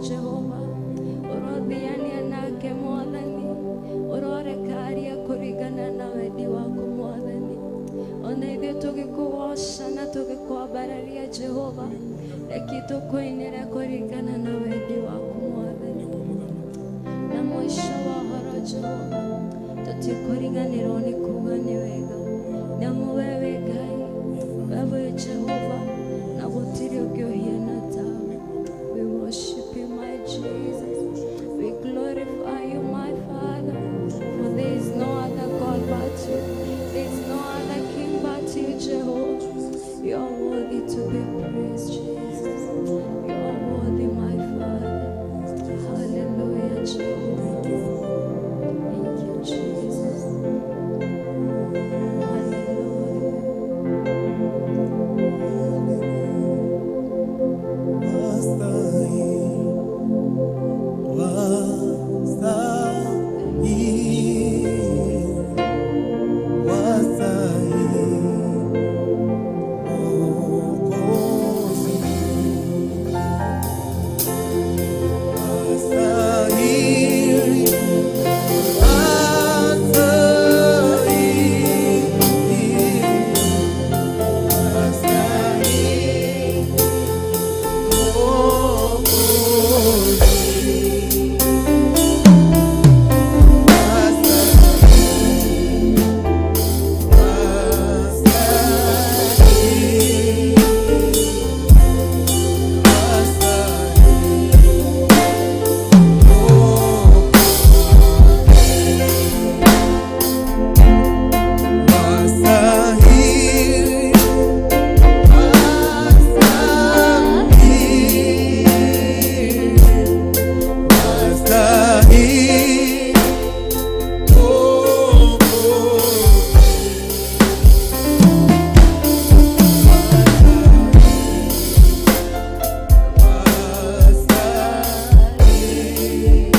Jehova. Ũrothiania nake Mwathani, ũroreka arie kũringana na wendi waku Mwathani. Ona ithuĩ tũgĩkũgoca na tũgĩkwambararia Jehova, reke tũkũinĩre kũringana na wendi waku Mwathani. Na mũico wa ũhoro Jehova, tũtikũriganĩrwo nĩ kuga nĩ wega, nĩamu we wĩ Ngai, we wĩ Jehova, na gũtirĩ ũngĩ ũhiana tawe. We worship you, my Jesus. We glorify you, my Father. For there is no other God but you. There is no other King but you, Jehovah. You are worthy to be praised, Jesus. You are worthy, my Father. Hallelujah, Jehovah. Thank you, Jesus. Hallelujah. Wastahili, wastahili, wastahili, Mwokozi. Wastahili, wastahili, wastahili, Mwokozi. Wastahili, wastahili, wastahili, wastahili, wastahili, Mwokozi. Wastahili,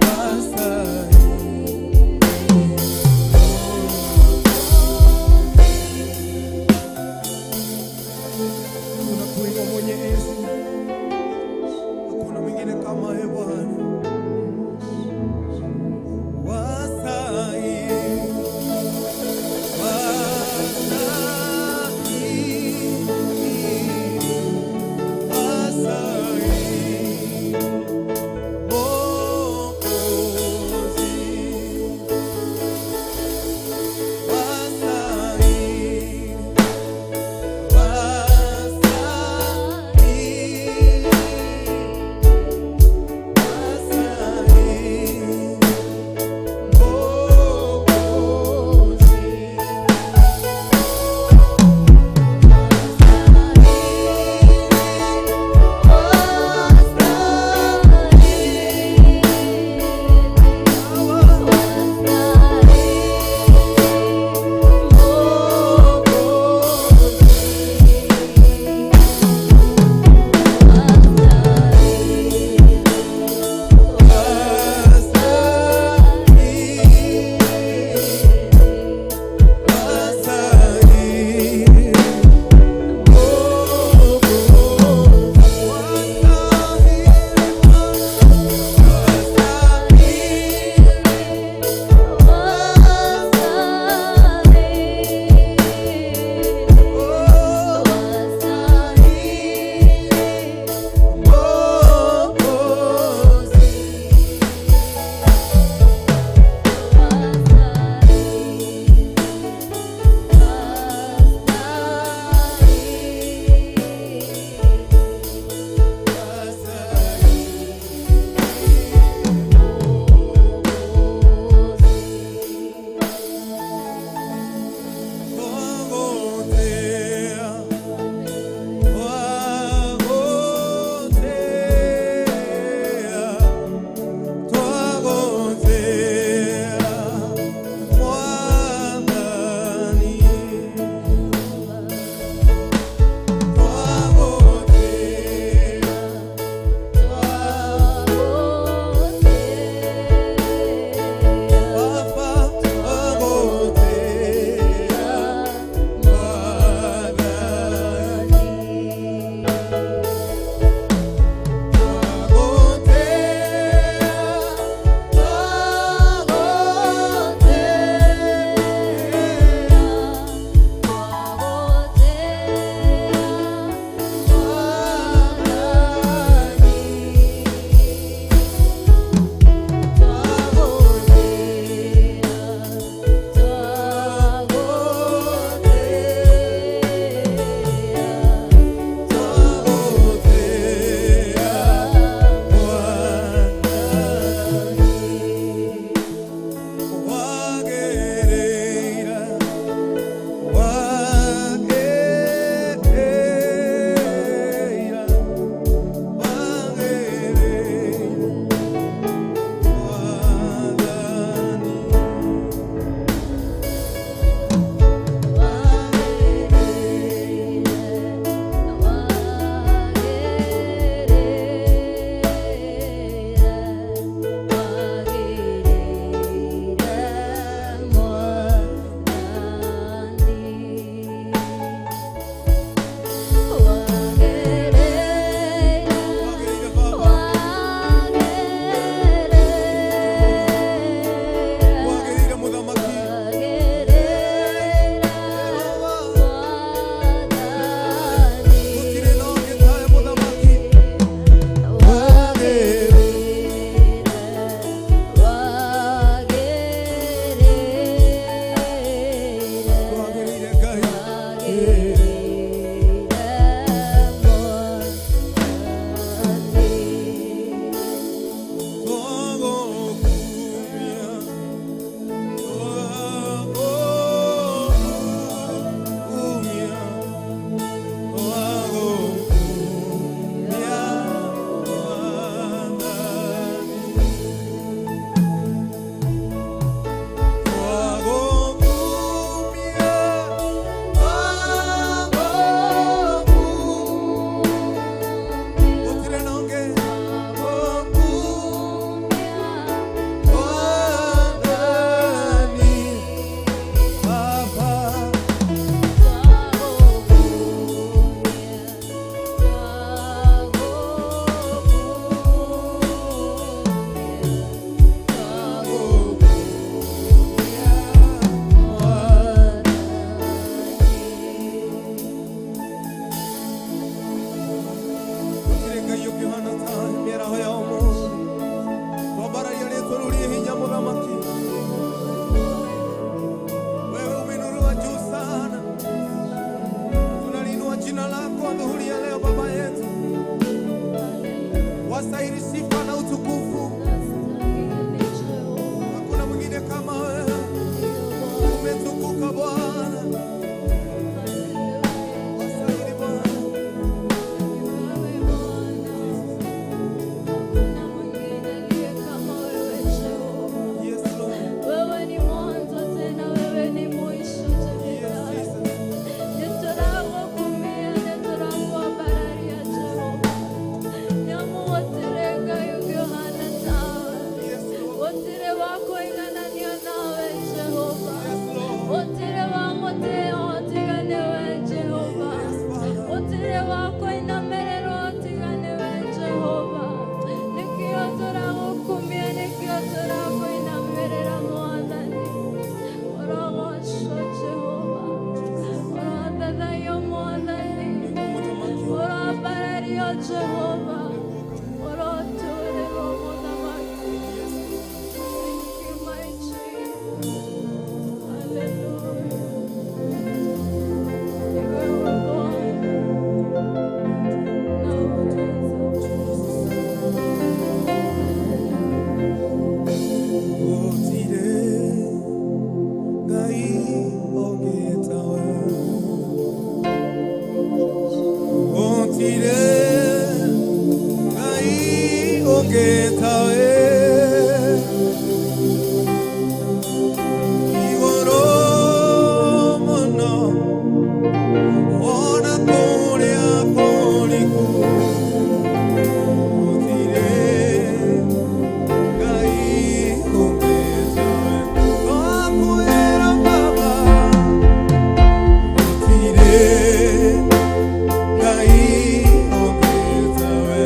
wastahili. Tunakuinua Mwenyezi, hakuna mwingine kama wewe Bwana. Wastahili, wastahili, wastahili, Mwokozi. Wastahili, wastahili, wastahili, Mwokozi. Wastahili sifa na utukufu, hakuna mwingine kama wewe. Umetukuka Bwana, wastahili Bwana. Yes, Lord. Wewe ni mwanzo tena wewe ni mwisho Yes, Jehova. Jesus. Nituragukumia, niturakuambararia Jehova. Nyamuotere Ngai ũngĩũhana tawe. Yes, Lord. Gũtirĩ wa kũigananio nawe Jehova. Yes, Lord. Gũtirĩ wa mũtĩo tiga nĩwe Jehova. Yes, Father. Gũtirĩ wa kũinamĩrĩrwo tiga nĩwe Jehova. Nĩkĩo tũragũkumia, nĩkĩo tũrakũinamĩrĩra Mwathani. Ũrogocwo Jehova. Ũrothathaiyo Mwathani. Ũroambarario Jehova. Ũrotũũrĩrwo Mũthamaki. Thank you, my Jesus. Hallelujah. Ni wewe Bwana. Naweza. Gũtirĩ Ngai ũngĩ tawe. Gũtirĩ Ngai ũngĩ tawe. Igũrũ mũno, ona kũrĩa kũriku. Gũtirĩ Ngai ũngĩ tawe. Twakwĩra Baba, gũtirĩ Ngai ũngĩ tawe.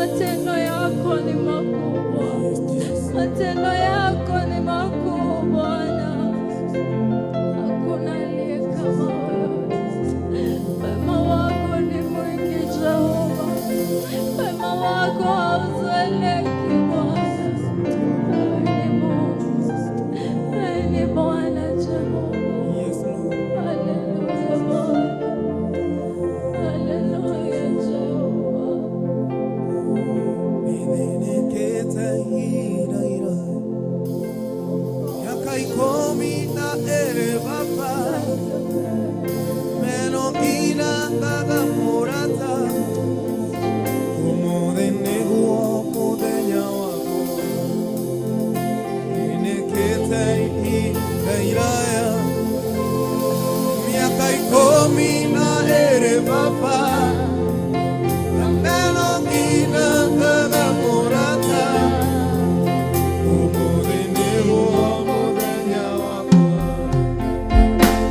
Matendo yako ni makubwa, matendo yako ni makuu Bwana, hakuna aliye kama wewe. Wema wako ni mwingi Jehova, wema wako hauzoeleki Bwana. Wewe ni Mungu, wewe ni Bwana Jehova. Yes, Lord. Haleluya Bwana, haleluya Jehova. Nĩthĩnĩkĩte ihinda iraya, mĩaka 12 baba, meno nginya ngaga mũrata, ũmũthĩ nĩguo mũthenya wakwa. Nĩthĩnĩkĩte ihinda iraya, mĩaka 12 baba, meno nginya ngaga mũrata, ũmũthĩ nĩguo mũthenya wakwa.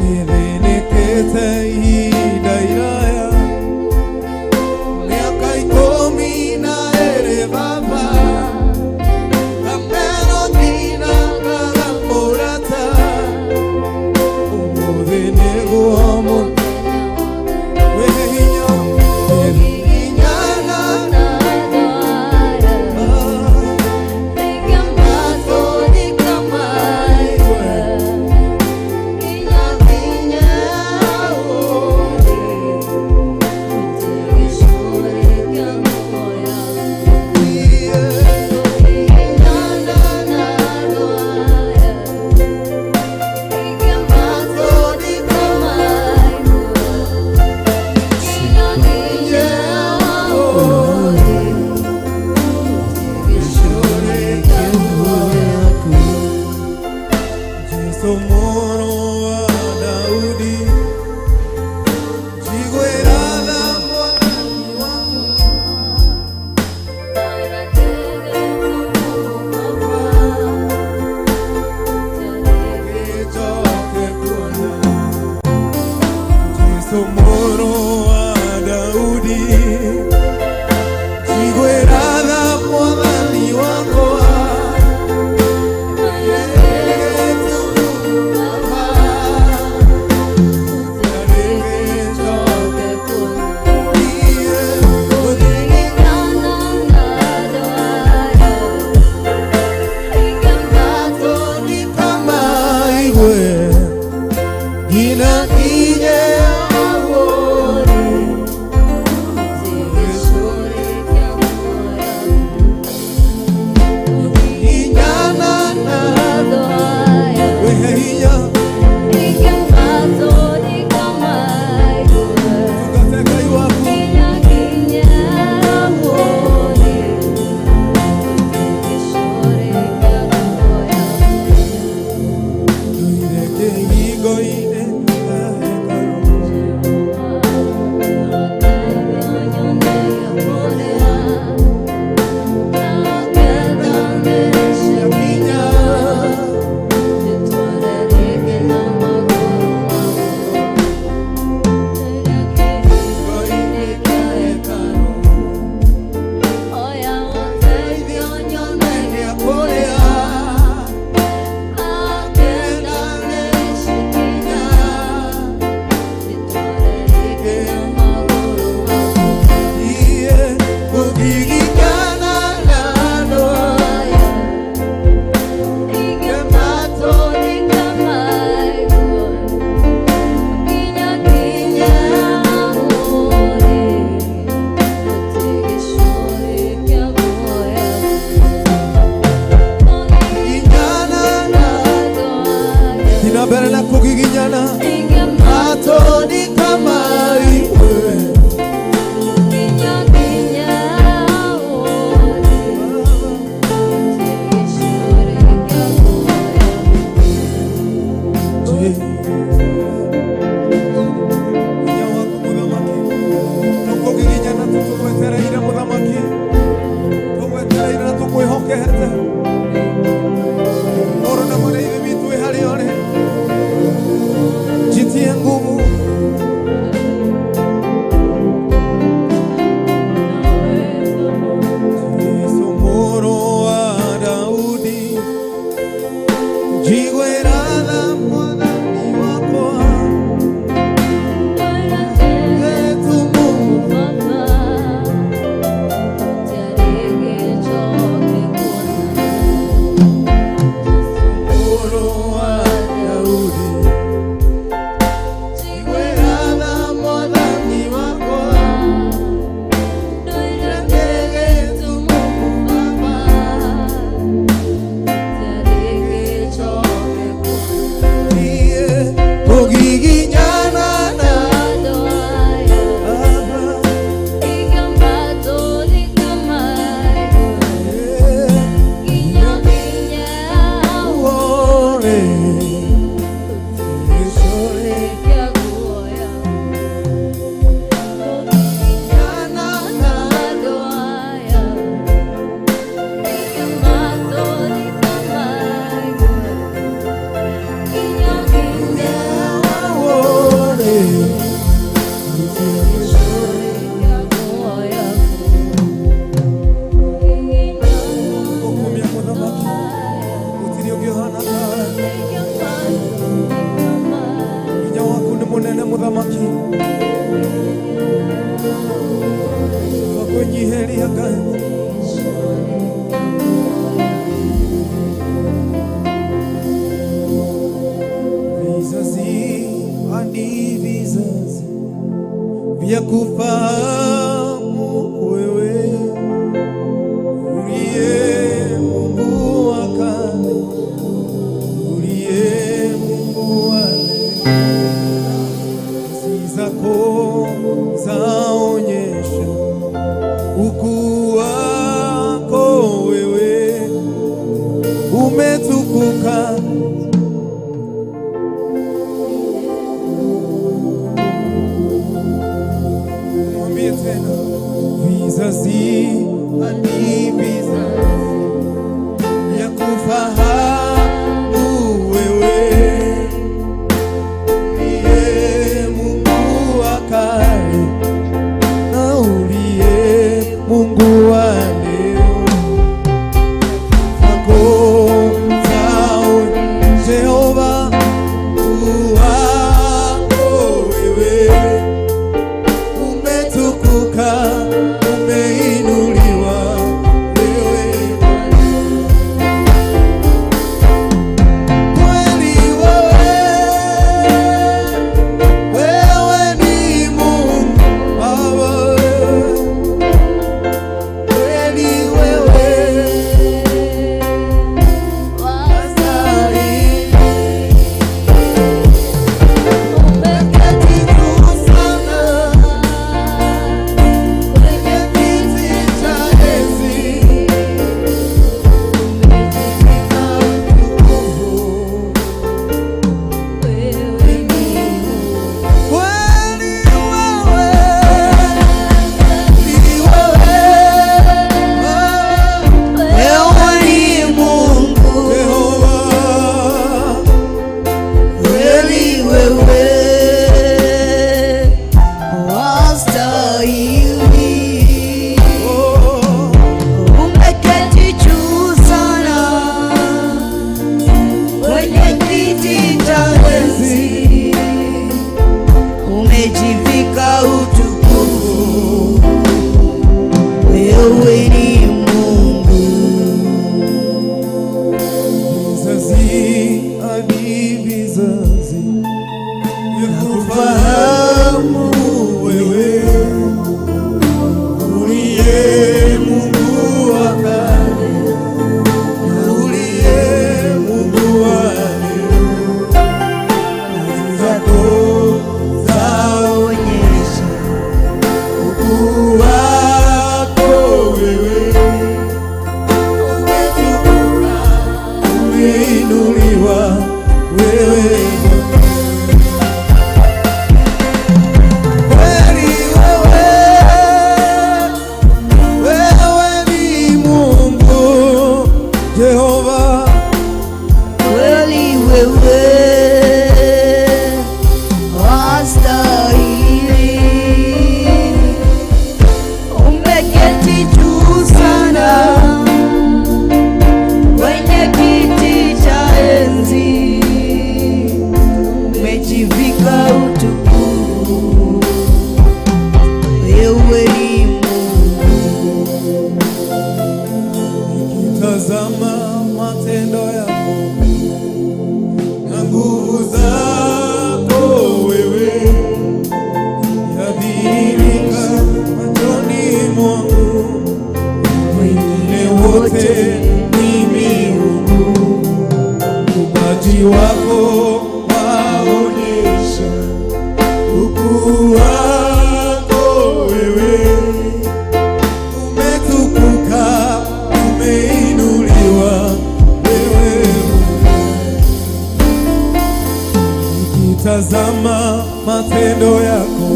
Nĩthĩnĩkĩte ihinda iraya, Nyiheria Ngai. Vizazi hadi vizazi vya kufahamu wewe uliye Mungu wa kale, uliye Mungu wa leo. Kazi zako zaonyesha ukuu wako wewe, umetukuka. Mwambie tena, vizazi hadi vizazi vya kufahamu wewe uliye Mungu wa kale na uliye Mungu wa leo. Zako zaonyesha Jehova ukuu wako wewe umetukuka, umeinuliwa wewe. Kweli wewe, wewe ni Mungu Baba, kweli wewe wastahili. Umeketi juu sana kwenye kiti cha enzi na utukufu. Kweli wewe, ni wewe, Wewe ni Mungu, Jehova. kweli wewe wastahili. Oh, Umeketi juu sana kwenye kiti cha enzi, umejivika utukufu. Wewe ni Mungu. Vizazi hadi vizazi vyakufahamu wewe, uliye Mungu wa kale na uliye Mungu wa leo. Kazi zako Zaonyesha ukuu wako wewe, umetukuka, umeinuliwa wewe. Kweli wewe, wewe ni Mungu Jehova. kweli wewe wastahili. Umeketi juu sana kwenye kiti cha enzi, umejivika utukufu. Wewe ni Mungu. Nikitazama matendo yako na nguvu zako wewe, yadhihirika machoni mwangu, wengine wote ni miungu. Uumbaji wako waonyesha ukuu wako wewe umetukuka, umeinuliwa wewe. Nikitazama matendo yako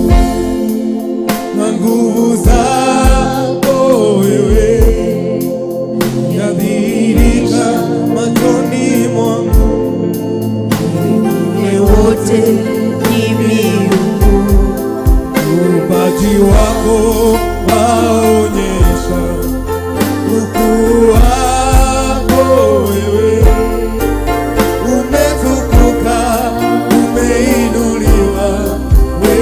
na nguvu zako wewe, yadhihirika machoni mwangu, Wengine wote ni miungu. uumbaji wako waonyesha ukuu wako wewe, umetukuka, umeinuliwa wewe.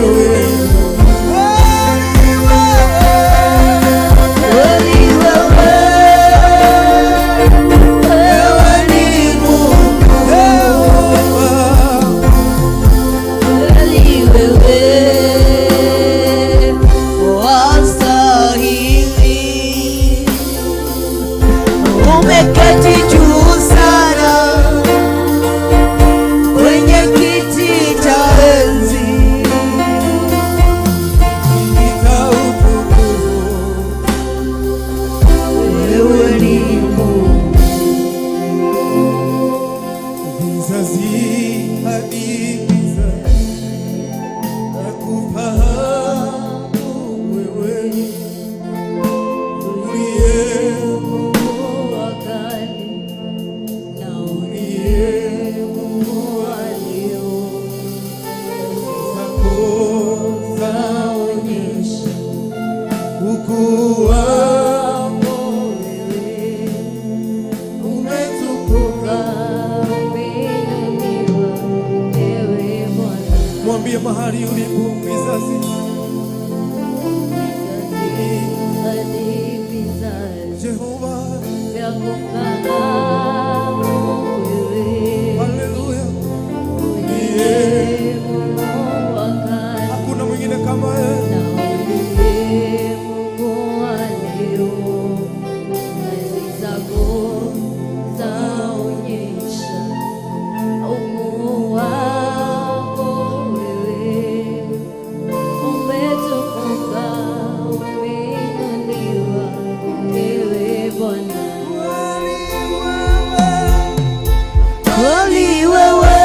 Tukufahamu wewe. Haleluya. Uliye Mungu wa kale Hakuna mwingine kama wewe. na uliye Mungu wa leo, kazi zako zaonyesha ukuu wako wewe. Umetukuka, umeinuliwa, ewe Bwana. Kweli wewe,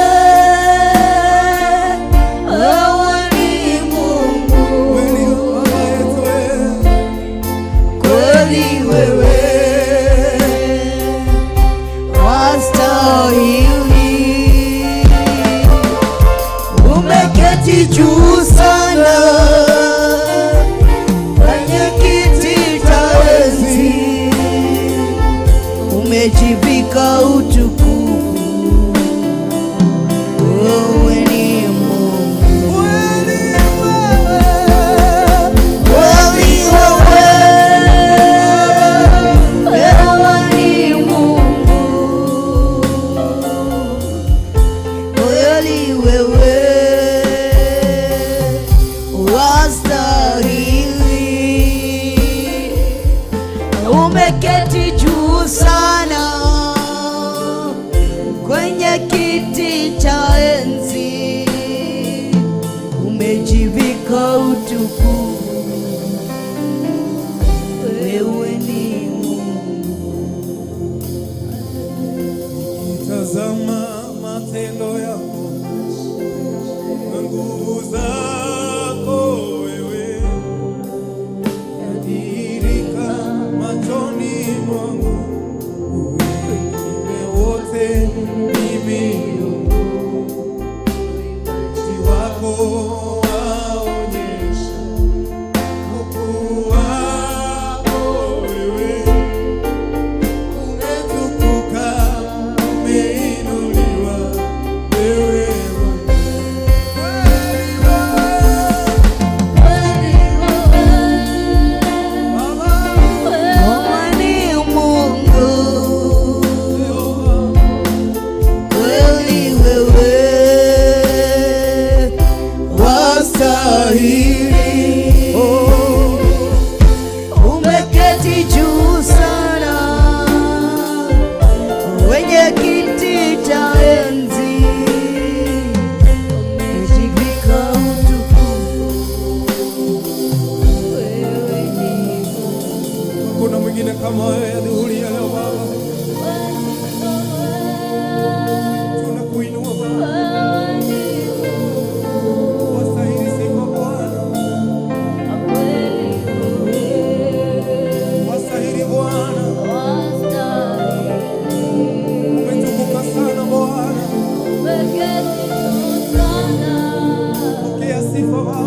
wewe ni Mungu. Kweli Baba yetu wewe. Kweli wewe wastahili, umeketi juu sana kwenye kiti cha enzi, umejivika utukufu, wewe ni Mungu. Kweli wewe, wewe ni Mungu. Kweli wewe wastahili, umeketi juu sana kwenye kiti cha enzi, umejivika utukufu, wewe ni Mungu. Tazama matendo yako na nguvu zako wewe, yadhihirika machoni mwangu. Wengine wote ni miungu, uti wako waonyesha ukuu wako wewe. Umetukuka, umeinuliwa, wewe Baba. Wewe ni Mungu, kweli wewe wastahili, umeketi juu sana kwenye kiti cha enzi, umejivika utukufu. Wewe ni Mungu. Hakuna mwingine kama wewe adhuhuri ya leo Baba, tunakuinua Baba, wastahili sifa Bwana, wastahili Bwana, umetukuka sana Bwana, pokea sifa Baba.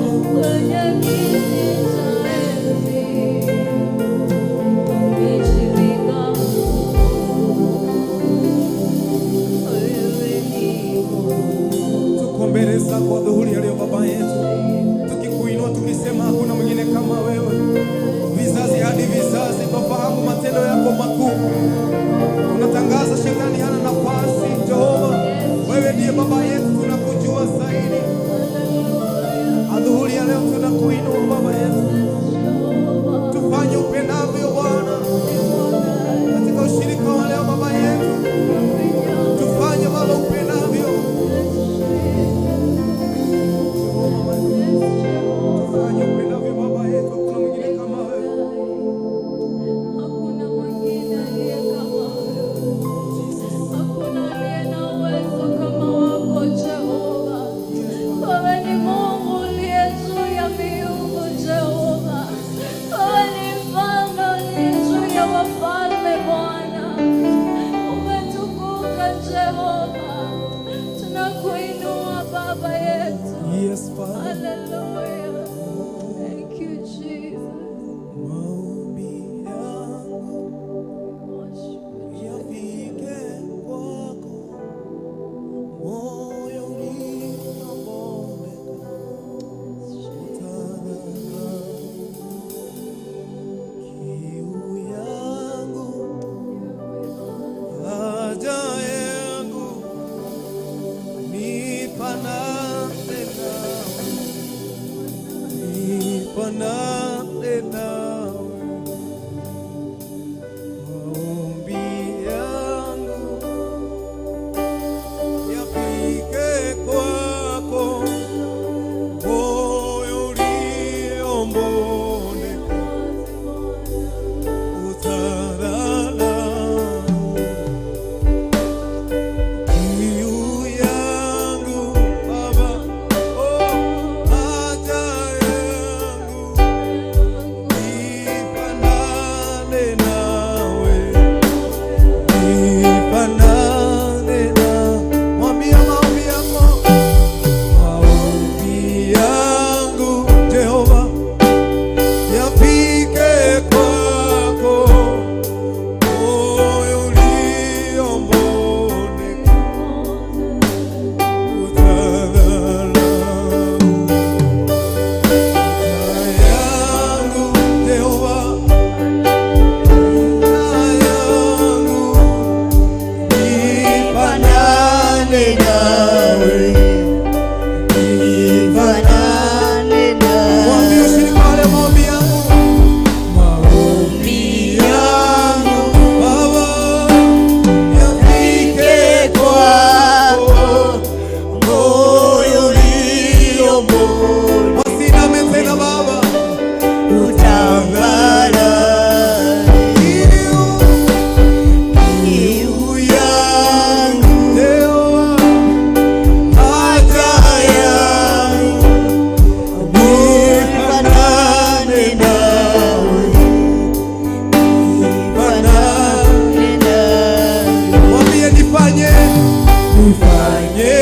Nifanye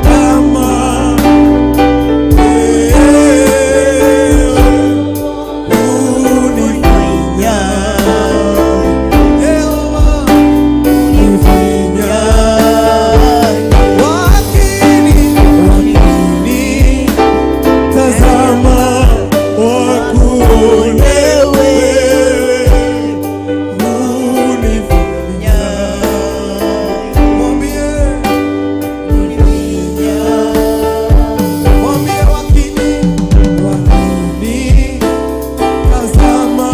kama wewe unifinya, Yehova unifinya. Wakini tazama wakuone wewe unifinya. Mwambie, mwambie wakini, wakini tazama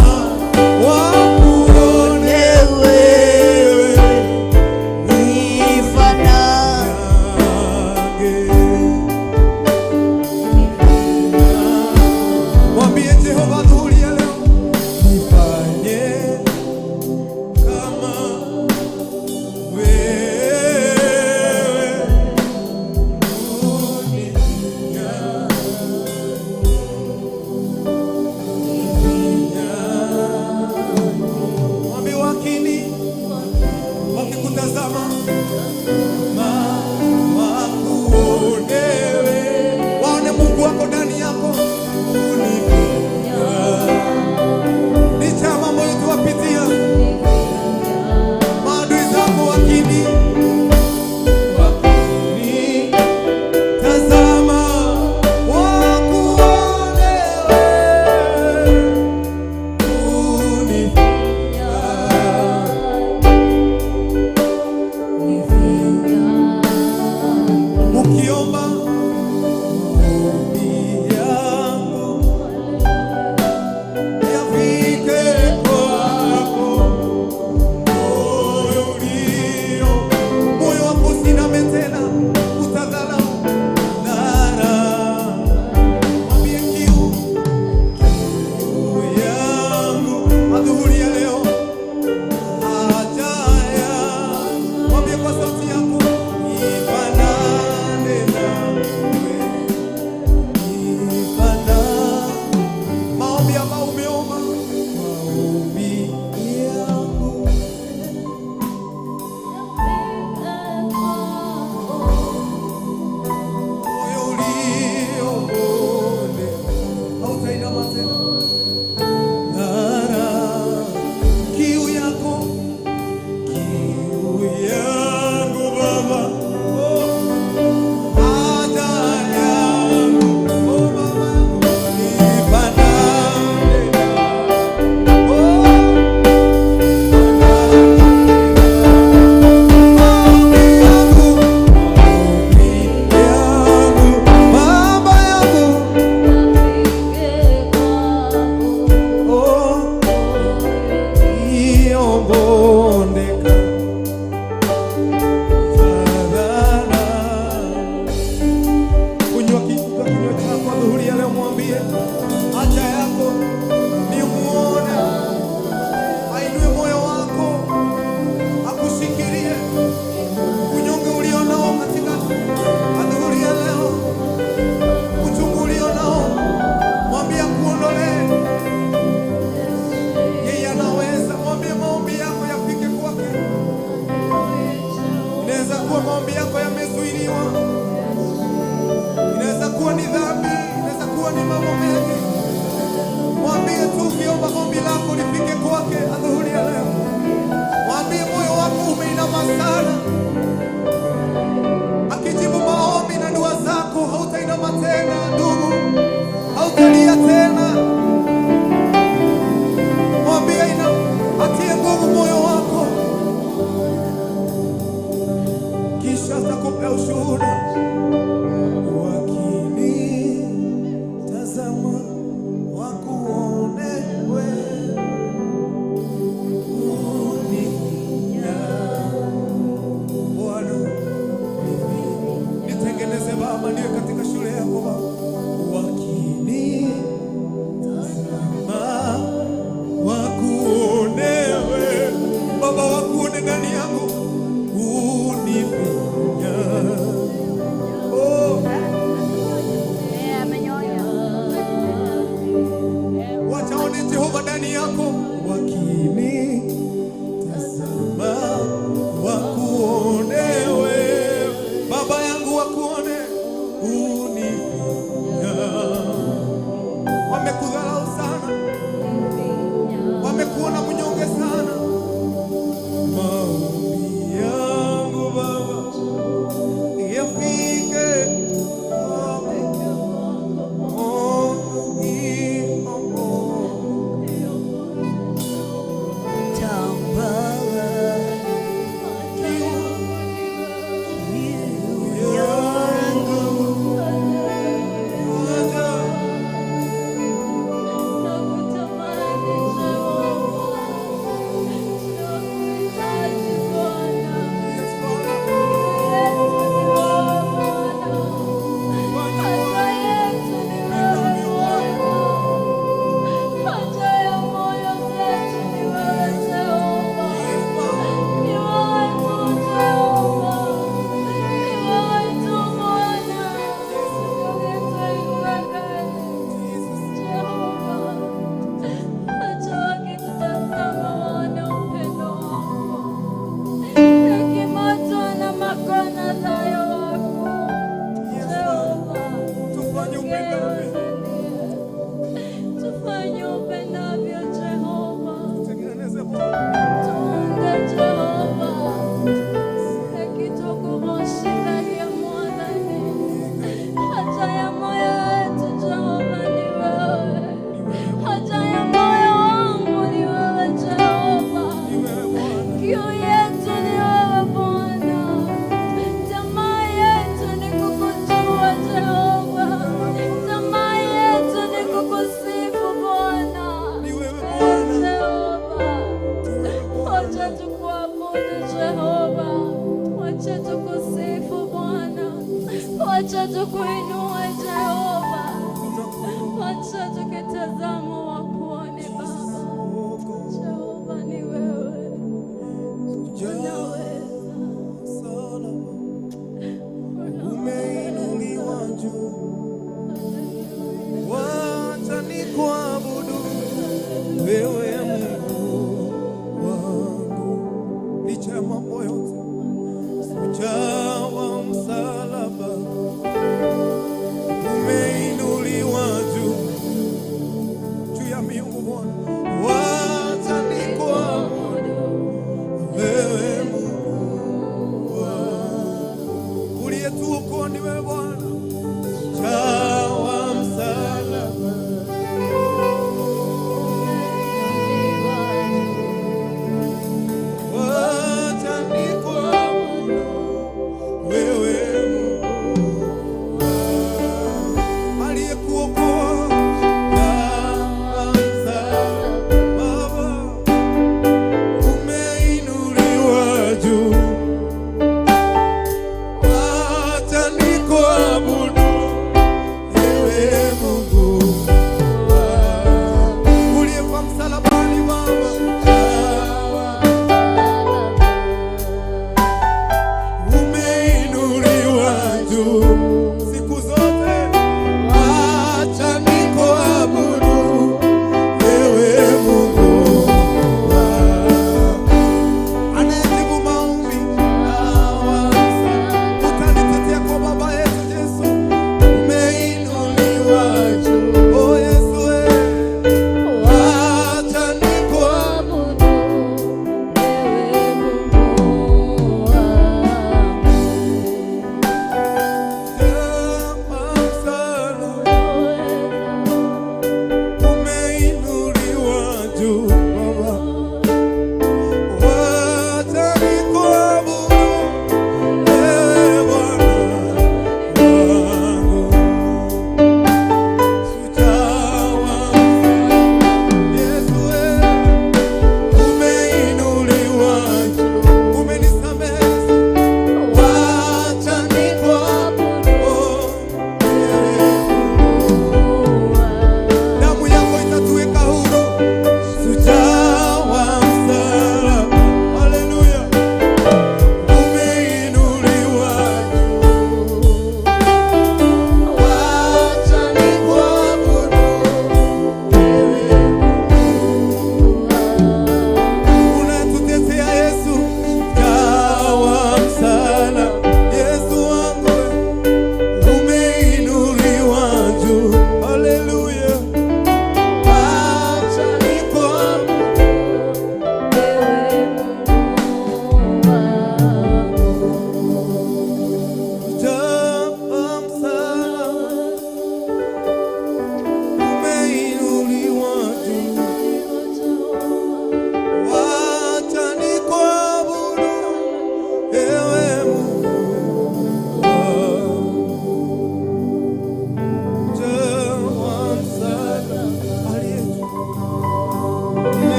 wakuone wewe unifinyange. Mwambie Jehova dhuhuri ya leo, nifanye kama wewe unifinya. Mwambie wakini, wakikutazama wakuone wewe, waone Mungu wako ndani yako. Unifinya. Licha ya mambo yote wapitia, maadui zako wakini, wakini tazama wakuone wewe unifinya. Ukiomba maombi yangu yafike kwako, moyo ulio moyo wako usiname tena, utadharau dhara. Mwambie kiu, kiu yangu adhuhuri ya leo haja ya mwambie kwa sauti yako ifanane nawe, ifanane maombi ambayo umeomba, maombi yangu moyo ulioone hautainama tena. Ngara kiu yako, kiu yangu Baba, oh, haja yangu, oh Baba, ifanane oh, maombi yangu, maombi yangu, Baba yangu, oh, iyobondeka fadhala. Kunywa kinywa chako adhuhuri ya leo, mwambie haja yako ni muone, ainue moyo wako, akushikilie unyonge ulionao katika adhuhuri ya leo, uchungu ulionao, mwambie akuondolee. Yeye anaweza. Mwambie maombi yako yafike kwake. Inaweza kuwa maombi yako yamezuiliwa, inaweza kuwa ni dhambi, inaweza kuwa ni mambo mengi. Mwambie tu ukiomba ombi lako lifike kwake adhuhuri ya leo. Mwambie moyo wako umeinama sana, akijibu maombi na dua zako hautainama tena ndugu, hautalia tena. Mwambie ina atie nguvu moyo wako, kisha atakupea ushuhuda. Wakini tazama wakuone wewe unifinya. Bwana nitengeneze Baba, niwe katika shule yako Baba. Wakini tazama wakuone wewe Baba, wakuone ndani yangu unifinya. Oh, wachaone Jehova ndani yako, wakini tazama wakuone. Wacha tukuinue Jehova, Tunakuinua. wacha tukitazama wakuone Baba. Jehova ni wewe, unaweza, Salama, unaweza. umeinuliwa juu. Wacha nikuabudu wewe Mungu wangu, licha ya mambo yote, ujawa msalaba.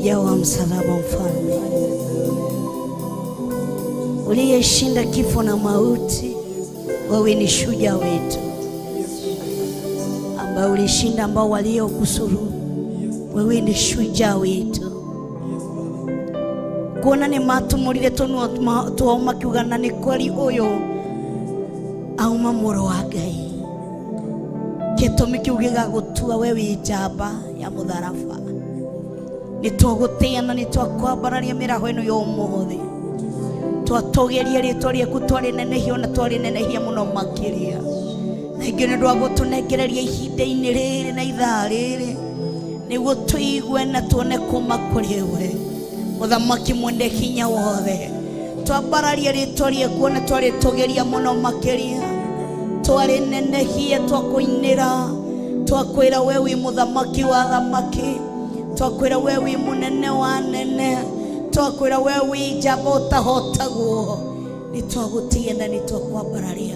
Shujaa wa msalaba, mfalme uliyeshinda kifo na mauti, wewe ni shujaa wetu ambaye ulishinda ambao waliokusuru. Wewe ni shujaa wetu kuona nĩ matũmũrire tũnua twao makiuga na nĩ kweli ũyũ auma mũrũ wa Ngai. Gĩtũmi kĩu gĩgagũtua we wĩ njamba ya mũtharaba. Nĩ twagũtĩa na nĩ twakwambararia mĩraho ĩno ya ũmũthĩ, twatũgĩria rĩtwa rĩaku, twarĩnenehia na twarĩnenehia mũno makĩria. Thengiũ nĩ ũndũ wa gũtũnengereria ihinda-inĩ rĩrĩ na ithaa rĩrĩ nĩguo tũigue na tuone kuma kũrĩ we, mũthamaki mwende hinya wothe. Twambararia rĩtwa rĩaku na twarĩtũgĩria mũno makĩria, twarĩnenehia, twakũinĩra, twakwĩra we wĩ mũthamaki wa thamaki, twakwĩra we wĩ mũnene wa nene, twakwĩra we wĩ njamba ũtahotagwo. Nĩ twagũtĩa na nĩ twakwambararia.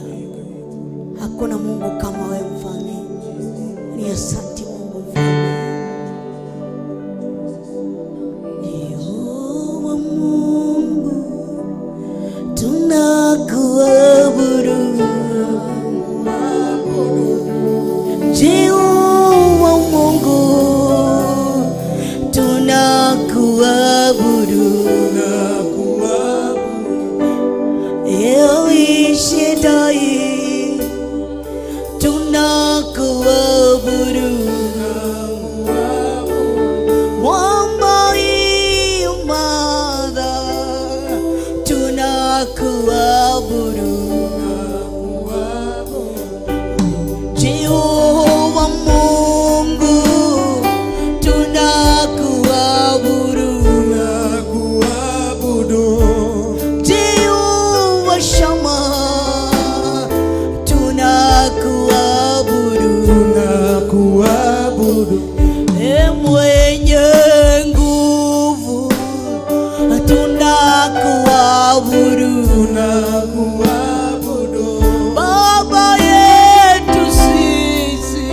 Hakuna Mungu kama wewe mfalme. Ni asante Mungu mfalme. Yehova Mungu, tunakuabudu. Jehova Mungu, tunakuabudu. El Shaddai, tunakuabudu. Mwamba imara, tunakuabudu. Jehova Mungu, tunakuabudu. Jehova Shammah, tunakuabudu. E mwenye nguvu, tunakuabudu. Baba yetu sisi,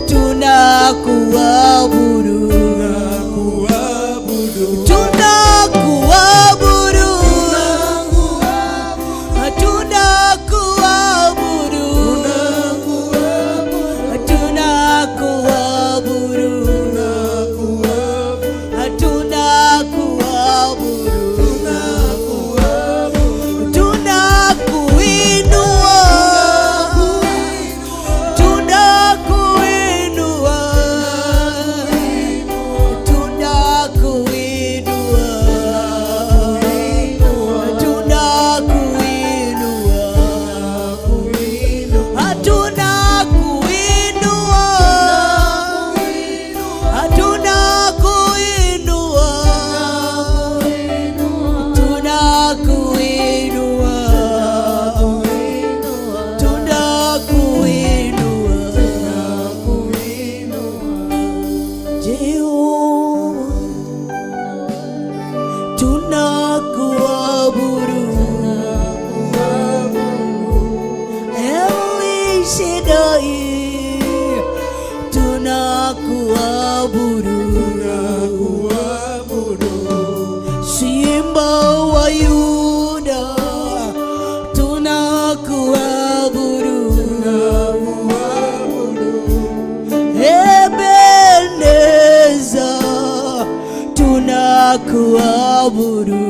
tunakuabudu. Tunakuabudu. Tunakuabudu. Tunakuabudu. Tunakuabudu. Tunakuinua. Tunakuinua. Tunakuinua. Tunakuinua. Tunakuinua. Tunakuinua. Tunakuinua. Tunakuinua. Jehova, tunakuabudu. El Shaddai, tunakuabudu. Simba wa Yuda, tunakuabudu. Ebeneza, tunakuabudu.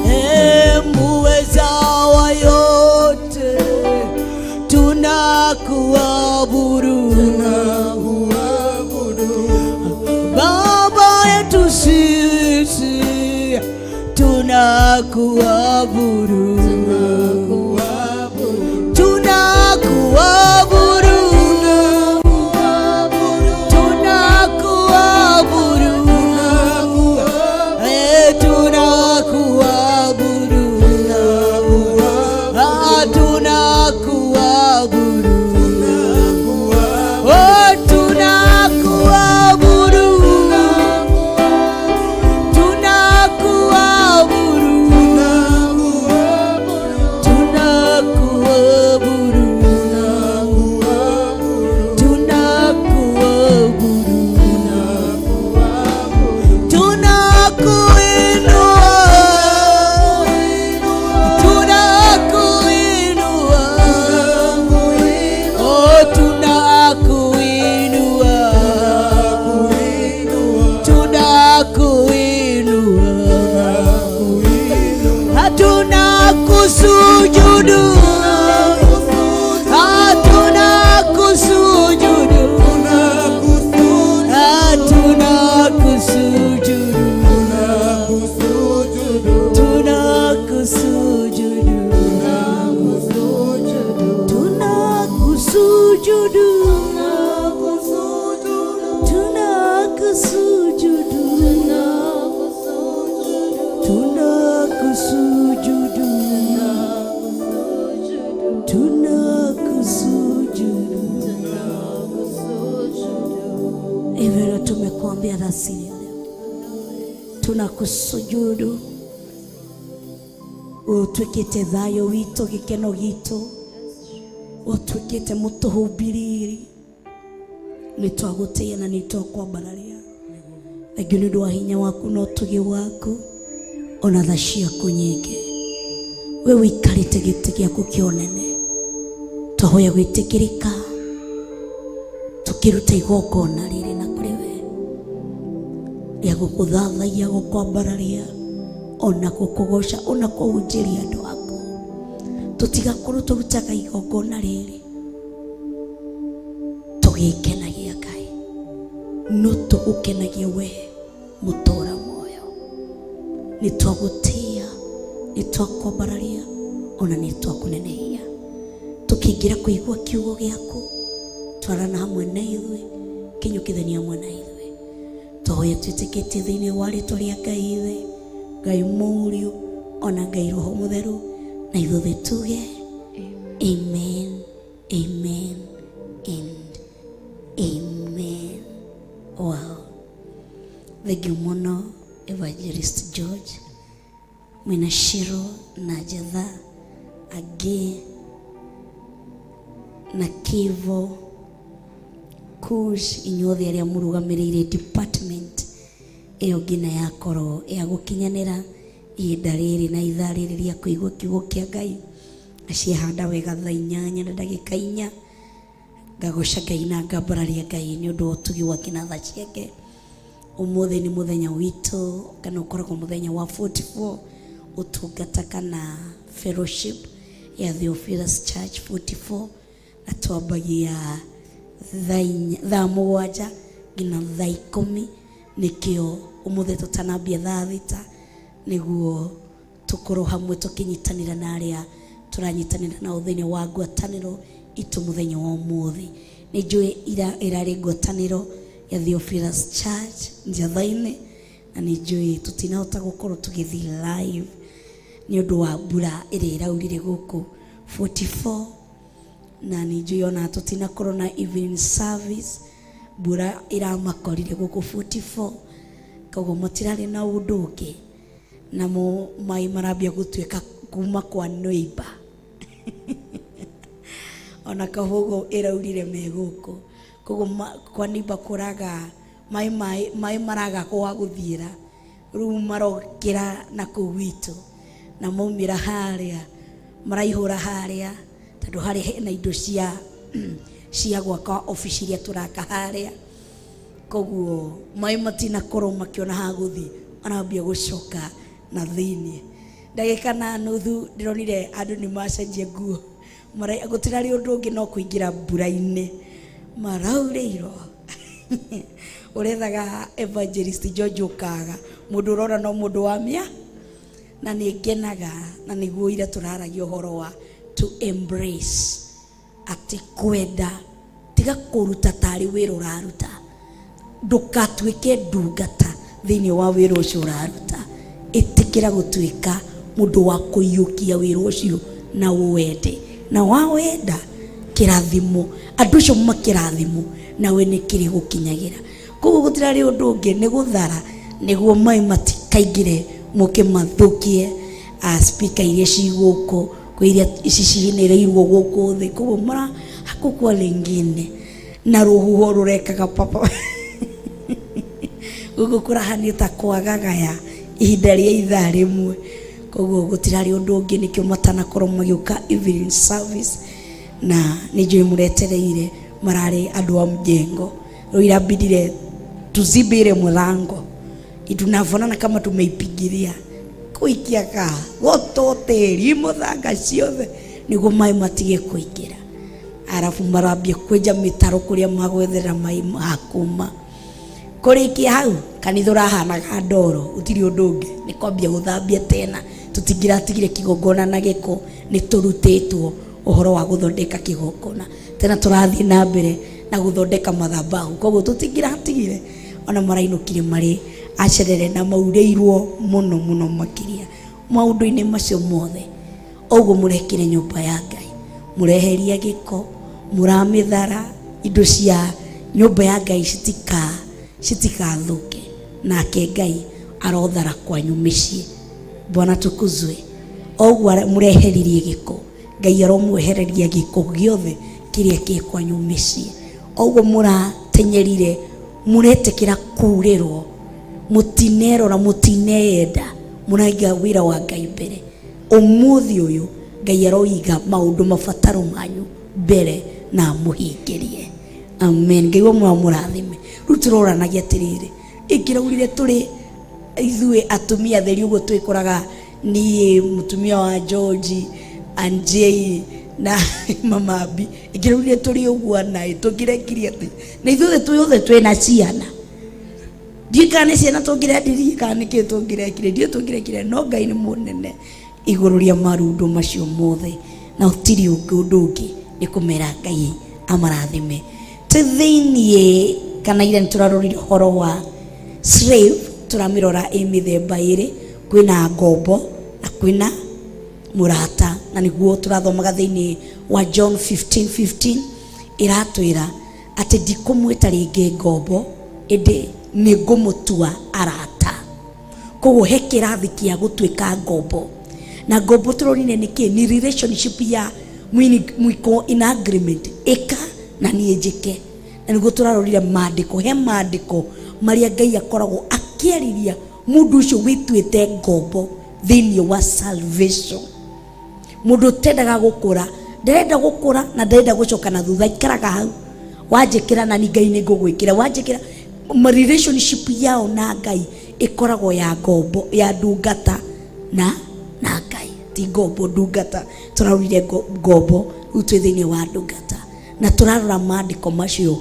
E muweza wa yote, tunakuabudu. Baba yetu sisi, tunakuabudu. Tunakuabudu. Tunakuabudu. Eh, tunakuabudu. Ah, tunakuabudu. Oh, tunakuabudu. Tunakuabudu. Tunakusujudu. Hivyo ndio tumekuambia alasiri ya leo, tunakusujudu utwikite thayo witũ, gĩkeno gitũ, ũtuĩkĩte mũtũhumbiriri. Nĩ twagũtĩĩa na nĩ twakwambararia. Thengiũ nĩ ũndũ wa hinya waku na ũtugi waku ona tha ciaku nyingĩ. We wĩikarĩte gĩtĩ gĩaku kĩa ũnene, twahoya gwĩtĩkĩrĩka tũkĩruta igongona rĩrĩ na kũrĩ we rĩa gũkũthathaiya, gũkwambararia ona gũkũgoca ona kũhunjĩria andũ aku. Tũtigakorwo tũrutaga igongona rĩrĩ tũgĩkenagia Ngai, no tũgũkenagia we mũtũra muoyo. Nĩ twagũtĩĩa, nĩ twakwambararia ona nĩ twakũnenehia. Tũkĩingĩra kũigua kiugo gĩaku, twarana hamwe na ithuĩ, kĩnyũkithania hamwe na ithuĩ. Twahoya twĩtĩkĩtie thĩinĩ wa rĩtwa rĩa Ngai Ithe, Ngai Mũriũ ona Ngai Roho Mũtheru, na ithuothe tuge amen, amen and amen. Wow, thengiũ mũno Evangelist George mwĩna Shiro na Jetha angĩ na Kivo Kush, inyuothe arĩa mũrũgamĩrĩire department ĩyo nginya yakorwo ya gũkinyanĩra ihinda rĩrĩ na ithaa rĩrĩ rĩa kũigua kiugo kĩa Ngai. Na ciahanda wega thaa 8:04. Ngagoca Ngai na ngambararia Ngai nĩ ũndũ wa ũtugi wake na tha ciake. Ũmũthĩ nĩ mũthenya witũ, kana ũkoragwo mũthenya wa 44 ũtungata kana fellowship ya Theophilus Church 44, na twambagia thaa 7 nginya thaa 10. Nĩkĩo ũmũthĩ tũtanambia thaa 6 nĩguo tũkorwo hamwe tũkĩnyitanĩra na arĩa tũranyitanĩra nao thĩinĩ wa ngwatanĩro itũ mũthenya wa ũmũthĩ. Nĩ njũĩ ĩrarĩ ngwatanĩro ya Theophilus Church Njatha-inĩ, na nĩ njũĩ tũtinahota gũkorwo tũgĩthiĩ live nĩ ũndũ wa mbura ĩrĩa ĩraurire gũkũ 44, na nĩ njũĩ ona tũtinakorwo na evening service, mbura ĩramakorire gũkũ 44, koguo matirarĩ na ũndũ ũngĩ, namo maĩ marambia gũtuĩka kuma kwa neighbor ona kahogo ĩraurire me gũkũ, koguo kwa neighbor kũraga maĩ, maĩ maraga gwa gũthiĩra, rĩu marokĩra na kũu gwitũ na maumĩra harĩa maraihũra harĩa, tondũ harĩa hena indo cia gwaka obici iria tũraka harĩa, koguo maĩ matinakorwo makĩona ha gũthiĩ, marambia gũcoka na thĩiniĩ. Ndagĩka na nuthu ndĩronire andũ nĩ macenjia nguo, gũtirarĩ ũndũ ũngĩ no kũingĩra mbura-inĩ maraurĩirwo. Ũrethaga Evangelist George ũkaga mũndũ ũrona no mũndũ wa mĩa, na nĩ ngenaga na nĩguo ira tũraragia ũhoro wa to embrace, atĩ kwenda tiga kũruta tarĩ wĩra ũraruta, ndũkatuĩke ndungata thĩinĩ wa wĩra ũcio ũraruta, ĩtĩkĩra gũtuĩka mũndũ wa kũiyũkia wĩra ũcio na ũwende, na wawenda kĩrathimo andũ acio makĩrathimo nawe nĩ kĩrĩ gũkinyagĩra. Koguo gũtirarĩ ũndũ ũngĩ nĩ gũthara nĩguo maĩ matikaingĩre moke mathũkie speaker iria ci gũkũ, kwĩ iria ici ciinĩrĩirwo gũkũ thĩ, koguo mara hakũkwa rĩngine na rũhuho rũrekaga papa gũkũ kũrahanĩ ta kwagagaya ihinda rĩa ithaa rĩmwe, koguo gũtirarĩ ũndũ ũngĩ nĩkĩo matanakorwo magĩũka evening service, na nĩ njũĩ mũretereire mararĩ andũ a mjengo. Rĩu irabidire tuzibe ile mlango tunafanana kama tumeipigilia kuikia ka gototeri muthanga ciothe nĩguo maĩ matige kũingĩra, arabu marambia kwenja mĩtaro kũrĩa magwethera maĩ makuma kũrĩkia hau kanitha ũrahanaga ndoro, gũtirĩ ũndũ ũngĩ nĩ kwambia gũthambia tena. Tũtingĩratigire kĩgongona na gĩko, nĩ tũrutĩtwo ũhoro wa gũthondeka kĩgongona tena, tũrathiĩ na mbere na gũthondeka mathabahu, koguo tũtingĩratigire ona marainũkire marĩ acerere na maurĩirwo mũno mũno makĩria maũndũ-inĩ macio mothe. Ũguo mũrekire nyũmba ya Ngai, Mũreheria gĩko, mũramĩthara, indo cia nyũmba ya Ngai citikathũke. Nake Ngai arothara kwanyu mĩciĩ. Bwana tukuzwe. Oguo mũreheririe gĩko, Ngai aromwehereria gĩko gĩothe kĩrĩa kĩ kwanyu mĩciĩ. Oguo mũratenyerire, mũretĩkĩra kurĩrwo, mũtinerora, mũtineyenda, mũraiga wĩra wa Ngai mbere. Ũmũthĩ ũyũ Ngai aroiga maũndũ mabataro manyu mbere na amũhingĩrie. Amen. Ngai wa mũrathime. Rĩu tũroranagia atĩrĩrĩ, ĩngĩraurire tũrĩ ithuĩ atumia atheri ũguo twĩkoraga niĩ mũtumia wa George, Anjei na Mama Abi, ĩngĩraurire tũrĩ ũguo anaĩ tũngĩrekirie atĩ na ithuothe twĩ othe twĩna ciana. Ndiũĩ kana nĩ ciana tũngĩrendirie kana nĩ kĩĩ tũngĩrekire, ndiũĩ tũngĩrekire, no Ngai nĩ mũnene igũrũ rĩa marundo macio mothe, na gũtirĩ ũndũ ũngĩ nĩ kũmera Ngai amarathime. Twĩ thĩiniĩ kana ira nĩ tũrarorire ũhoro wa slave, tũramĩrora ĩ mĩthemba ĩrĩ, kwĩna ngombo na kwĩna mũrata, na nĩguo tũrathomaga thĩiniĩ wa John 15:15 ĩratwĩra atĩ ndikũmwĩta rĩngĩ ngombo, ĩndĩ nĩ ngũmũtua arata. Koguo he kĩrathi kĩa gũtuĩka ngombo, na ngombo tũronire nĩ kĩ? Ni relationship ya mwiko in agreement, ĩka na niĩ njĩke. Na nĩguo tũrarorire maandĩko, he maandĩko marĩa Ngai akoragwo akĩarĩria mũndũ ũcio wĩtuĩte ngombo thĩinĩ wa salvation. Mũndũ ũtendaga gũkũra, ndarenda gũkũra na ndarenda gũcoka na thutha, aikaraga hau, wanjĩkĩra na ni Ngai nĩ ngũgwĩkĩra, wanjĩkĩra. Relationship yao na Ngai ĩkoragwo ya ngombo, ya ndungata na Ngai, ti ngombo, ndungata. Tũrarorire ngombo, rĩu twĩ thĩinĩ wa ndungata, na tũrarora maandĩko macio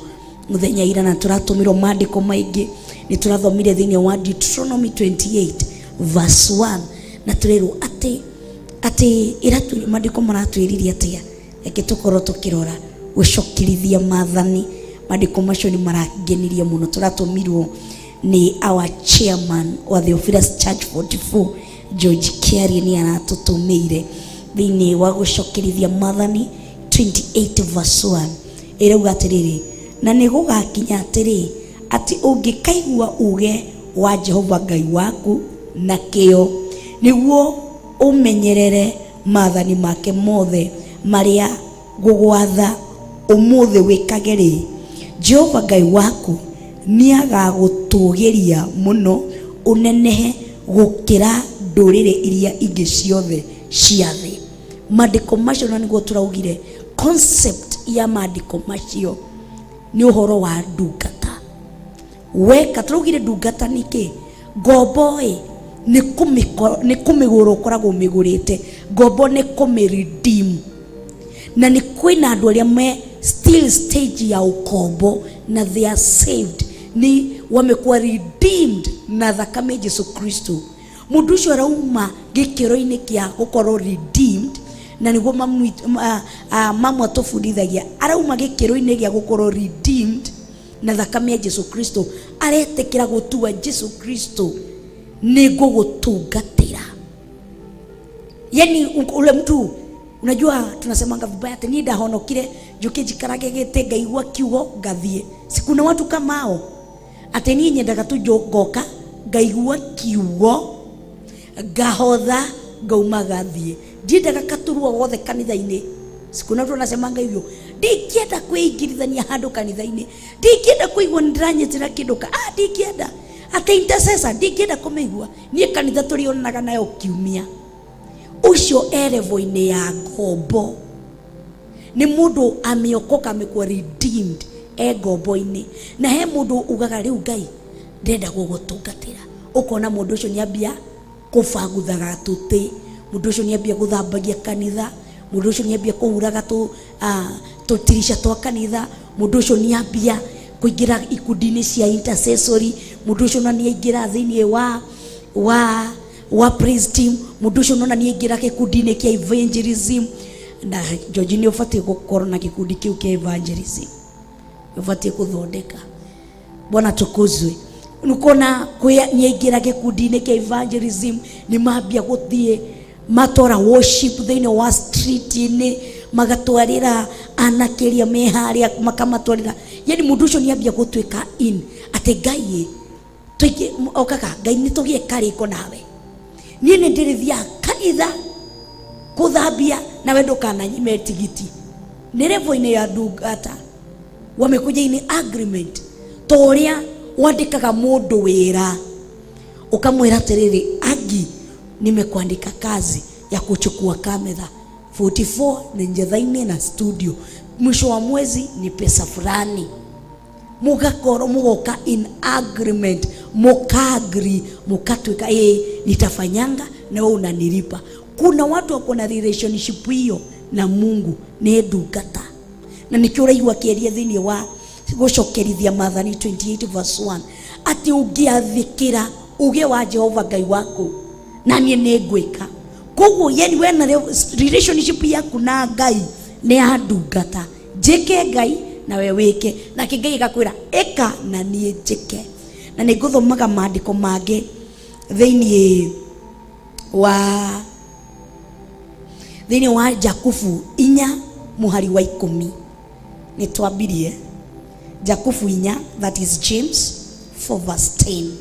mũthenya ira, na tũratũmĩrwo maandĩko maingĩ. Nĩ tũrathomire thĩinĩ wa Deuteronomy 28 verse 1, na tũrerwo atĩ ĩratwĩra maandĩko maratwĩrire atĩa. Reke tũkorwo tũkĩrora gũcokerithia maathani. Maandĩko macio nĩ marangenirie mũno. Tũratũmirwo nĩ our chairman wa Theophilus Church 44 George Kiarie, nĩ aratũtũmĩire thĩinĩ wa gũcokerithia maathani 28 verse 1. Ĩrauga atĩrĩrĩ, na nĩ gũgakinya atĩrĩ, atĩ ũngĩkaigua uge wa Jehova Ngai waku na kĩyo, nĩguo ũmenyerere maathani make mothe marĩa ngũgwatha ũmũthĩ wĩkage rĩ, Jehova Ngai waku nĩagagũtũgĩria mũno ũnenehe gũkĩra ndũrĩrĩ iria ingĩ ciothe cia thĩ. Maandĩko macio, na nĩguo tũraugire concept ya maandĩko macio nĩ ũhoro wa ndungata. Weka tũraugire ndungata nĩ kĩ? Ngombo ĩ nĩ kũmĩgũra ũkoragwo ũmĩgũrĩte. Ngombo nĩ kũmĩ redeem, na nĩ kwĩna andũ arĩa me still stage ya ũkombo na they are saved, ni wamekuwa redeemed na thakame Jesu Kristo. Mũndũ ũcio arauma gĩkĩro-inĩ kĩa gũkorwo redeemed, na nĩguo mamu atũbundithagia, arauma gĩkĩro-inĩ gĩa gũkorwo redeemed na thakame ya Jesu Kristo, aretĩkĩra gũtua Jesu Kristo nĩ ngũgũtungatĩra. Yani ule mtu, unajua tunasemanga vibaya ati niĩ ndahonokire njũke njikarage gĩtĩ ngaigua kiugo ngathiĩ. Si kuna watu kama hao, atĩ niĩ nyendaga tu ngoka ngaigua kiugo ngahotha ngauma gathiĩ, ndiendaga katurua gothe kanitha-inĩ. Si kuna watu wanasemanga hivyo, ndingĩenda kwĩingĩrithania handũ kanitha-inĩ, ndingĩenda kũigua nĩ ndĩranyitĩra kĩndũ ka ndingĩenda atĩ intercessor, ndingĩenda kũmĩigua niĩ kanitha tũrĩonanaga nayo kiumia. Ũcio e level-inĩ ya ngombo, nĩ mũndũ ameokoka, amekuwa redeemed, e ngombo-inĩ. Na he mũndũ ugaga rĩu Ngai ndĩrenda gũgũtungatĩra, ũkona mũndũ ũcio nĩ ambia kũbanguthaga tũtĩ, mũndũ ũcio nĩ ambia gũthambagia kanitha, mũndũ ũcio nĩ ambia kũhuraga tũtirica twa kanitha, mũndũ ũcio nĩ ambia kũingĩra ikundi-inĩ cia intercessory, mũndũ ũcio ona nĩ aingĩra thĩinĩ wa praise team, mũndũ ũcio nona nĩ aingĩra gĩkundi-inĩ kĩa evangelism. Na George, nĩ ũbatiĩ gũkorwo na gĩkundi kĩu kĩa evangelism, nĩ ũbatiĩ gũthondeka. Bwana tukuzwe. Nukona kwĩ nĩ aingĩra gĩkundi-inĩ kĩa evangelism, nĩ mambia gũthiĩ matwara worship thĩinĩ wa street-inĩ. Magatwarĩra anake arĩa me harĩa, makamatwarĩra. Yani mũndũ ũcio nĩ ambia gũtuĩka in atĩ Ngai ĩ tũingĩ okaga Ngai nĩ tũgĩe karĩko nawe, niĩ nĩ ndĩrĩthiaga kanitha kũthambia nawe ndũkananyime tigiti. Nĩ level-inĩ ya ndungata wamekuja in agreement, ta ũrĩa wandĩkaga mũndũ wĩra ukamwĩra atĩrĩrĩ, "Agi, nimekuandika kazi ya kuchukua kamera 44 na njethaini na studio, mwisho wa mwezi ni pesa fulani." Mugakorwo mugoka in agreement, mukaagri, mukatuika, "Eh, nitafanyanga na wewe unanilipa." Kuna watu wako na relationship hiyo na Mungu, nĩ ndungata. Na nikĩo ũraigua akĩaria thĩinĩ wa gũcokerithia Maathani 28 verse 1 atĩ ũngĩathĩkĩra uge wa Jehova Ngai waku, na niĩ nĩ ngwĩka. Koguo yani we na relationship yaku na Ngai nĩ ya ndungata, njĩke Ngai nawe wĩke, nake Ngai agakwĩra ĩka na niĩ njĩke. Na nĩ ngũthomaga maandĩko mangĩ thĩinĩ wa Jakubu 4 mũhari wa 10. Nĩ twambirie Jakubu 4, that is James 4 verse 10.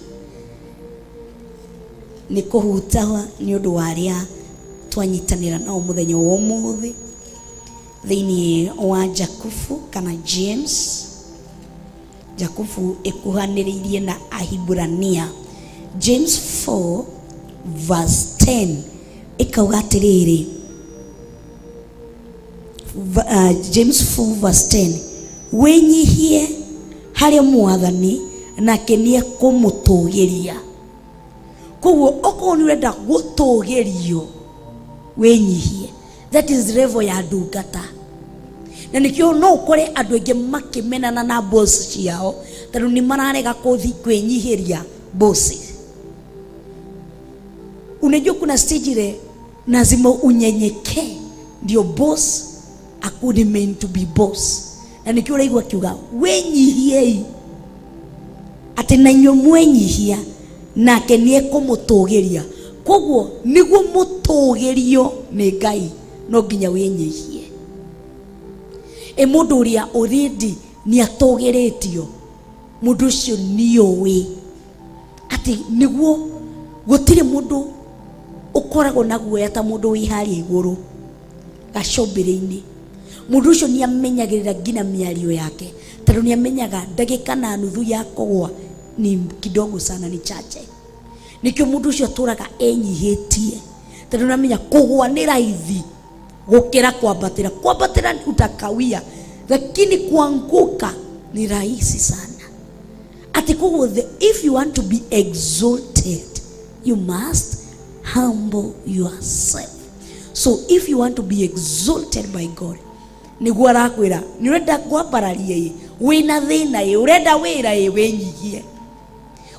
Nĩ kũhuta nĩ ũndũ wa arĩa twanyitanĩra nao mũthenya wa ũmũthĩ. Thĩinĩ wa Jakubu kana James, Jakubu ĩkuhanĩrĩirie na Ahiburania. James 4 verse 10 ĩkauga atĩrĩrĩ, James 4 verse 10, "Wĩnyihie harĩ Mwathani, nake nĩ ekũmũtũgĩria." Koguo okorwo nĩ ũrenda gũtũgĩrio, wĩnyihie. That is level ya ndungata. Na nĩkĩo no ũkore andũ aingĩ makĩmenana na boss ciao, tondũ nĩ mararega kũthi kwĩnyihĩria boss. Unajua kuna stage ile lazima unyenyekee ndio boss aku remain to be boss. Na nĩkĩo ũraigua akiuga, "Wĩnyihiei atĩ na inyuĩ mwenyihia, nake nĩ ekũmũtũgĩria." Koguo nĩguo mũtũgĩrio nĩ Ngai, no nginya wĩnyihie. Ĩ mũndũ ũrĩa already nĩ atũgĩrĩtio, mũndũ ũcio nĩũĩ atĩ nĩguo gũtirĩ mũndũ ũkoragwo na guoya ta mũndũ wĩ harĩa igũrũ gacũmbĩrĩ-inĩ. Mũndũ ũcio nĩ amenyagĩrĩra nginya mĩario yake, tondũ nĩ amenyaga ndagĩka na nuthu ya kũgwa ni kidogo sana, ni chache. Nĩkĩo mũndũ ũcio atũraga enyihĩtie, tondũ nĩ amenya kũgwa nĩ raithi gũkĩra kwambatĩra. Kwambatĩra utakawia, lakini kuanguka ni rahisi sana. Ati koguo if you want to be exalted, you must humble yourself. So if you want to be exalted by God, nĩguo arakwĩra, nĩ ũrenda kwambararia ĩ, wĩna thĩna ĩ, ũrenda wĩra ĩ, wĩnyihie.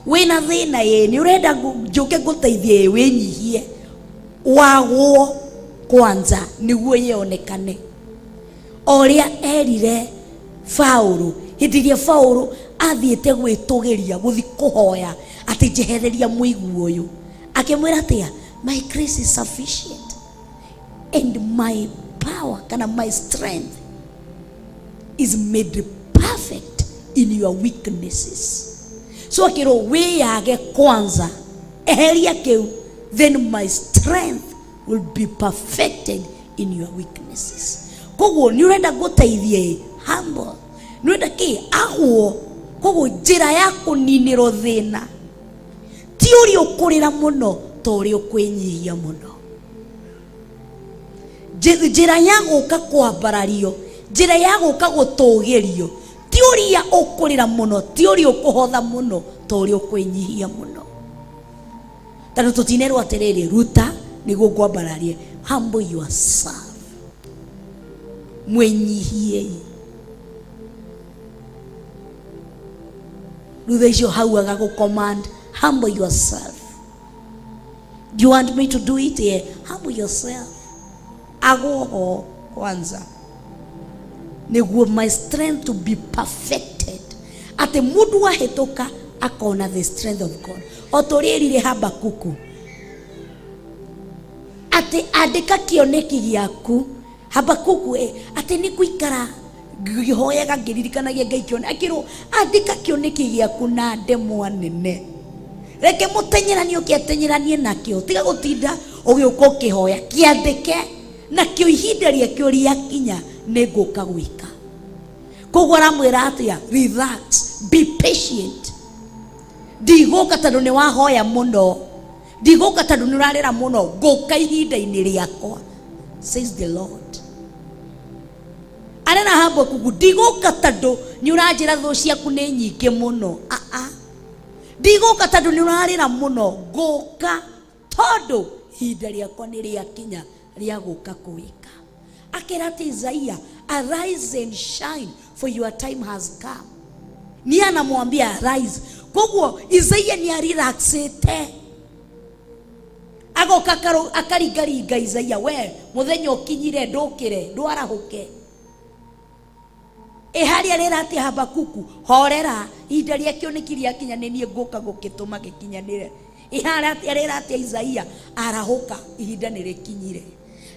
Wĩna thĩna ĩ, nĩ ũrenda njũke ngũteithie ĩ, wĩnyihie, wagwo kwanza nĩguo yonekane. O ũrĩa erire Faũlũ hĩndĩ ĩrĩa Faũlũ athiĩte gwĩtũgĩria, gũthi kũhoya atĩ, "Njehereria mũigua ũyũ," akĩmwĩra atĩa? "My grace is sufficient and my power," kana, "my strength is made perfect in your weaknesses." So akĩrwo, "Wĩyage kwanza, eheria kĩu, then my strength will be perfected in your weaknesses." Koguo nĩ ũrenda ngũteithie ĩ, humble. Nĩ ũrenda kĩ agwo. Koguo njĩra ya kũninĩrwo thĩna ti ũrĩa ũkũrĩra mũno, ta ũrĩa ũkwĩnyihia mũno. Njĩra ya gũka kwambarario, njĩra ya gũka gũtũgĩrio, ti ũrĩa ũkũrĩra mũno, ti ũrĩa ũkũhotha mũno, ta ũrĩa ũkwĩnyihia mũno. Tondũ tũtinerwo atĩrĩrĩ, "Ruta nĩguo ngwambararie." Humble yourself, mwĩnyihiei. Thutha icio hau agagũ-command, "Humble yourself. Do you want me to do it?" "Yeah." "Humble yourself." Agũho kwanza nĩguo my strength to be perfected. Atĩ mũndũ ahĩtũka akona the strength of God. O ta ũrĩa erire Habakuku atĩ, "Andĩka kĩoneki gĩaku." Habakuku atĩ nĩ gũikara ngĩhoyaga ngĩririkanagia Ngai kĩone, akĩrwo andĩka kĩoneki gĩaku na ndemwa nene, reke mũtenyerani ũke atenyeranie nakĩo, tiga gũtinda ũgĩũka ũkĩhoya, kĩandĩke nakĩo ihinda rĩakĩo rĩakinya nĩ ngũka gwĩka. Koguo aramwĩra atĩa? Relax, be patient. Ndigũka tondũ nĩ wahoya mũno, ndigũka tondũ nĩ ũrarĩra mũno, ngũka ihinda-inĩ rĩakwa, says the Lord. Arera Habakuku, ndigũka tondũ nĩ ũranjĩra thũ ciaku nĩ nyingĩ mũno. Aa, ndigũka tondũ nĩ ũrarĩra mũno, ngũka tondũ ihinda rĩakwa nĩ rĩakinya rĩa gũka gwĩka. Akera atĩ Isaia, arise and shine for your time has come. Ni anamwambia arise. Koguo Isaia ni arelaxete, agoka akaringaringa Isaia, we muthenya ukinyire, ndukire, ndwarahuke. Ĩ harĩa rĩra atĩ Habakuku, horera, ihinda rĩa kĩoneki rĩakinya nĩ niĩ ngũka gũkĩtũma gĩkinyanĩre. Ĩ harĩa rĩra atĩ Isaia, arahũka, ihinda nĩ rĩkinyire.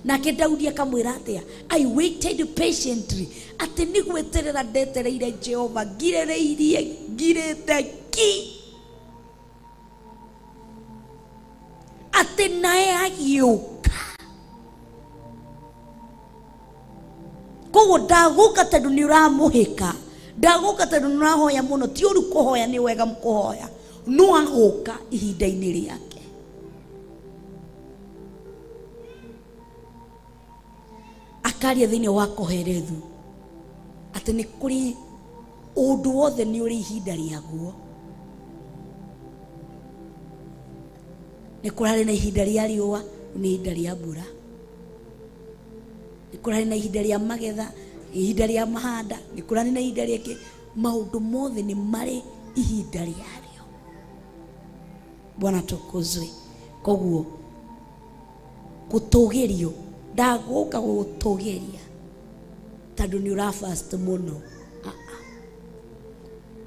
Nake Daudi akamwĩra atĩa? I waited patiently, atĩ nĩ gweterera ndetereire Jehova, ngirĩrĩirie, ngirĩte ki, atĩ naye agĩũka. Koguo ndagũka tondũ nĩ ũramũhĩka, ndagũka tondũ nĩ ũrahoya mũno. Ti ũru kũhoya, nĩ wega kũhoya, no agũka ihinda-inĩ rĩake. Akaria thĩinĩ wa Kohelethu atĩ nĩ kũrĩ ũndũ wothe nĩ ũrĩ ihinda rĩaguo. Nĩ kũrarĩ na ihinda rĩa riũa, nĩ ihinda rĩa mbura. Nĩ kũrarĩ na ihinda rĩa magetha, ihinda rĩa mahanda, nĩ kũrarĩ na ihinda rĩa kĩ. Maũndũ mothe nĩ marĩ ihinda rĩarĩo. Bwana tukuzwe. Koguo gũtũgĩrio, ndagũka gũgũtũgĩria tondũ nĩ ũrafast mũno.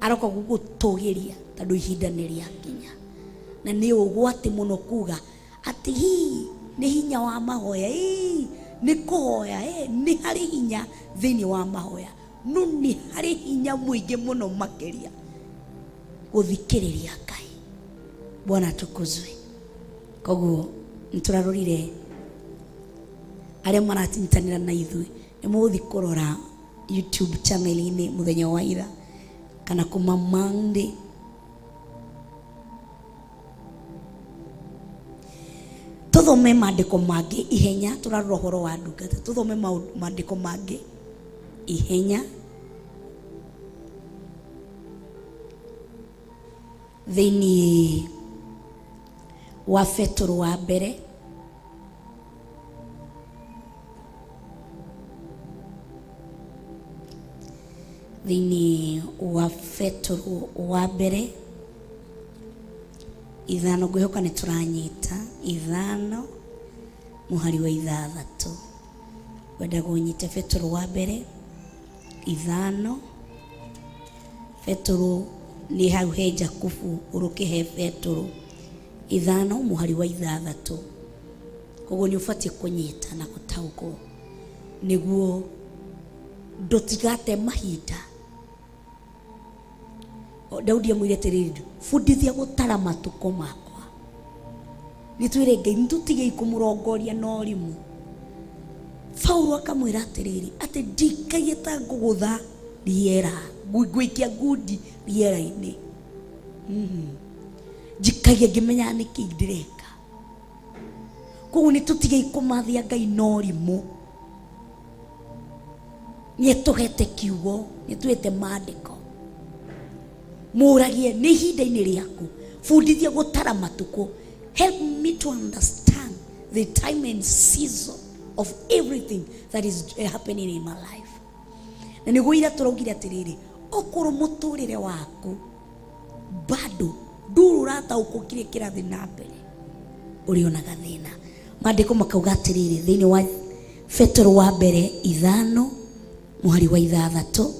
Aroka gũgũtũgĩria tondũ ihinda nĩ rĩakinya. Na nĩ ũgwati mũno kuga atĩ hii nĩ hinya wa mahoya, ii nĩ kũhoya, nĩ harĩ hinya thĩinĩ wa mahoya, no nĩ harĩ hinya mũingĩ mũno makĩria gũthikĩrĩria Ngai. Bwana tukuzwe. Koguo nĩ tũrarorire arĩa maratinyitanĩra na ithuĩ, nĩ mũgũthiĩ kũrora YouTube channel-inĩ mũthenya wa ira kana kuma Monday. Tuthome maandĩko mangĩ ihenya, tũrarora ũhoro wa ndungata, tuthome maandĩko mangĩ ihenya thĩinĩ wa Petero wa mbere thĩinĩ wa Petero wa mbere 5, ngwĩhoka nĩ tũranyita 5 mũhari wa 6. Ngwenda ũnyite Petero wa mbere 5. Petero nĩ hau he Jakubu ũrũke he Petero 5 mũhari wa 6. Koguo nĩ ũbatiĩ kũnyita na gũtaũkwo nĩguo ndũtigate mahinda. Daudi amwĩre atĩrĩrĩ, bundithia gũtara matukũ makwa. Nĩ twĩre Ngai nĩtũtigei kũmũrongoria na ũrimũ. Paulo akamwĩra atĩrĩrĩ, atĩ ndikagie ta ngũgũtha rĩera, ngũikia ngundi rĩera-inĩ. Njikagia ngĩmenyaga nĩkĩ ndĩreka. Koguo nĩ tũtigei kũmathia Ngai na ũrimũ. Nĩ atũhete kiugo, nĩ atũhete maandĩko. Mũragie nĩ ihinda-inĩ rĩaku, bundithia gũtara matukũ. Help me to understand the time and season of everything that is happening in my life. Na nĩguo ira tũraugire atĩrĩrĩ, okorwo mũtũrĩre waku bado ndũrĩ ũrataũkwo kĩrĩa kĩrathiĩ na mbere, ũrĩonaga thĩna. Maandĩko makauga atĩrĩrĩ thĩinĩ wa Petero wa mbere 5 mũhari wa 6.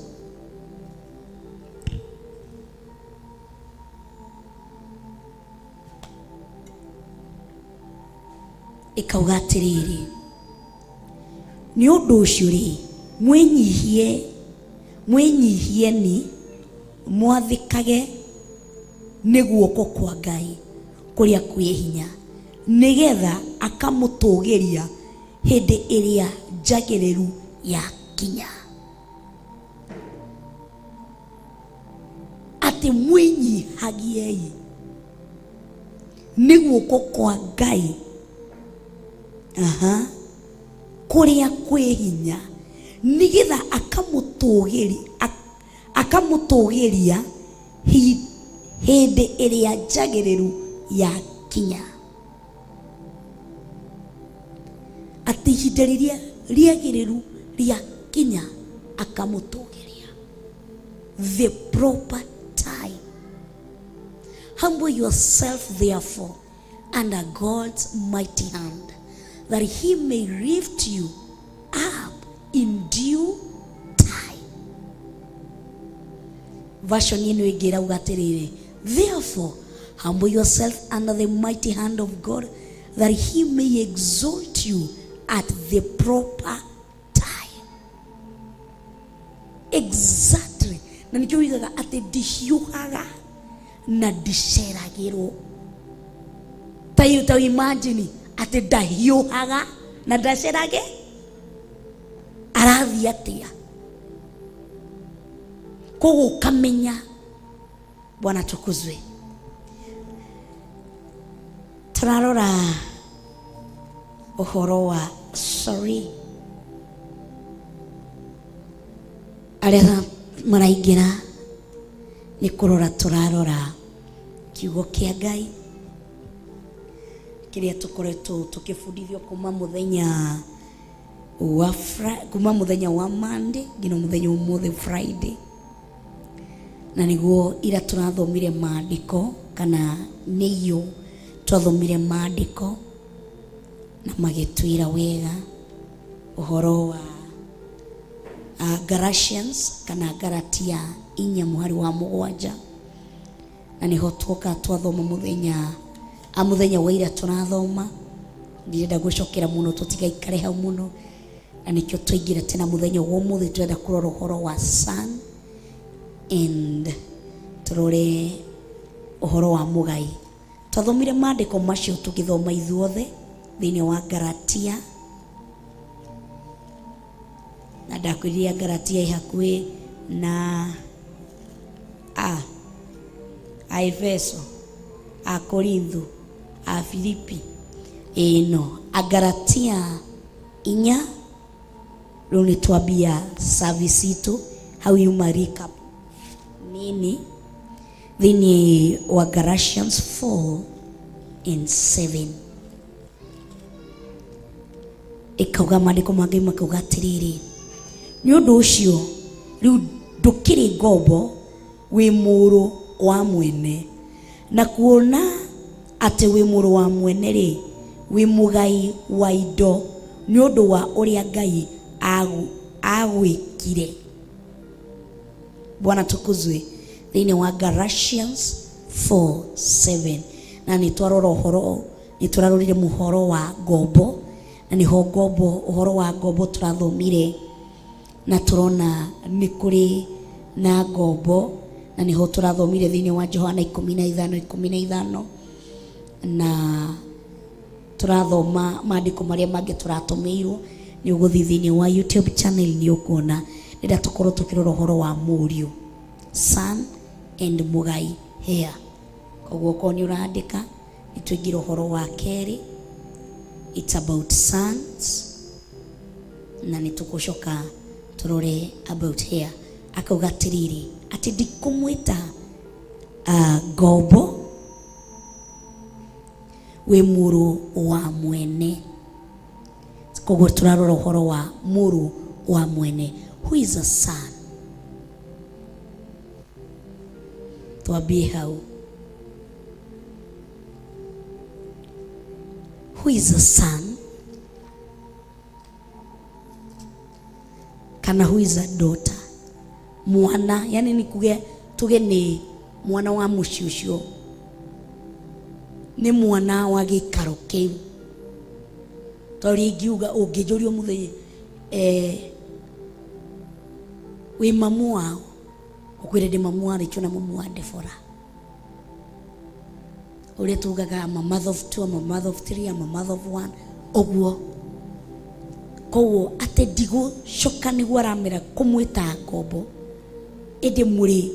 Ĩkauga atĩrĩrĩ, Nĩ ũndũ ũcio rĩ, mwĩnyihie, mwĩnyihieni mwathĩkage nĩ guoko kwa Ngai kũrĩa kwĩ hinya, nĩgetha akamũtũgĩria hĩndĩ ĩrĩa njagĩrĩru yakinya. Atĩ mwĩnyihagiei nĩ guoko kwa Ngai, aha, kũrĩa kwĩ hinya, nĩgetha akamũtũgĩria hĩndĩ ĩrĩa njagĩrĩru yakinya. Atĩ ihinda rĩrĩa rĩagĩrĩru rĩakinya akamũtũgĩria. The proper time. Humble yourself therefore under God's mighty hand, that he may lift you up in due time. Version ĩno ĩngĩ ĩrauga atĩrĩrĩ, therefore humble yourself under the mighty hand of God, that he may exalt you at the proper time. Exactly. Na nĩkĩo ugaga atĩ ndihiũhaga na ndiceragĩrwo. Ta imagine atĩ ndahiũhaga na ndacerage, arathiĩ atĩa? Koguo ũkamenya. Bwana tukuzwe. Turarora ũhoro wa, sorry, arĩa maraingĩra, nĩ kũrora tũrarora kiugo kĩa Ngai kĩrĩa tũkoretwo tũkĩbundithio kuma mũthenya wa Monday nginya mũthenya ũmũthĩ Friday. Na nĩguo ira tũrathomire maandĩko, kana nĩyo twathomire maandĩko na magĩtwĩra wega ũhoro wa Galatians kana Galatia 4 mũhari wa 7, na nĩho tuoka twathoma mũthenya wa ira tũrathoma. Ndirenda gũcokera mũno, tũtigaikare hau mũno, na nĩkĩo twaingĩra tena mũthenya wa ũmũthĩ. Tũrenda kũrora ũhoro wa son and tũrore ũhoro wa mũgai. Twathomire maandĩko macio tũgĩthoma ithuothe thĩinĩ wa Galatia, na ndakwĩrire Galatia ĩ hakuhĩ na a Efeso, a Korintho, a Filipi, ĩno Agalatia 4. Rĩu nĩ twambia service itũ hau, yuma recap nini thĩinĩ wa Galatians 4 and 7. Ĩkauga, maandĩko ma Ngai makauga atĩrĩrĩ, nĩ ũndũ ũcio rĩu ndũkĩrĩ ngombo, wĩ mũrũ wa mwene, na kuona atĩ wĩ mũrũ wa mwene rĩ, wĩ mũgai wa indo nĩ ũndũ wa ũrĩa Ngai agwĩkire. Bwana tukuzwe. Thĩinĩ wa Galatians 4:7, na nĩ twarora ũhoro, nĩ tũrarorire mũhoro wa ngombo, na nĩho ngombo, ũhoro wa ngombo tũrathomire, na tũrona nĩ kũrĩ na ngombo, na nĩho tũrathomire thĩinĩ wa Johana 15:15, na tũrathoma maandĩko marĩa mangĩ tũratũmĩirwo. Nĩ ũgũthiĩ thĩinĩ wa YouTube channel, nĩ ũkuona. Rĩrĩa tũkorwo tũkĩrora ũhoro wa mũriũ, son, and mũgai, heir. Koguo okorwo nĩ ũrandĩka, nĩ tũingĩra ũhoro wa kerĩ, it's about sons, na nĩ tũgũcoka tũrore about heir. Akauga atĩrĩrĩ, atĩ ndikũmwĩta ngombo, wĩ mũrũ wa mwene. Koguo tũrarora ũhoro wa mũrũ wa mwene. Who is a son? Twambie hau. Who is a son kana who is a daughter? Mwana, yani ni kuge tuge nĩ mwana wa mũciĩ ũcio, nĩ mwana wa gĩikaro kĩu. Tondũ ingiuga, ũngĩnjũria mũthenya, Eh, wĩ mamu wao ũkwĩre ndĩ mamu wa Rachel na mamu wa Deborah ũrĩa tugaga I'm a mother of two, I'm a mother of three, I'm a mother of one ũguo koguo atĩ ndigũcoka nĩguo aramera kũmwĩta ngombo ĩndĩ mũrĩ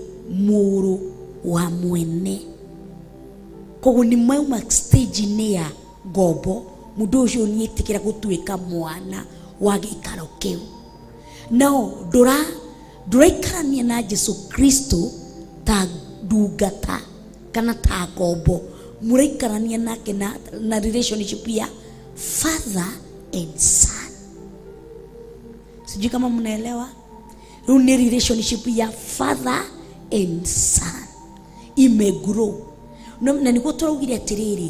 mũrũ wa mwene koguo nĩ mauma stage-inĩ ya ngombo mũndũ ũcio nĩetĩkĩra gũtuĩka mwana wa gĩikaro kĩu no ndũra ndũraikarania na Jesu Kristo ta ndungata kana ta ngombo mũraikarania nake na relationship ya father and son. Sijui kama mnaelewa. Rĩu nĩ relationship ya father and son imegrow na nĩguo tũraugire atĩrĩrĩ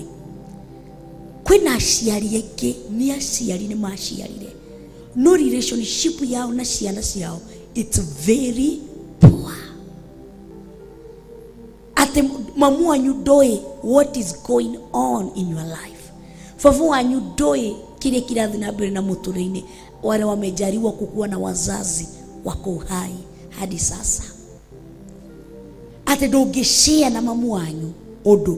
kwĩna aciari aingĩ nĩ aciari nĩ maciarire no relationship yao na ciana ciao it's very poor atĩ mamu wanyu ndoĩ what is going on in your life baba wanyu ndoĩ kĩrĩa kĩrathiĩ na mbere na mũtũrĩre-inĩ wale wamejaliwa kukuwa na wazazi wako uhai hadi sasa atĩ ndũngĩshare na mamu wanyu ũndũ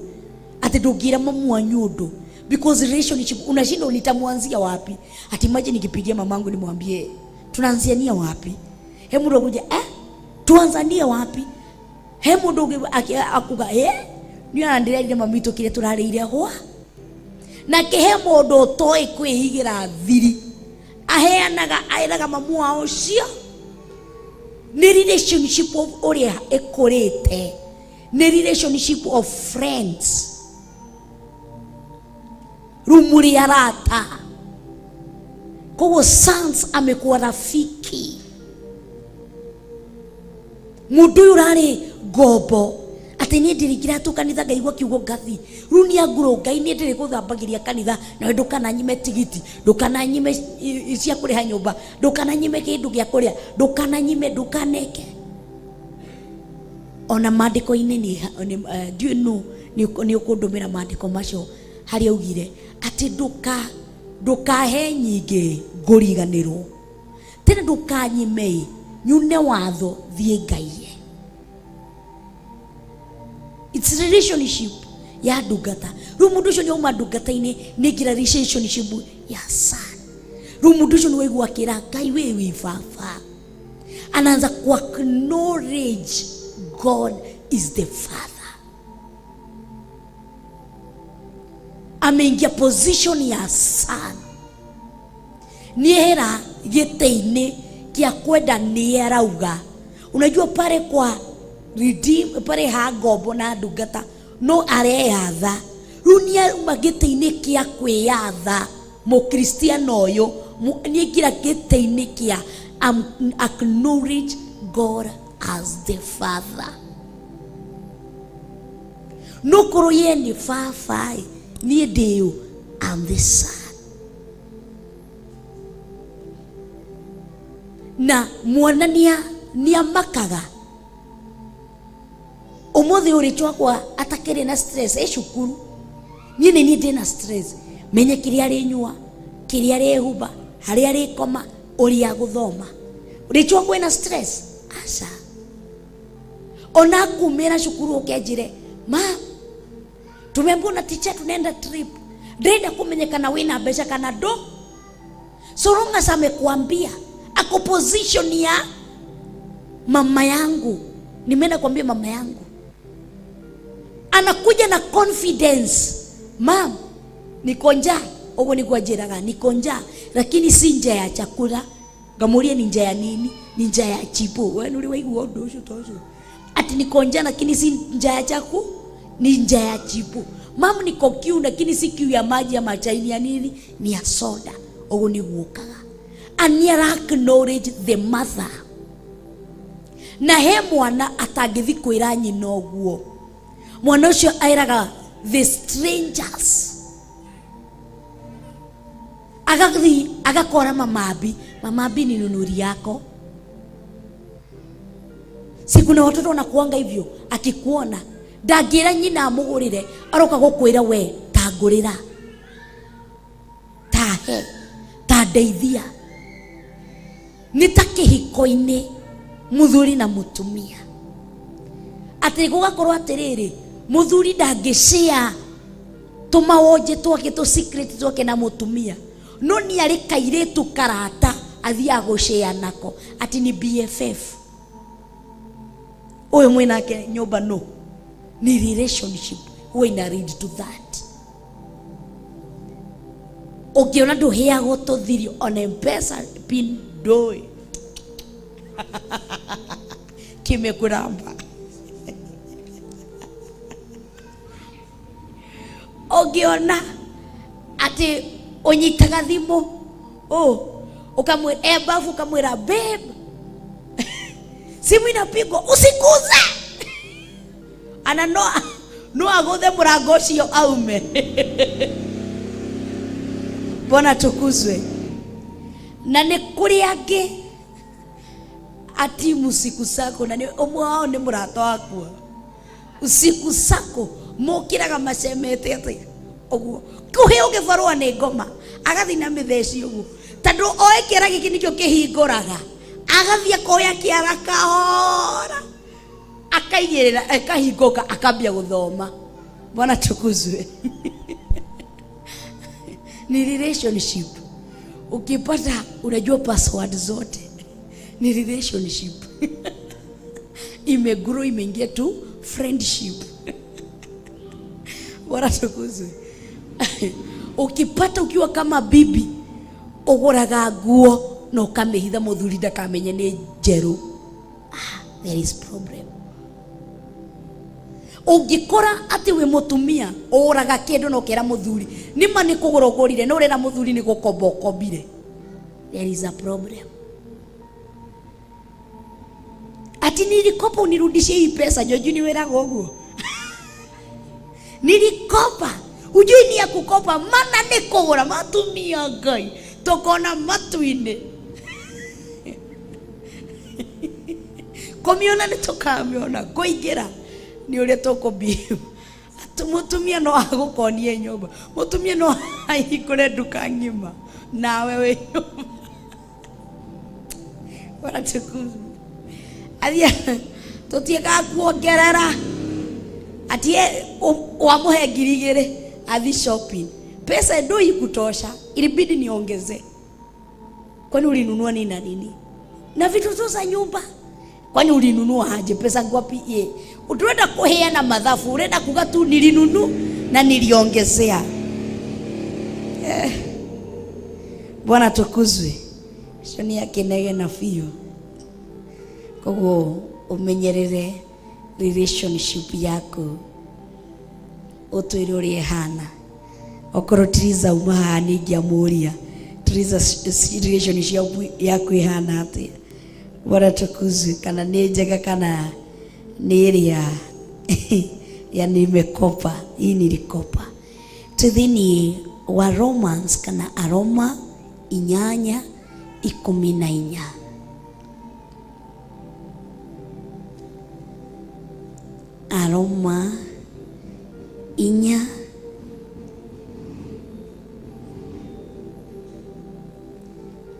atĩ ndũngĩra mamu wanyu ũndũ because relationship unashindwa nitamwanzia wapi ati imagine nikipigia mamangu nimwambie tunaanziania wapi he mũndũ akuja eh tuanzanie wapi he mũndũ ũngĩ akuga eh niĩ ona ndĩrerire mami witũ kĩrĩa tũrarĩire hwa nake he mũndũ ũtoĩ kwĩhigĩra thiri aheanaga aĩraga mamu wao ũcio nĩ relationship of ũrĩa ĩkũrĩte nĩ relationship of friends rĩu mũrĩ arata koguo sons amekuwa rafiki mũndũ ũyũ ũrarĩ ngombo atĩ niĩ ndĩrĩingĩra tu kanitha ngaigua kiugo ngathi rĩu nĩ angũrũ ngai niĩ ndĩrĩ gũthambagĩria kanitha nawe ndũkananyime tigiti ndũkananyime cia kũrĩha nyũmba ndũkananyime kĩndũ gĩa kũrĩa ndũkananyime ndũkaneke ona maandĩko-inĩ ndiũĩ nũ nĩ ũkũndũmĩra maandĩko macio harĩa augire atĩ ndũkahe nyingĩ ngũriganĩrwo tena ndũkanyime nyune watho thiĩ ngaiye. It's relationship ya ndungata rĩu mũndũ ũcio nĩ auma ndungata-inĩ nĩ ingĩra relationship ya son. Rĩu mũndũ ũcio nĩ waigua akĩra ngai wĩ wĩ baba anaanza ku acknowledge God is the father. Ameingia position ya son niehera gĩtĩ-inĩ kĩa kwenda nĩ arauga unajua pale kwa redeem pale ha ngombo na ndungata no areyatha rĩu nĩ auma gĩtĩ-inĩ kĩa kwĩyatha mũkristiano ũyũ nĩ aingĩra gĩtĩ-inĩ kĩa acknowledge God as the father no korwo ye nĩ baba ĩ niĩ ndĩũ am the son na mwana nĩamakaga ũmũthĩ ũrĩ wakwa atakĩrĩ na stress ĩ cukuru niĩ nĩ niĩ ndĩna stress menye kĩrĩa arĩnyua kĩrĩa arĩhumba harĩa arĩkoma ũrĩa agũthoma rĩcho wakwa ena stress aca ona kumĩra cukuru ũkenjire ma tumeambiwa na teacher tunaenda trip ndĩrenda kũmenya kana wĩna mbeca kana ndo so long as amekuambia ako position ya mama yangu nimeenda kuambia mama yangu anakuja na confidence mam niko njaa ũguo nĩguo anjĩraga niko njaa lakini si njaa ya chakula ngamuria ni njaa ya nini ni njaa ya chipo wewe nĩ ũrĩ waigua ũndũ ũcio ta ũcio ati niko njaa lakini si njaa ya chaku ni njaa ya chipo mam niko kiu lakini si kiu ya maji ama chai ni ya nini ni ya soda ũguo nĩguo ũkaga and nĩ ara acknowledge the mother na he mwana atangĩthi kwĩra nyina ũguo mwana ũcio aĩraga the strangers agathi agakora mamambi mamambi ni nunuri yako si kuna watoto wanakuanga hivyo akikuona ndangĩra nyina amũgũrĩre aroka gũkwĩra we tangũrĩra tahe tandeithia Nĩ ta kĩhiko-inĩ mũthuri na mũtumia, atĩ gũgakorwo atĩrĩrĩ, mũthuri ndangĩshare tũmawonje twake, tũ secret twake na mũtumia, no nĩ arĩ kairĩtu karata athiaga gũshare nako atĩ ni BFF. Ũyũ mwĩnake nyũmba no ni relationship huwa ina lead to that. Ũngĩona ndũheagwo tũthiri ona mpesa pin ndũĩ kimekuramba. Ũngĩona atĩ ũnyitaga thimũ ũ ũkamwĩra e bafu, ũkamwĩra babe, simu inapigwa, usiguze, ana no no agũthe mũrango ũcio aume. Bwana tukuzwe. Na nĩ kũrĩ angĩ ati usiku sako, na nĩ ũmwe wao nĩ mũrata wakwa, usiku sako mokĩraga macemete atĩa ũguo kũhe ũgĩbarũa nĩ ngoma, agathiĩ na mĩtheci ũguo tondũ oĩ kĩara gĩkĩ nĩkĩo kĩhingũraga, agathiĩ akoya kĩara kahora akaigĩrĩra ĩkahingũka, akambia gũthoma. Bwana tukuzwe. Ni relationship. Ukipata unajua password zote, ni relationship imegrow, imeingia tu friendship. Bwana tukuzwe. Ukipata ukiwa kama bibi ũgũraga nguo na ũkamĩhitha mũthuri ndakamenye nĩ njerũ, ah, there is problem. Ũngĩkora atĩ wĩ mũtumia ũgũraga kĩndũ na ũkera mũthuri nĩma nĩ kũgũra ũgũrire, no ũrera mũthuri nĩ gũkomba ũkombire, there is a problem. Ati nilikopa unirudishie hii pesa. Joju ni wĩraga ũguo, nilikopa, ujui ni ya kukopa mana nĩ kũgũra. Matumia Ngai tũkona matu-inĩ, kũmĩona nĩ tũkamĩona, kũingĩra nĩ ũrĩa tũkũbihave. Mũtumia no agũkonie nyũmba, mũtumia no ahingũre nduka ng'ima nawe wĩ nyũmba. Bwana tukuzwe. Athia tũtiĩkaga kuongerera ati wamũhe 2,000 athi shopping, pesa ndo ikutosha, ilibidi niongeze. Kwani ulinunua nini na nini na vitu tu za nyumba? Kwani ulinunua aje? Pesa ngapi? Ye uturenda kuheana mathabu, urenda kuga tu nilinunu na niliongezea. Eh. Bwana tukuzwe. Cio nĩ akenege biũ. Koguo ũmenyerere relationship yaku, ũtwĩre ũrĩa ĩhana. Okorwo Triza uma haha nĩingĩamũria Triza, relationship yaku ĩhana atĩa? Bwana tukuzwe. Kana nĩ njega kana nĩ ĩrĩa ya nimekopa, hii nilikopa. Twĩ thĩinĩ wa Romans kana Aroma 8:14. Aroma inya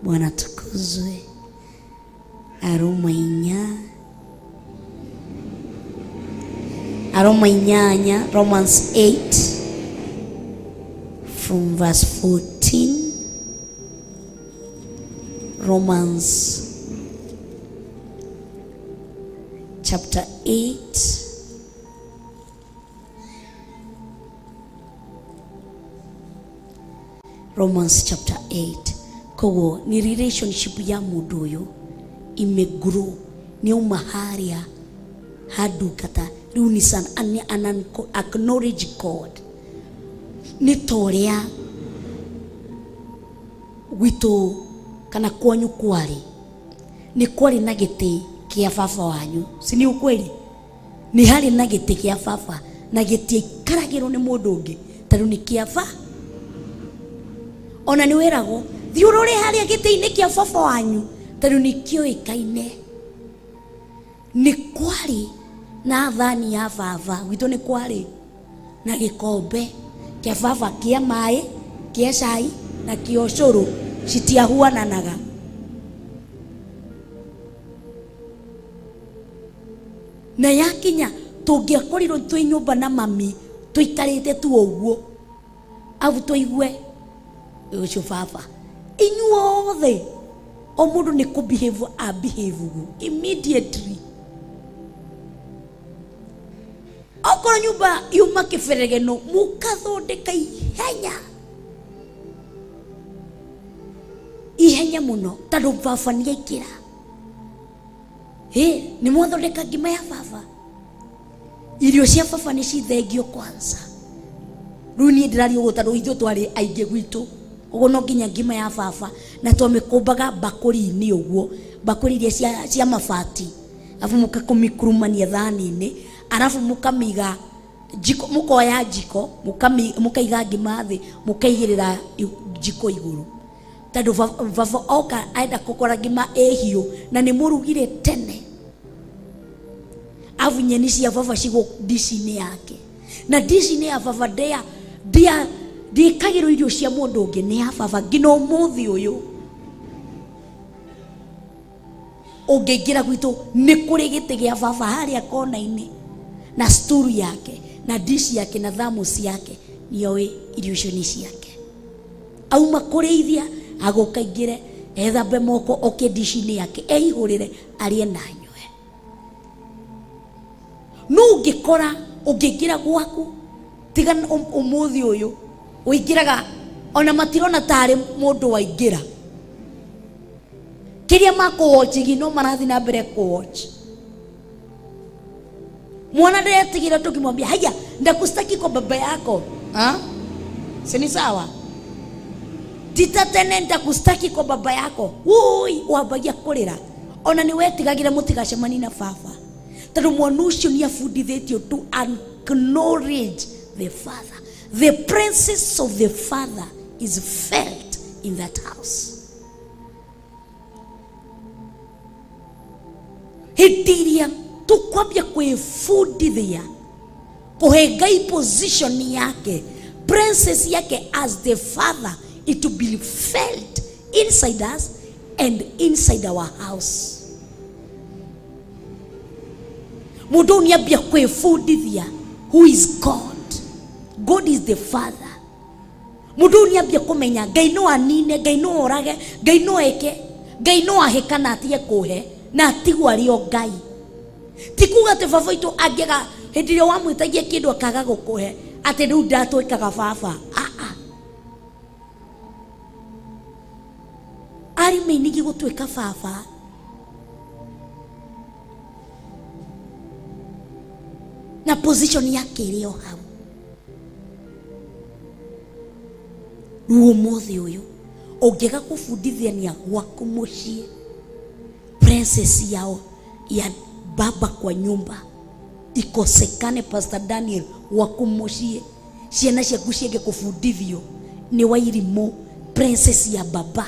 Bwana tukuzwe. Aroma inya, Aroma 8, Romans 8 from verse 14. Romans chapter 8, Romans chapter 8. Koguo ni relationship ya mũndũ ũyũ imegrow, nĩ auma harĩa handungata rĩu ni sana ana acknowledge God. Nĩ ta ũrĩa gwitũ kana kwanyu kwarĩ, nĩ kwarĩ na gĩtĩ kĩa baba wanyu, si ni ukweli? Nĩ harĩ na gĩtĩ kĩa baba na gĩtiaikaragĩrwo nĩ mũndũ ũngĩ tondũ nĩ kĩa ba. Ona nĩ wĩragwo thiĩ ũrore harĩa gĩtĩ-inĩ kĩa baba wanyu tondũ nĩ kĩoĩkaine. Nĩ kwarĩ na thani ya baba gwitũ, nĩ kwarĩ na gĩkombe kĩa baba kĩa maĩ, kĩa cai na kĩa ũcũrũ, citiahuananaga. Na yakinya tũngĩakorirwo twĩ nyũmba na mami tũikarĩte tu ũguo, abu tũigue ũcio baba, inyuothe o mũndũ nĩ kũ behave a behave ũguo immediately. Okorwo nyũmba yuma kĩberegeno mũkathondeka ihenya ihenya mũno, tondũ baba nĩ aingĩra. Ĩ nĩ mwathondeka ngima ya baba, irio cia baba nĩ cithengio kwanza. Rĩu niĩ ndĩraria ũguo tondũ ithuĩ twarĩ aingĩ gwitũ, ũguo no nginya ngima ya baba, na twamĩkũmbaga mbakũri-inĩ ũguo, mbakũri iria cia mabati, arabu mũkakũmikurumania thani-inĩ, arabu mũkamĩiga jiko, mũkoya jiko, mũkaiga ngima thĩ, mũkaigĩrĩra jiko igũrũ, tondũ baba oka aenda gũkora ngima ĩ hiũ na nĩ mũrugire tene. Arabu nyeni cia baba cigũ ndici-inĩ yake, na ndici-inĩ ya baba ndĩkagĩrwo irio cia mũndũ ũngĩ, nĩ ya baba nginya ũmũthĩ ũyũ. Ũngĩingĩra gwitũ nĩ kũrĩ gĩtĩ gĩa baba harĩa kona-inĩ, na sturu yake na dishi yake na thermos yake, nĩoĩ irio icio nĩ ciake. Auma kũrĩithia agũka aingĩre ethambe moko oke dishi-inĩ yake eihũrĩre arĩe na anyue. No ũngĩkora ũngĩingĩra gwaku tiga ũmũthĩ ũyũ ũingĩraga ona matirona tarĩ mũndũ waingĩra, kĩrĩa makũwatchigi no marathiĩ na mbere kũwatch. Mwana ndetigĩra tukimwambia haya ndakustaki kwa baba yako, ha? Si ni sawa? Tita tene ndakustaki kwa baba yako, woi wambagia kũrĩra. Ona nĩ wetigagĩra mũtigacemanie na baba, tondũ mwana ũcio nĩ abundithĩtio to acknowledge the father. The presence of the father is felt in that house. Hĩndĩ ĩrĩa tũkwambia kwĩbundithia kũhe Ngai position yake, presence yake as the father, it will be felt inside us and inside our house. Mũndũ ũyũ nĩambia kwĩbundithia who is God. God is the father. Mũndũ ũyũ nĩambia kũmenya Ngai no anine, Ngai no orage, Ngai no eke, Ngai no ahe kana atige kũhe, na atigwo arĩ o Ngai. Ti kuga atĩ baba witũ angĩaga hĩndĩ ĩrĩa wamwĩtagia kĩndũ akaga gũkũhe atĩ rĩu ndatwĩkaga baba. Aa, arĩmĩinigi gũtuĩka baba. Na position yake ĩrĩ o hau. Rĩu ũmũthĩ ũyũ ũngĩaga kũbundithania gwaku mũciĩ princess yao ya baba kwa nyumba ikosekane, Pastor Daniel, gwaku mũciĩ ciana ciaku ciage kũbundithio nĩ wairimũ princess ya baba,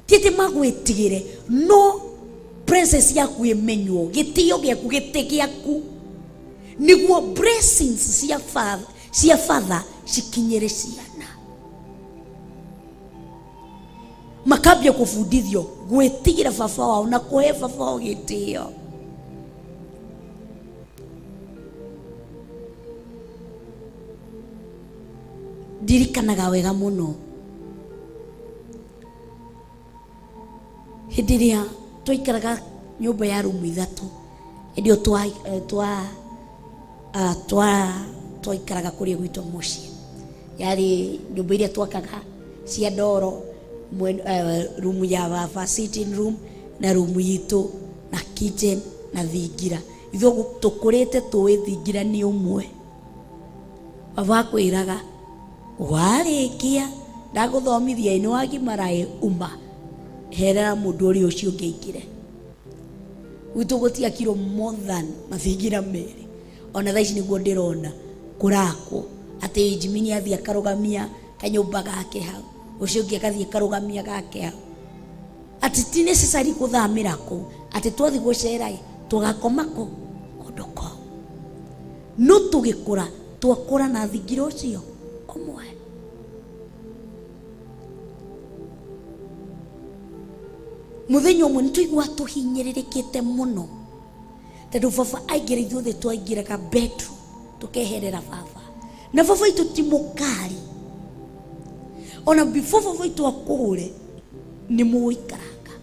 ti atĩ magwĩtigĩre, no princess yaku ĩmenywo, gĩtĩo gĩaku gĩtĩ gĩaku, nĩguo blessings cia father cikinyĩre ciana. Makambia kũbundithio gwĩtigĩra baba wao na kũhe baba wao gĩtĩo. Ndirikanaga wega mũno hĩndĩ ĩrĩa twaikaraga nyũmba ya rumu ithatũ, hĩndĩ ĩyo twaikaraga kũrĩa gwitũ mũciĩ, yarĩ nyũmba iria twakaga cia ndoro, rumu ya baba, sitting room, na rumu itũ, na kitchen na thingira. Ithuĩ tũkũrĩte tũĩ thingira nĩ ũmwe. Baba akwĩraga warĩkia ndagũthomithia nĩ wagimara ĩ uma herera mũndũ ũrĩa ũcio ũngĩ aingĩre. Gwitũ gũtiakirwo more than mathingira merĩ. Ona thaa ici nĩguo ndĩrona kũrakwo atĩ Jimmy nĩ athiĩ akarũgamia kanyũmba gake hau, ũcio ũngĩ agathiĩ akarũgamia gake hau, atĩ ti necessary gũthamĩra kũu, atĩ twathiĩ gũcera ĩ tũgakoma kũ kũndũ kũu. No tũgĩkũra twakũra na thingira ũcio ũmwe. Mũthenya ũmwe nĩ tũigua tũhinyĩrĩrĩkĩte mũno. Tondũ baba aingĩra ithuothe twaingĩraga bedroom tũkeherera baba. Na baba witũ ti mũkari. Ona before baba witũ akũhũre nĩ mũgũikaranga.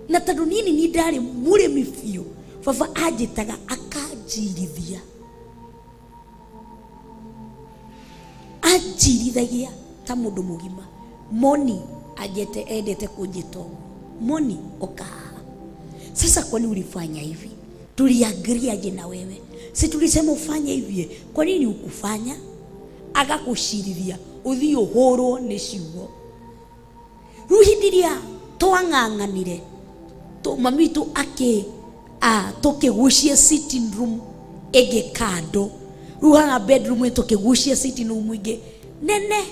Na tondũ niĩ nĩ niĩ ndarĩ mũrĩmi biũ, baba anjĩtaga akanjirithia. Anjirithagia ta mũndũ mũgima. Moni anjete endete kũnjĩta ũguo. Moni ũka haha. Sasa kwani ulifanya hivi? Tuliagriaje na wewe? Si tulisema ufanye hivi? Kwa nini hukufanya? Agakũcirithia ũthiĩ ũhũrwo nĩ ciugo. Rĩu hĩndĩ ĩrĩa twang'ang'anire, mami witũ tũkĩgucia sitting room ĩngĩ kando. Rĩu haha bedroom ĩ tũkĩgucia sitting room ĩngĩ nene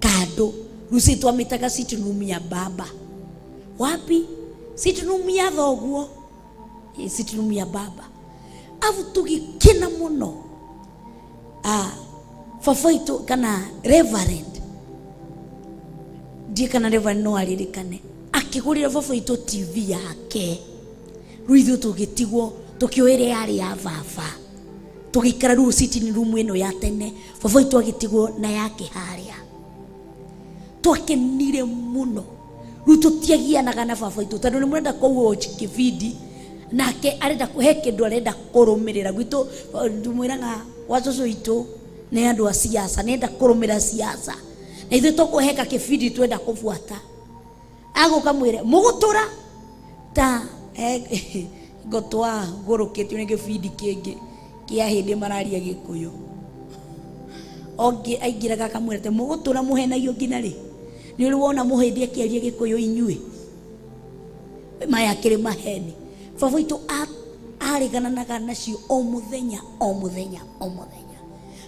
kando. Rĩu si twamĩtaga sitting room ya baba. Wapi? Sitting room ya thoguo. Sitting room ya baba. Afu tũgĩkena mũno. Baba witũ kana reverend, ndiĩ kana reverend no aririkane, akĩgũrĩra baba witũ TV yake. Rĩu ithuĩ tũgĩtigwo tũkĩoĩ ĩrĩa yarĩ ya baba. Tũgĩikara rĩu sitting room ĩno ya tene, baba witũ agĩtigwo na yake harĩa. Twakenire mũno. Rĩu tũtiagianaga na baba witũ tondũ nĩ mũrenda kũ watch kĩbindi nake arenda he kĩndũ arenda kũrũmĩrĩra. Gwitũ ndĩmwĩraga gwa cũcũ witũ nĩ andũ a siasa, nĩenda kũrũmĩrĩra siasa. Na ithuĩ tũkũheka kĩbindi twenda kũbuata. Agũka mwĩre mũgũtũra ta ngo twagũrũkĩtio nĩ kĩbindi kĩngĩ kĩa hĩndĩ mararia Gĩkũyũ. Ongĩ aingĩraga akamwĩra atĩ mũgũtũra mũhenagio nginya rĩ? Nĩ ũrĩ wona mũhĩndĩ akĩaria Gĩkũyũ inyuĩ? Maya akĩrĩ maheni. Baba witũ aregananaga nacio o mũthenya, o mũthenya, o mũthenya.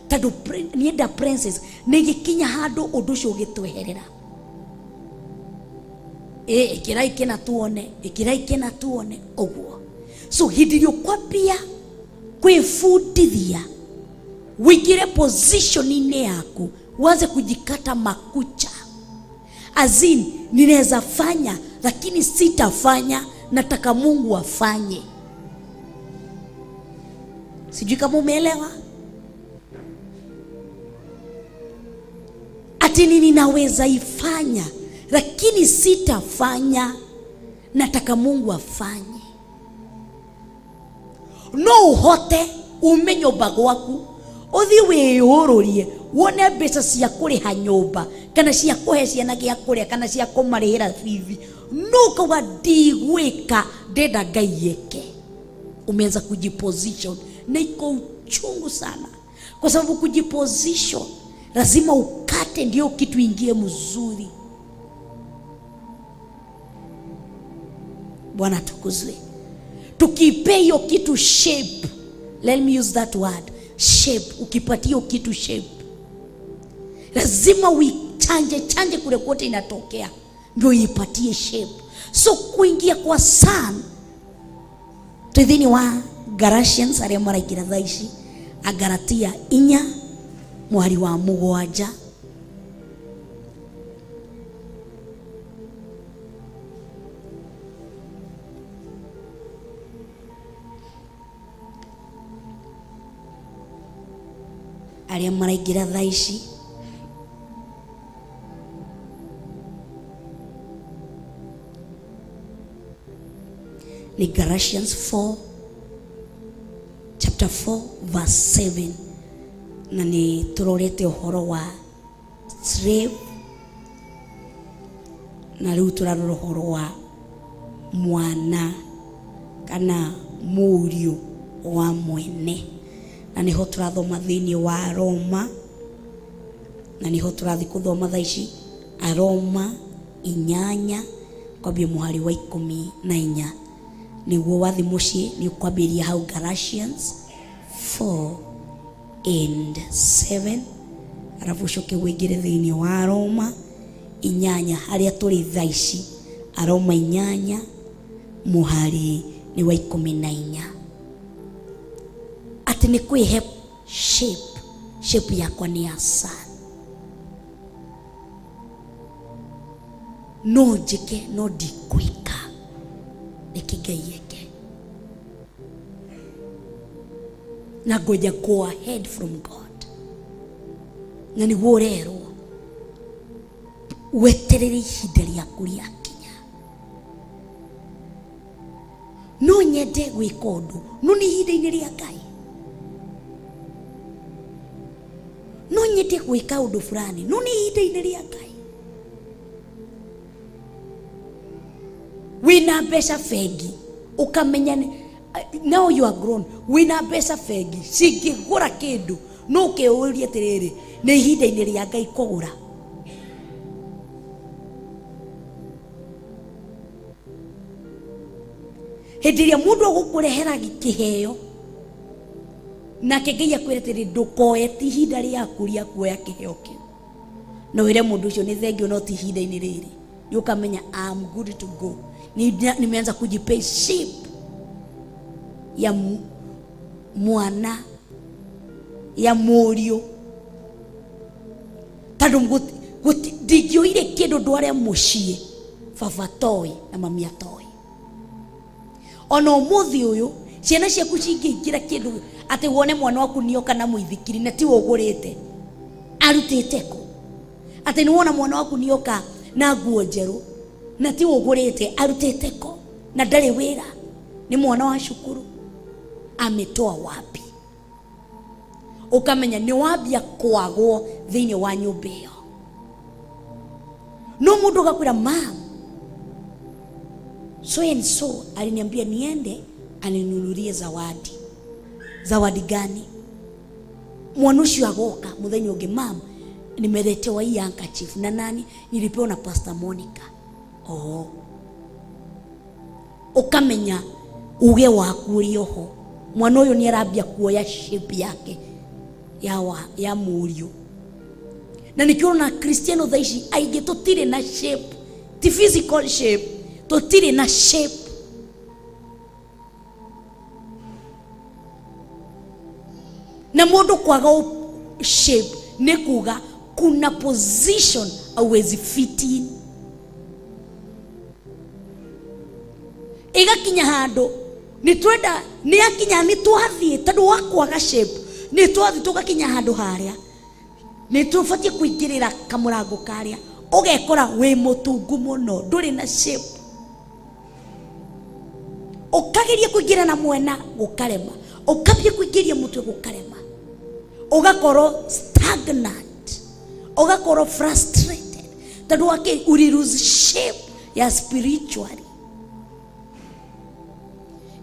Tondũ nienda princess nĩ gĩkinya handũ ũndũ ũcio ũgĩtweherera. Ĩkĩrai kĩna tuone, ĩkĩrai kĩna tuone, ũguo. So hĩndĩ ĩrĩa ũkwambia kwĩbundithia uingire position-inĩ yaku, uanze kujikata makucha. As in, ninaweza fanya lakini sitafanya, nataka Mungu afanye. Sijui kama umeelewa. Ati nini naweza ifanya lakini sitafanya, nataka Mungu afanye. No uhote ume nyũmba gwaku uthi wĩyũrũrie wone mbeca cia kũrĩha nyũmba kana cia kũhe ciana gĩa kũrĩa kana cia kũmarĩhĩra bithi, no ukauga ndigwĩka, ndenda Ngai eke. Umeanza kujiposition na iko uchungu sana, kwa sababu kujiposition lazima ukate ndio kitu ingie mzuri. Bwana atukuzwe. Tukipe hiyo kitu shape, let me use that word, shape. Ukipatia hiyo kitu shape, lazima uichanje chanje kule kote inatokea ndio ipatie shape. So kuingia kwa son twithini wa Galatians aria maraingĩra thaa ici, Agalatia 4 mweri wa 7. Aria maraingĩra thaa ici, ni Galatians 4 chapter 4 verse 7, na ni turorete uhoro wa slave na riu turarora uhoro wa mwana kana mũriũ wa mwene, na niho turathoma thiini wa Roma, na niho turathi kuthoma thaa ici Aroma 8 kwambia muhari wa 14. Niguo wathi muciĩ ni kwambĩrĩria hau Galatians 4 and 7, arabu ũcoke ũingĩre thĩinĩ wa Roma 8 harĩa tũrĩ thaa ici. Aroma 8 muhari ni wa 14. Atĩ nĩ kwĩhe shape, shape yakwa nĩ ya son. No njĩke no ndikwĩka, Reke Ngai eke. Na ngoja go ahead from God. Na nĩguo ũrerwo weterere ihinda rĩaku rĩakinya. No nyende gwĩka ũndũ no nĩ ihinda-inĩ rĩa Ngai. No nyende gwĩka ũndũ fulani no nĩ ihinda-inĩ rĩa Ngai. Wĩna mbeca bengi ũkamenya now you are grown, wĩna mbeca bengi cingĩgũra kĩndũ no ũkeyũria atĩrĩrĩ, nĩ ihinda-inĩ rĩa Ngai kũgũra. Hĩndĩ ĩrĩa mũndũ agũkũrehera kĩheo nake Ngai akwĩra atĩrĩ, ndũkoe, ti ihinda rĩaku rĩa kuoya kĩheo kĩu. Na wĩre mũndũ ũcio nĩ thengio no ti ihinda-inĩ rĩrĩ. Nĩ ũkamenya I'm good to go. Nimeanza kujipay shape ya mwana ya mũriũ. Tondũ ndingĩoire kĩndũ ndware mũciĩ baba toĩ na mami atoĩ. Ona ũmũthĩ ũyũ ciana ciaku cingĩingĩra kĩndũ atĩ wone mwana waku nĩoka na mũithikiri na tiwe ũgũrĩte, arutĩte kũ? Atĩ nĩ wona mwana waku nĩoka na nguo njerũ na tiwe ũgũrĩte, arutĩte kũ? Na ndarĩ wĩra, nĩ mwana wa cukuru, ametoa wapi? Ũkamenya nĩ wambia kwagwo thĩinĩ wa nyũmba ĩyo. No mũndũ agakwĩra, mam, so and so aliniambia niende aninunulie zawadi. Zawadi gani? Mwana ũcio agoka mũthenya ũngĩ, mam, nimeletewa hii handkerchief na nani? Nilipewa na Pastor Monica. Oh. Ũkamenya uge waku ũrĩ oho. Mwana ũyũ nĩ arambia kuoya shape yake ya mũriũ. Na nĩkĩo ũrona Kristiano thaa ici aingĩ tũtirĩ na shape, ti physical shape, tũtirĩ na shape. Na mũndũ kwaga shape nĩ kuga kuna position hauwezi fit in. Igakinya handũ nĩ twenda nĩ akinya nĩ twathiĩ tondũ wa kwaga shape nĩ twathiĩ tũgakinya handũ harĩa nĩ tũbatiĩ kũingĩrĩra kamũrango karĩa ũgekora wĩ mũtungu mũno, ndũrĩ na shape. Ũkageria kũingĩra na mwena gũkarema, ũkambia kũingĩria mũtwe gũkarema, ũgakorwo stagnant, ũgakorwo frustrated tondũ wa kĩ? Uli lose shape ya spiritually.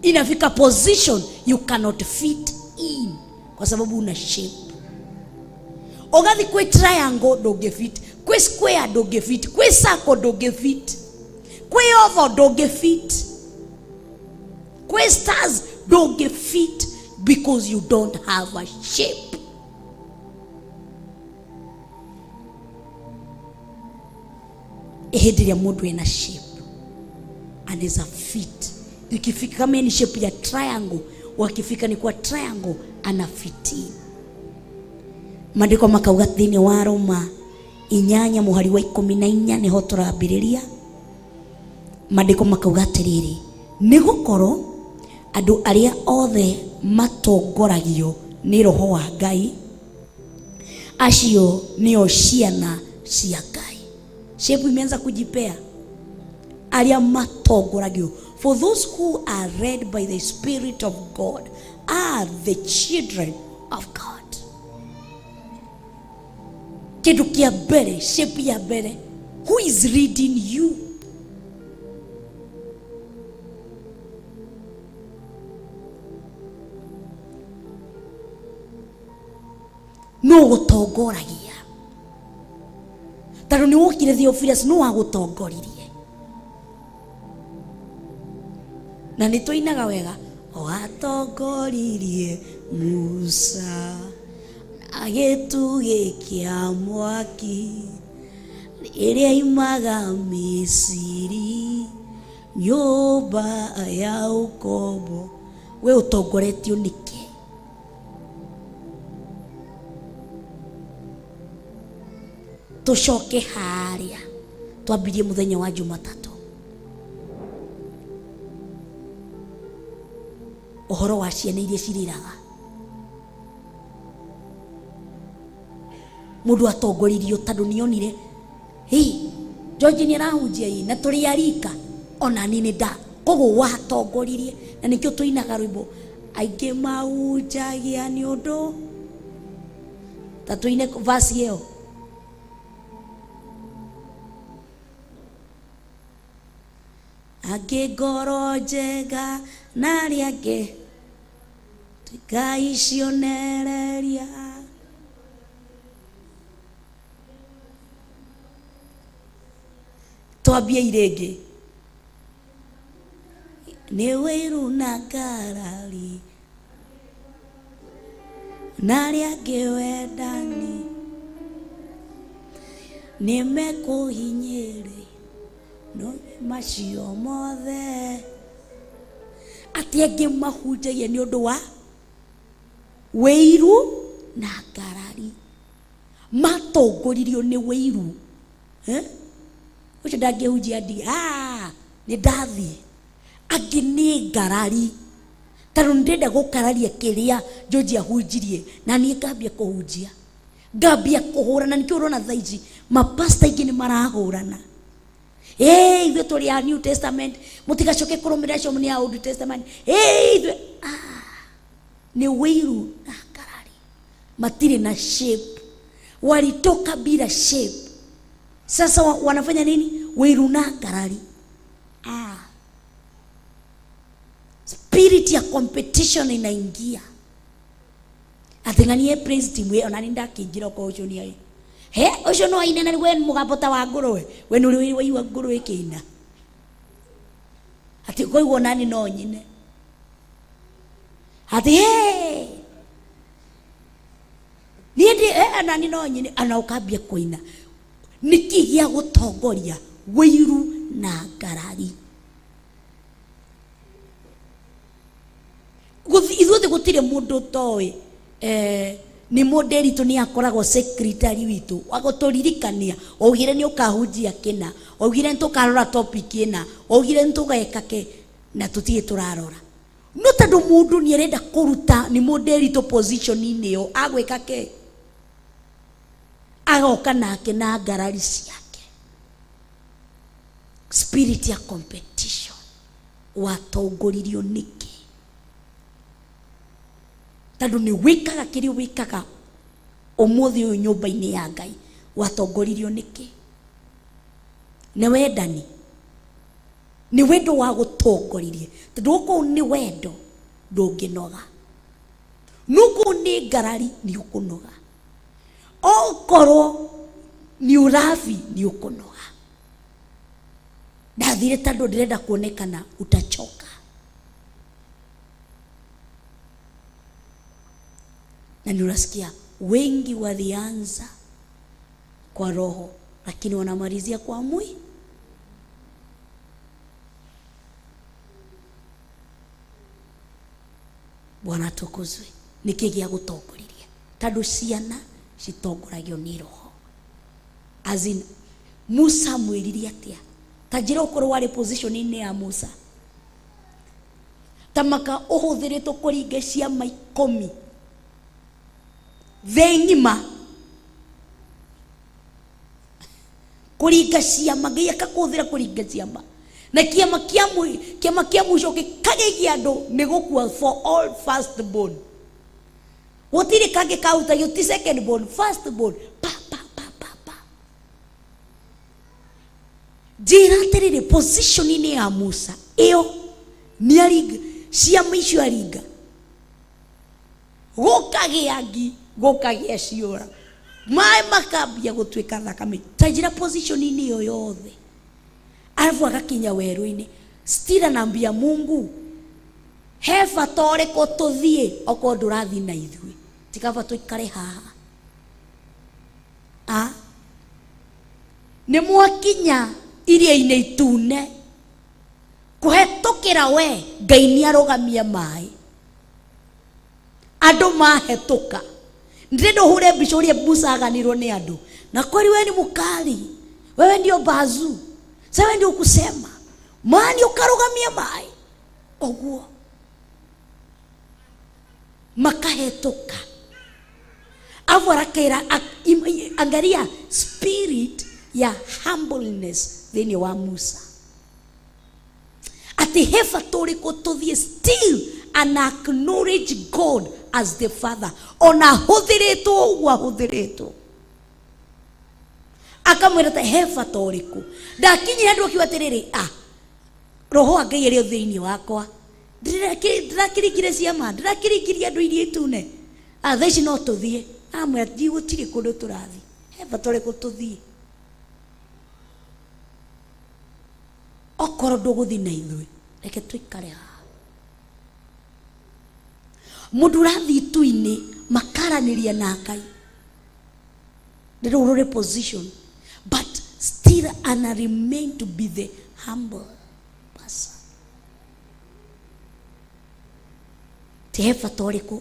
Inafika position you cannot fit in kwa sababu una shape. Ugathi kwi triangle ndũngĩ fit, kwi square ndũngĩ fit, kwi circle ndũngĩ fit, kwi oval ndũngĩ fit, kwi stars ndũngĩ fit because you don't have a shape. Hĩndĩ ĩrĩa mũndũ ena shape anaweza fit. Ikifika kama ni shape ya triangle, wakifika ni kwa triangle ana fit in. Maandĩko makauga thĩinĩ wa Roma 8 mũhari wa 14 nĩho tũrambĩrĩria. Maandĩko makauga atĩrĩrĩ, nĩgũkorwo andũ arĩa othe matongoragio nĩ Roho wa Ngai acio nĩo ciana cia Ngai. Shape imeanza kujipea. Arĩa matongoragio, for those who are led by the Spirit of God are the children of God. Kĩndũ kĩa mbere, shape ya mbere, who is leading you? No gũtongoragia tondũ nĩ wokire Theophilus, no wagũtongoririe na nĩ tũinaga wega, watongoririe Musa na gĩtugĩ kĩa mwaki rĩrĩa imaga Misiri nyũmba ya ũkombo. We ũtongoretio nĩkĩ? Tũcoke harĩa twambirie mũthenya wa Jumatatũ. Ũhoro wa ciana iria cirĩraga. Mũndũ atongoririo tondũ nĩonire hĩ George nĩ arahunjia ĩ na tũrĩ arika ona niĩ nĩ nda koguo watongoririe na nĩkĩo tũinaga rwĩmbo aingĩ mahunjagia nĩ ũndũ ta tũine verse ĩyo. Angĩ ngoro njega na arĩa angĩ tuĩkai cionereria. Twambie rĩngĩ. Nĩ wĩiru na ngarari na arĩa angĩ wendani nĩ mekũhinyĩrĩ no macio mothe atĩ angĩ mahunjagia nĩ ũndũ wa wĩiru na ngarari. Matongoririo nĩ wĩiru. Eh? Ũcio ndangĩhunjia ndi nĩ ndathiĩ. Angĩ nĩ ngarari tondũ nĩ ndĩrenda gũkararia kĩrĩa George ahunjirie na niĩ ngambia kũhunjia ngambia kũhũrana. Nĩkĩo ũrona thaa ici mapasta aingĩ nĩ marahũrana. Ĩĩ ithuĩ tũrĩ a New Testament, mũtigacoke kũrũmĩrĩra acio nĩ a Old Testament. Ĩĩ ithuĩ nĩ wĩiru na ngarari, matirĩ na shape, walitoka bila shape. Sasa wanafanya nini? Wĩiru na ngarari. Spirit ya competition inaingia. Ating'anie praise team ĩyo na nĩ ndakĩingĩra okorwo ũcio nĩ aĩ. He ũcio no aine na we mũgambo ta wa ngũrũwe. We nĩ ũrĩ waigua ngũrũwe ĩkĩina. Atĩ ũkoigua nani no nyine. Atĩ he niĩ ndĩ nani no nyine ana ũkambia kũina. Nĩkĩ gĩa gũtongoria wĩiru na ngarari? Ithuothe gũtirĩ mũndũ ũtoĩ nĩ mũndĩritũ nĩ akoragwo secretary witũ wa gũtũririkania waugire nĩ ũkahunjia kĩna, waugire nĩ tũkarora topic ĩna, waugire nĩ tũgeka kĩ na tũtirĩ tũrarora. No tondũ mũndũ nĩ arenda kũruta nĩ mũndĩritũ position-inĩ ĩyo agwĩka kĩ? Agoka nake na ngarari ciake. Spirit ya competition watongoririo nĩkĩ? Tondũ nĩ wĩkaga kĩrĩa wĩkaga ũmũthĩ ũyũ nyũmba-inĩ ya Ngai, watongoririo nĩkĩ? Nĩ wendani, nĩ wendo wa gũtongoririe, tondũ okorwo nĩ wendo ndũngĩnoga, no okorwo nĩ ngarari nĩ ũkũnoga, okorwo nĩ ũrabi nĩ ũkũnoga. Ndathire tondũ ndĩrenda kuonekana, utachoka. Na ndio unasikia wengi walianza kwa roho lakini wanamalizia kwa mwili. Bwana atukuzwe. Nĩkĩ gĩa gũtongoririe? Tondũ ciana citongoragio nĩ roho. As in, Musa mwĩrire atĩa? Ta njĩra ũkorwo warĩ position-inĩ ya Musa. Ta maka ũhũthĩrĩtwo kũringa ciama 10 thĩ ng'ima, kũringa ciama, Ngai akakũhũthĩra kũringa ciama, na kĩama kĩa mũico gĩkagegia andũ nĩ gũkua for all first born. Gũtirĩ kangĩ kahutagio, ti second born, first born. Pa pa pa pa pa. Njĩra atĩrĩrĩ, position-inĩ ya Musa ĩyo nĩ aringa ciama icio, aringa gũkagĩa ngi, gũkagĩa ciũra, maĩ makambia gũtuĩka thakame. Ta njĩra position-inĩ ĩyo yothe, alafu agakinya werũ-inĩ, still anaambia Mungu, he bata ũrĩkũ tũthiĩ okorwo ndũrathiĩ na ithuĩ? Tikaba tũikare haha. Nĩ mwakinya iria-inĩ itune, kũhetũkĩra we Ngai nĩ arũgamia maĩ, andũ mahetũka. Ndĩrenda ũhũre mbica ũrĩa Musa aganirwo nĩ andũ, na kweli wewe ni mkali, wewe ndio bazu, sasa wewe ndio kusema mani ukarugamia maĩ ũguo. Makahetũka. Afu arakera angalia spirit ya humbleness thĩinĩ wa Musa. Atĩ he bata ũrĩkũ tũthiĩ, still and acknowledge God as the Father, ona ahũthĩrĩtwo ũguo ahũthĩrĩtwo. Akamwĩra ta he bata ũrĩkũ ndakinyire andũ akiuga atĩrĩrĩ, ah, roho wa Ngai arĩ o thĩinĩ wakwa, ndĩrakĩringire ciama, ndĩrakĩringirie andũ iria itune, ah, thaa ici no tũthiĩ. Amwĩra gũtirĩ kũndũ tũrathiĩ, he bata ũrĩkũ tũthiĩ okorwo ndũgũthiĩ na ithuĩ, reke tũikare haha. Mũndũ ũrathiĩ itu-inĩ makaranĩria na Ngai rĩrĩ rũrĩ position, but still ana remain to be the humble person. Ti he bata ũrĩkũ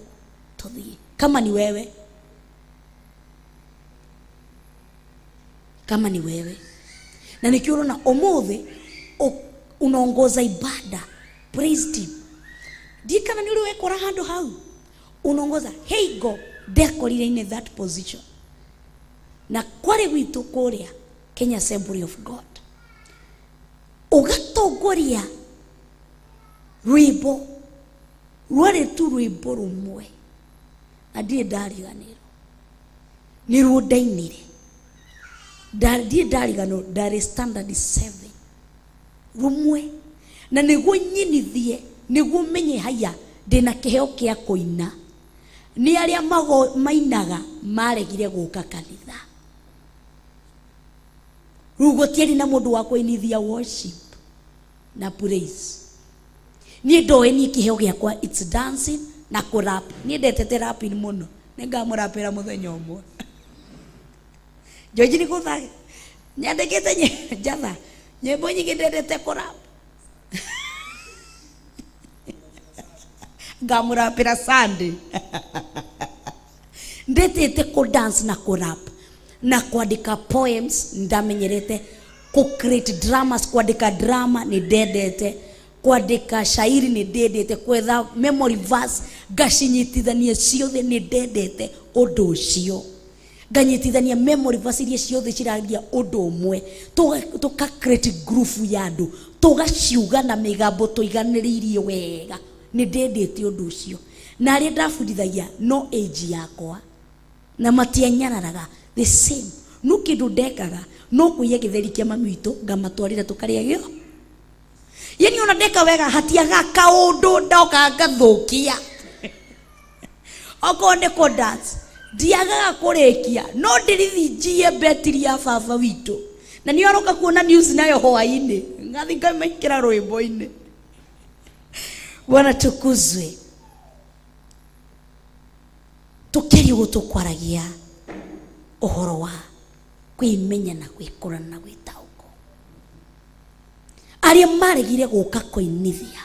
tũthiĩ? Kama ni wewe, kama ni wewe, na nikio ũrona ũmũthĩ unaongoza ibada, praise team, ndikana nĩ ũrĩ wekora handũ hau unaongoza. Heigo ndekorire in that position na kwarĩ gwitũ kũrĩa Kenya Assembly of God, ũgatongoria rwĩmbo rwarĩ tu rwĩmbo rũmwe na ndirĩ ndariganĩrwo nĩ ruo ndainire. Ndirĩ ndariganĩrwo, ndarĩ standard 7, rũmwe, na nĩguo nyinithie, nĩguo menye haya ndĩna kĩheo kĩa kũina. Nĩ arĩa mainaga maregire gũka kanitha, rĩu gũtiarĩ na mũndũ wa kũinithia worship na praise. Niĩ ndoĩ niĩ kĩheo gĩakwa, it's dancing na kũrap. Niĩ ndetete rapping mũno, nĩngamũrapĩra mũthenya ũmwe. George nĩ gũtha nyandĩkĩte njatha nyĩmbo nyingĩ, ndendete kũrap, ngamũrapĩra Sunday. Ndetete kũ dance na kũ rap na kwandĩka poems, ndamenyerete kũ create dramas, kwandĩka drama nĩ ndendete, kwandĩka shairi nĩ ndendete, kwetha memory verse ngacinyitithania ciothe, nĩ ndendete ũndũ ũcio, nganyitithania memory verse iria ciothe ciraria ũndũ ũmwe, tũka create group ya andũ, tũgaciuga na mĩgambo tũiganĩrĩirie wega. Nĩ ndendete ũndũ ũcio, na arĩa ndabundithagia no age yakwa na matianyararaga the same. No kĩndũ ndekaga no kũiya gĩtheri kĩa mami witũ, ngamatwarĩra tũkarĩa gĩo. Yani ona ndeka wega hatiaga kaũndũ ndoka ngathũkia. Okorwo nĩ kũ dance, ndiagaga kũrĩkia, no ndĩrithi njie betiri ya baba witũ na nĩ aroka kuona news nayo hwainĩ, ngathi ngamaikĩra rwĩmbo-inĩ. Bwana tukuzwe. Tũkĩaria ũguo, tũkwaragia ũhoro wa kwĩmenya na gwĩkũrana na gwĩtaũkwo. Arĩa maregire gũka kũinithia,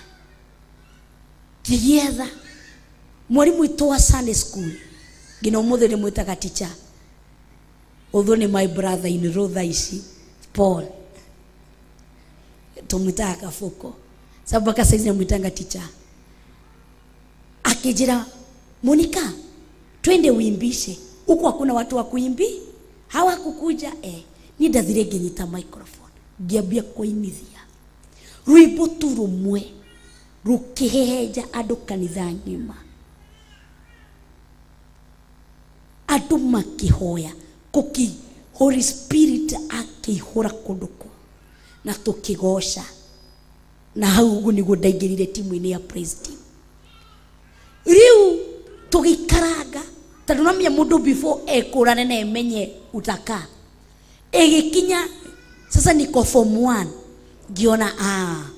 ngĩgĩetha mwarimũ witũ wa Sunday school, nginya ũmũthĩ ndĩmwĩtaga teacher, although nĩ my brother in law thaa ici, Paul, tumwitaga Kabuko, sababu mpaka saizi namwitanga teacher. Akijira, "Monica, twende uimbishe huku, hakuna watu wa kuimbi, hawakukuja." Eh, ni ndathire nginyita microphone, ngiambia kuinithia rwimbo tu rumwe, rukihehenja andu kanitha ng'ima, andu makihoya kuki Holy Spirit akĩihũra kũndũ kũu na tũkĩgoca. Na hau ũguo nĩguo ndaingĩrire timu-inĩ ya praise team. Rĩu tũgĩikaranga, tondũ namenya mũndũ before ekũrane na emenye utakaa. Ĩgĩkinya sasa niko form 1, ngiona, ah,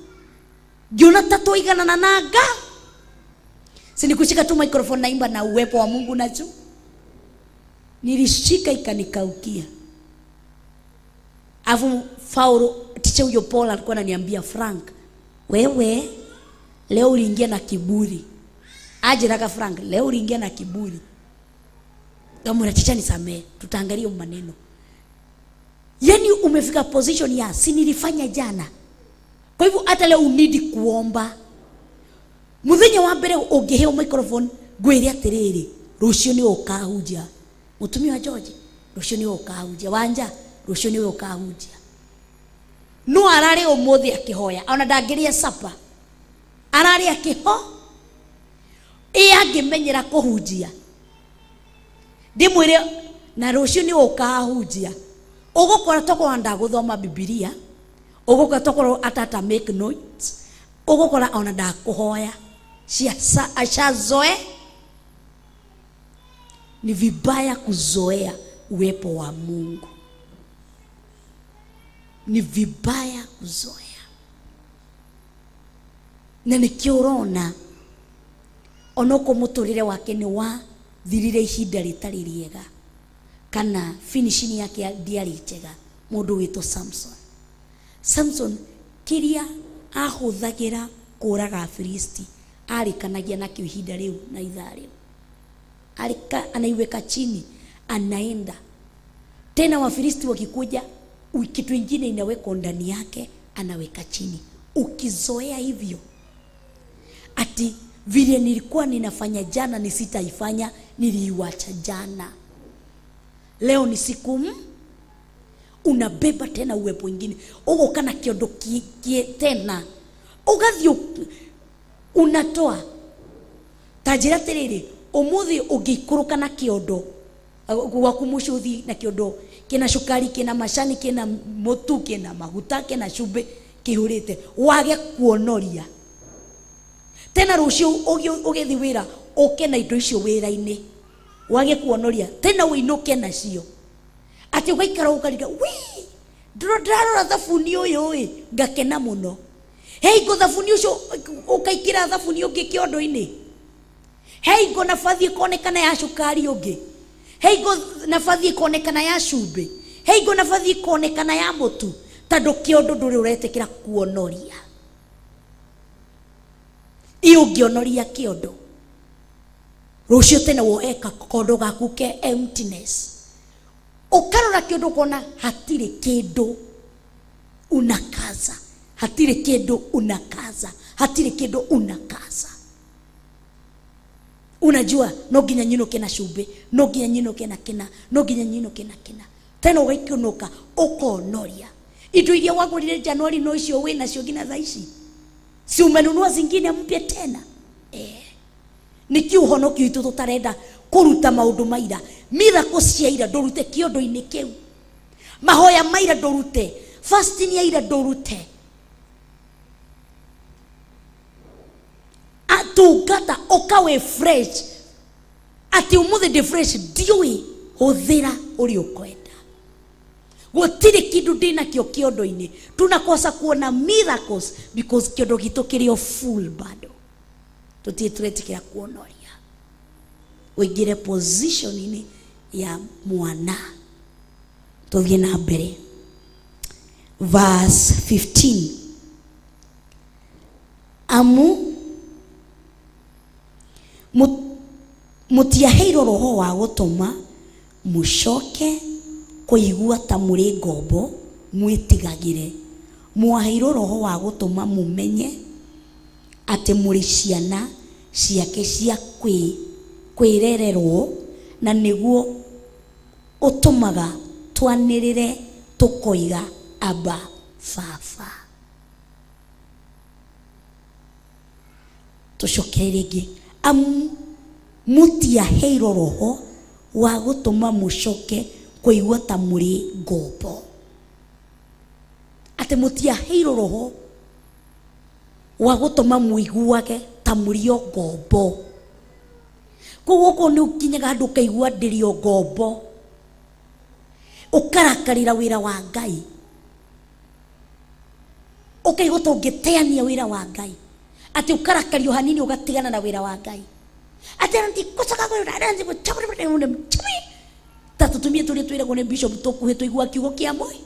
ngiona ta twaiganana na nga si nikushika tu microphone, naimba na uwepo wa Mungu nacho nilishika ikanikaukia. Afu Faulu, ticha huyo Paul alikuwa ananiambia, "Frank, wewe leo uliingia na kiburi." Ajiraga, "Frank, leo uliingia na kiburi." Ngamwĩra, "Ticha, nisamee, tutaangalia maneno." Yani umefika position ya si nilifanya jana, kwa hivyo hata leo unidi kuomba. Muthenya wa mbere ũngĩheo microphone, Ngwĩre atĩrĩrĩ, rũciũ nĩ ũkahunjia. Mũtumia wa George, rũciũ nĩ ũkahunjia. Wanja, rũciũ nĩ ũkahunjia. No ararĩ ũmũthĩ akĩhoya, ona ndangĩrĩa sapa. Ararĩ akĩho. Ĩ angĩmenyera kũhunjia. Ndĩmwĩre na rũciũ nĩ ũkahunjia. Ũgũkora tokorwo ndagũthoma Bibilia, ũgũkora tokorwo atata make notes, ũgũkora ona ndakũhoya. Ashazoe. Ni vibaya kuzoea uwepo wa Mungu. Ni vibaya kuzoea. Na nĩkĩo ũrona onoko mũtũrĩre wake nĩ wathirire ihinda rĩtarĩ rĩega, kana finishing yake ndĩarĩ njega. Mũndũ wĩtwo Samson. Samson kĩrĩa ahũthagĩra kũraga Afilisti arĩkanagia nakĩo ihinda rĩu na ithaa rĩu. Alika, anaiweka chini, anaenda tena. Wafilisti wakikuja, kitu ingine inawekwa ndani yake, anaweka chini. Ukizoea hivyo, ati vile nilikuwa ninafanya jana nisitaifanya, niliiwacha jana, leo ni siku unabeba tena uwepo ingine, ugoka na kiondo tena ugathio unatoa. Ta njĩra atĩrĩrĩ, ũmũthĩ ũngĩikũrũka na kĩondo gwaku mũciĩ, ũthiĩ na kĩondo kĩna cukari, kĩna macani, kĩna mũtu, kĩna maguta, kĩna cumbĩ, kĩihũrĩte, wage kuonoria tena rũciũ ũgĩthiĩ wĩra ũke na indo icio wĩra-inĩ, wage kuonoria tena ũinũke nacio, atĩ ũgaikara ũkariga wi ndĩrarora thabuni ũyũ ĩ ngakena mũno. Hei ngo thabuni ũcio ũkaikĩra thabuni ũngĩ kĩondo-inĩ, hei ngo nabathi ĩkonekana ya cukari ũngĩ, hei ngo nabathi ĩkonekana ya cumbĩ, hei ngo nabathi ĩkonekana ya mũtu, tondũ kĩondo ndũrĩ ũretĩkĩra kuonoria. Ĩ ũngĩonoria kĩondo rũciũ tene woe kakondo gaku ke emptiness, ũkarora kĩondo ũkona hatirĩ kĩndũ, unakaza, hatirĩ kĩndũ, unakaza, hatirĩ kĩndũ, unakaza. Unajua no nginya nyinũke na cumbĩ, no nginya nyinũke na kĩna, no nginya nyinũke na kĩna. Tena ũgaikũnũka ũkonoria indo iria wagũrire Januari, no icio wĩ nacio nginya thaa ici, si umenunua zingine mpya tena? Nĩkĩ ũhonokio witũ tũtarenda kũruta maũndũ maira, miracle cia ira ndũrute kĩondo-inĩ kĩu, mahoya maira ndũrute, fasting ya ira ndũrute, atungata ũka wĩ fresh, atĩ ũmũthĩ ndĩ fresh, ndiũĩ hũthĩra ũrĩa ũkwenda, gũtirĩ kĩndũ ndĩnakĩo kĩondo-inĩ. Tunakosa kuona miracles because kĩondo gitũ kĩrĩ o full bado, tũtirĩ tũretĩkĩra kuonoria ũingĩre position-inĩ ya mwana. Tũthiĩ na mbere, verse 15. Amu mũtiaheirwo roho wa gũtũma mũcoke kũigua ta mũrĩ ngombo mwĩtigagĩre, mwaheirwo roho wa gũtũma mũmenye atĩ mũrĩ ciana ciake cia kwĩrererwo, na nĩguo ũtũmaga twanĩrĩre tũkoiga, Aba, Baba. Tũcokere rĩngĩ. Amu mũtiaheirwo roho wa gũtũma mũcoke kũigua ta mũrĩ ngombo, atĩ mũtiaheirwo roho wa gũtũma mũiguage ta mũrĩ o ngombo. Koguo okorwo nĩ ũkinyaga handũ ũkaigua ndĩrĩ o ngombo, ũkarakarĩra wĩra wa Ngai, ũkaigua ta ũngĩteania wĩra wa Ngai, atĩ ũkarakario hanini ũgatigana na wĩra wa Ngai, atĩ ta tũtumie tũrĩa twĩragwo nĩ bishop tũkuhĩ tũigua kiugo kĩa moi.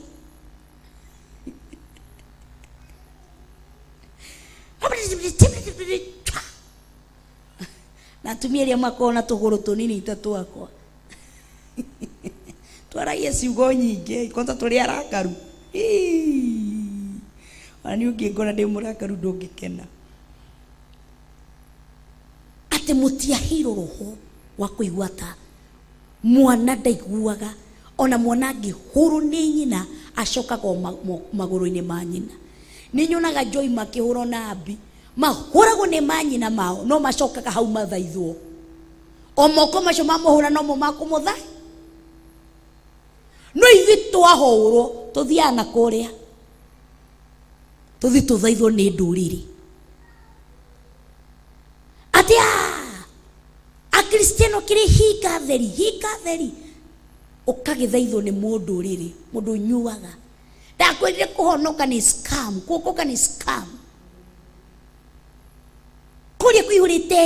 Na atumia arĩa makoragwo na tũgũrũ tũnini ta twakwa twaragia ciugo nyingĩ, kwanza tũrĩ arakaru. Ii. Ona niĩ ũngĩngora ndĩ mũrakaru ndũngĩkena. Atĩ mũtiaheirwo roho wa kũigua ta mwana ndaiguaga, ona mwana angĩhũrwo nĩ nyina acokaga o magũrũ-inĩ ma nyina. Nĩ nyonaga Joy makĩhũrwo na Abi, mahũragwo nĩ manyina mao, no macokaga hau mathaithwo. O moko macio mamũhũra nomo makũmũtha. No ithuĩ twahũrwo tũthiaga na kũrĩa, tũthiĩ tũthaithwo nĩ ndũrĩrĩ. Atĩ Akristiano kĩrĩ hinga theri, hinga theri, ũkagĩthaithwo nĩ mũndũ rĩrĩ, mũndũ ũnyuaga. Ndakwĩrire kũhonoka nĩ scam, kuokoka nĩ scam. Kũrĩa kũihũrĩte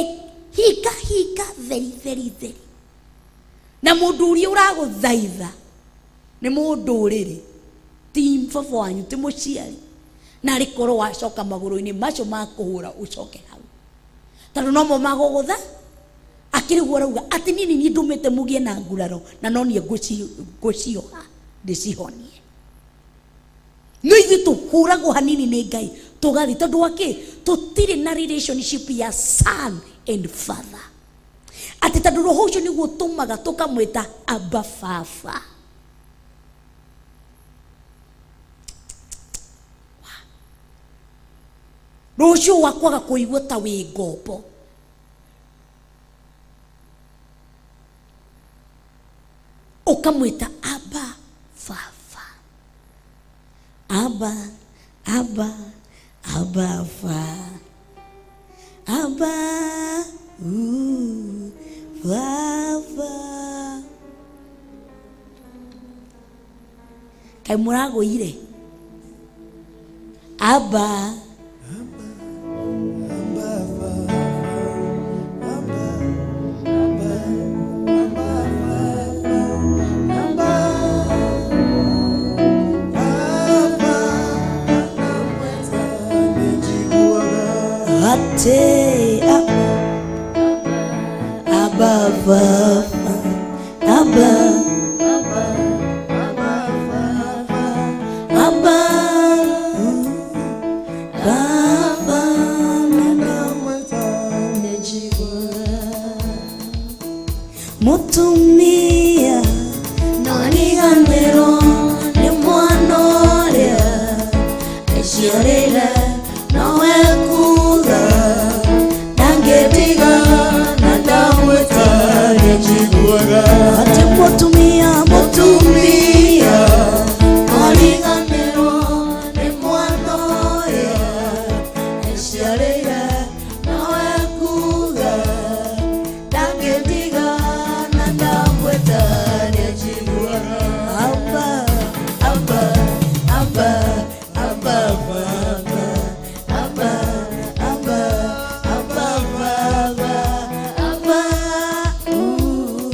hinga hinga theri theri theri. Na mũndũ ũrĩa ũragũthaitha nĩ mũndũ rĩrĩ, ti baba wanyu, ti mũciari. Na arĩ korwo wacoka magũrũ-inĩ macio ma kũhũra ũcoke hau, tondũ nomo magũgũtha. Akĩrĩ guo arauga atĩ niĩ nĩ niĩ ndũmĩte mũgĩe na nguraro, na no niĩ ngũcioha ndĩcihonie. No ithuĩ tũhũragwo hanini nĩ Ngai tũgathiĩ, tondũ wa kĩ? Tũtirĩ na relationship ya son and father. Atĩ tondũ roho ũcio nĩguo ũtũmaga tũkamwĩta Abba Baba. Roho ũcio wa kwaga kũigua ta wĩ ngombo. Ũkamwĩta Abba Baba. Abba, Abba, Abba Baba. Abba, ooh, Baba. Kaĩ mũragũire? Abba. Ate Abba, Abba, Abba, Abba, Baba, Mutumia nariganĩrwo nĩ mwana ũrĩa eciarĩire, nowe kuga ndangĩtiga na ndamwĩta nĩnjiguaga. Atĩ mũtumia, mũtumia nariganĩrwo nĩ mwana ũrĩa eciarĩire, nowe kuga ndangĩtiga na ndamwĩta nĩnjiguaga. Abba, Abba, Abba, Abba, Baba, Abba, Abba, Abba, Baba, Abba, ooh,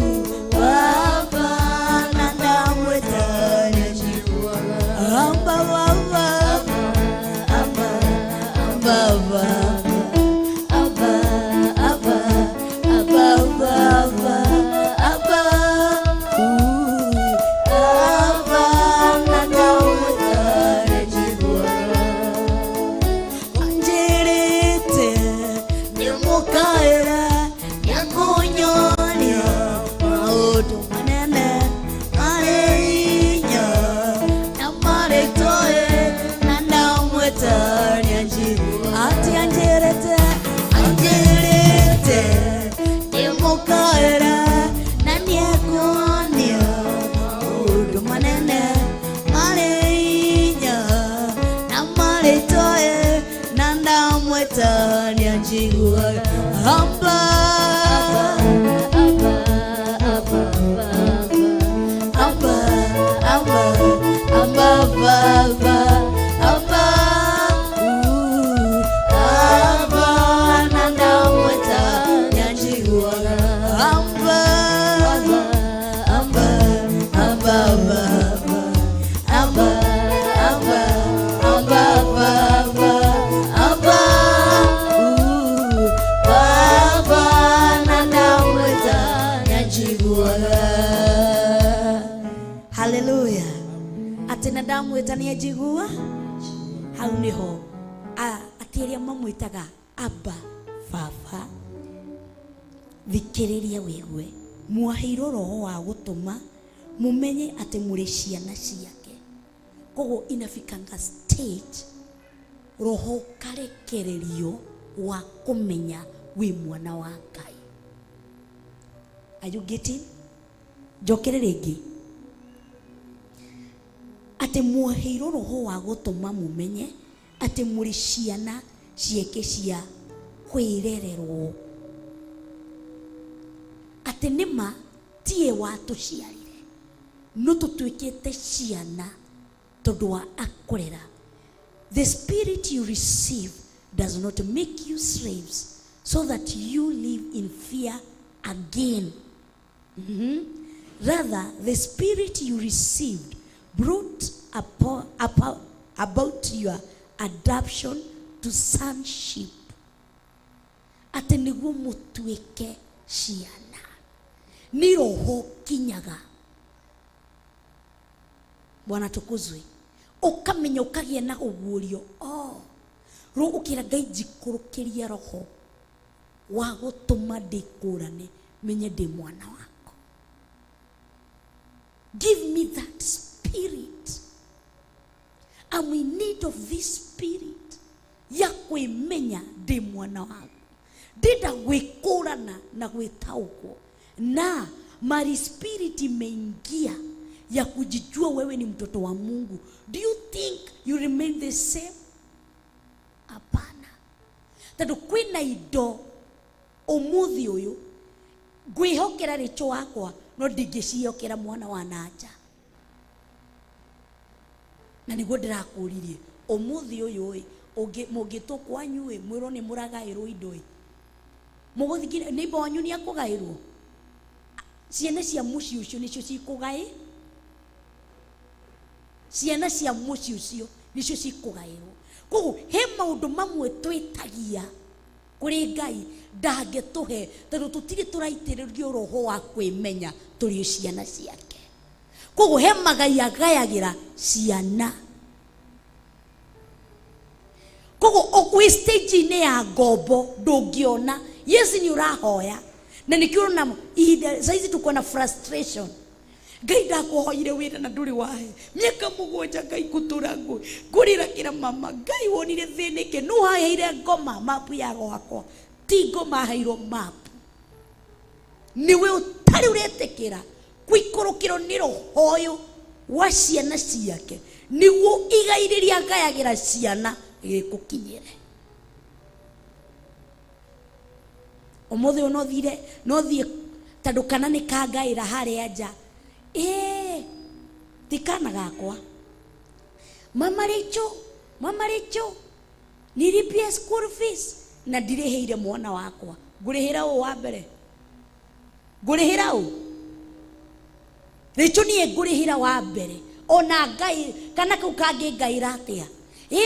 Baba, na ndamwĩta nĩnjiguaga. Abba, Baba, Abba, Abba, Baba, Abba, Abba, Abba, Baba, Abba, ooh, Abba, na ndamwĩta nĩnjiguaga. Anjĩrĩte nĩmũkaĩra nĩakũnyonia maũndũ manene marĩ hinya na marĩ toĩ, na ndamwĩta nĩanjiguaga. Atĩ anjĩrĩte, anjĩrĩte nĩmũkaĩra na nĩekuonia maũndũ manene marĩ hinya na marĩ toĩ, na ndamwĩta nĩanjiguaga. Abba, Abba, Abba, Abba, Baba, Abba, ooh, Abba, na ndamwĩta nĩanjiguaga. Abba, Abba, Abba, Baba, Abba, Abba, Abba, Baba, Abba, ooh, Baba, na ndamwĩta nĩanjiguaga. Haleluya. Atĩ na ndamwĩta nĩanjigua. Hau nĩho atĩ arĩa mamwĩtaga Abba Baba. Thikĩrĩria wĩgue, mwaheirwo roho wa gũtũma mumenye atĩ mũrĩ ciana ciake. Koguo inafikanga stage roho ũkarekererio wa kũmenya wĩ mwana wa Ngai. Are you getting? Njokere rĩngĩ, atĩ mwaheirwo roho wa gũtũma mumenye atĩ mũrĩ ciana ciake cia kwĩrererwo, atĩ nĩma tiye watũciarire no tũtuĩkĩte ciana tondũ wa akũrera. The spirit you receive does not make you slaves so that you live in fear again. Rather, the spirit you received brought about your adoption to sonship. Atĩ nĩguo mũtuĩke ciana. Nĩ roho kinyaga. Bwana tukuzwe. Ũkamenya ũkagĩa na ũguũrio. Oh. Roho ũkĩra Ngai njikũrũkĩria roho wa gũtũma ndĩkũrane menye ndĩ mwana wako. Give me that spirit. I'm in need of this spirit ya kwĩmenya ndĩ mwana waku. Ndĩnda gwĩkũrana na gwĩtaũkwo. Na mari spirit imeingia ya kujijua wewe ni mtoto wa Mungu. Do you think you remain the same? Hapana. Tondũ kwĩna indo ũmũthĩ ũyũ ngwĩhokera rĩcho wakwa no ndingĩciĩhokera mwana wa nanja. Na nĩguo ndĩrakũririe ũmũthĩ ũyũ ĩ, mũngĩtwo kwanyu ĩ, mwĩrwo nĩ mũragaĩrwo indo ĩ, mũgũthikire neighbor wanyu nĩ akũgaĩrwo. Ciana cia mũciĩ ũcio nĩcio cikũgaĩ, ciana cia mũciĩ ũcio nĩcio cikũgaĩrwo. Koguo he maũndũ mamwe twĩtagia kũrĩ Ngai ndangĩtũhe tondũ tũtirĩ tũraitĩrĩrio roho wa kwĩmenya tũrĩ ciana ciake. Koguo he magai agayagĩra ciana. Koguo wĩ stage-inĩ ya ngombo ndũngĩona. Yes, nĩ ũrahoya na nĩkĩo ũrona ihinda saizi tuko na frustration. Ngai ndakũhoire wĩra na ndũrĩ wahe mĩaka mũgwanja Ngai ngũtũra ngũrĩra kĩra mama Ngai wonire thĩnĩke nũ waheire ngoma mapu ya gwakwa ti ngoma aheirwo mapu. Nĩwe ũtarĩ ũretĩkĩra kũikũrũkĩrwo nĩ roho ũyũ wa ciana ciake nĩguo igai rĩrĩa agayagĩra ciana gĩgũkinyĩre. Ũmũthĩ ũyũ no thiĩ tondũ kana nĩ kangaĩra harĩa nja. Ti kana gakwa. Mama Rachel, nilipie school fees na ndirĩhĩire mwana wakwa. Ngũrĩhĩra ũ wa mbere? Ngũrĩhĩra ũ? Rachel niĩ ngũrĩhĩra wa mbere. Ona Ngai kana kau kangĩ ngaĩra atĩa?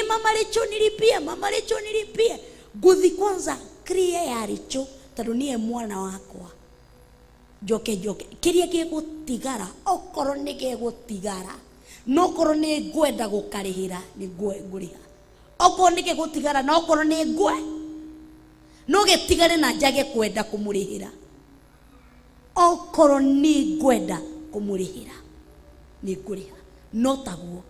Mama Rachel nilipie, Mama Rachel nilipie. Ngũthi kwanza clear ya Rachel tondũ niĩ mwana wakwa. Njoke njoke kĩrĩa gĩgũtigara okorwo nĩ gĩgũtigara no okorwo nĩ ngwenda gũkarĩhĩra nĩ ngũrĩha. Okorwo nĩ gĩgũtigara no okorwo nĩ ngwe no gĩtigare na njage kwenda kũmũrĩhĩra. Okorwo nĩ ngwenda kũmũrĩhĩra nĩ ngũrĩha. No taguo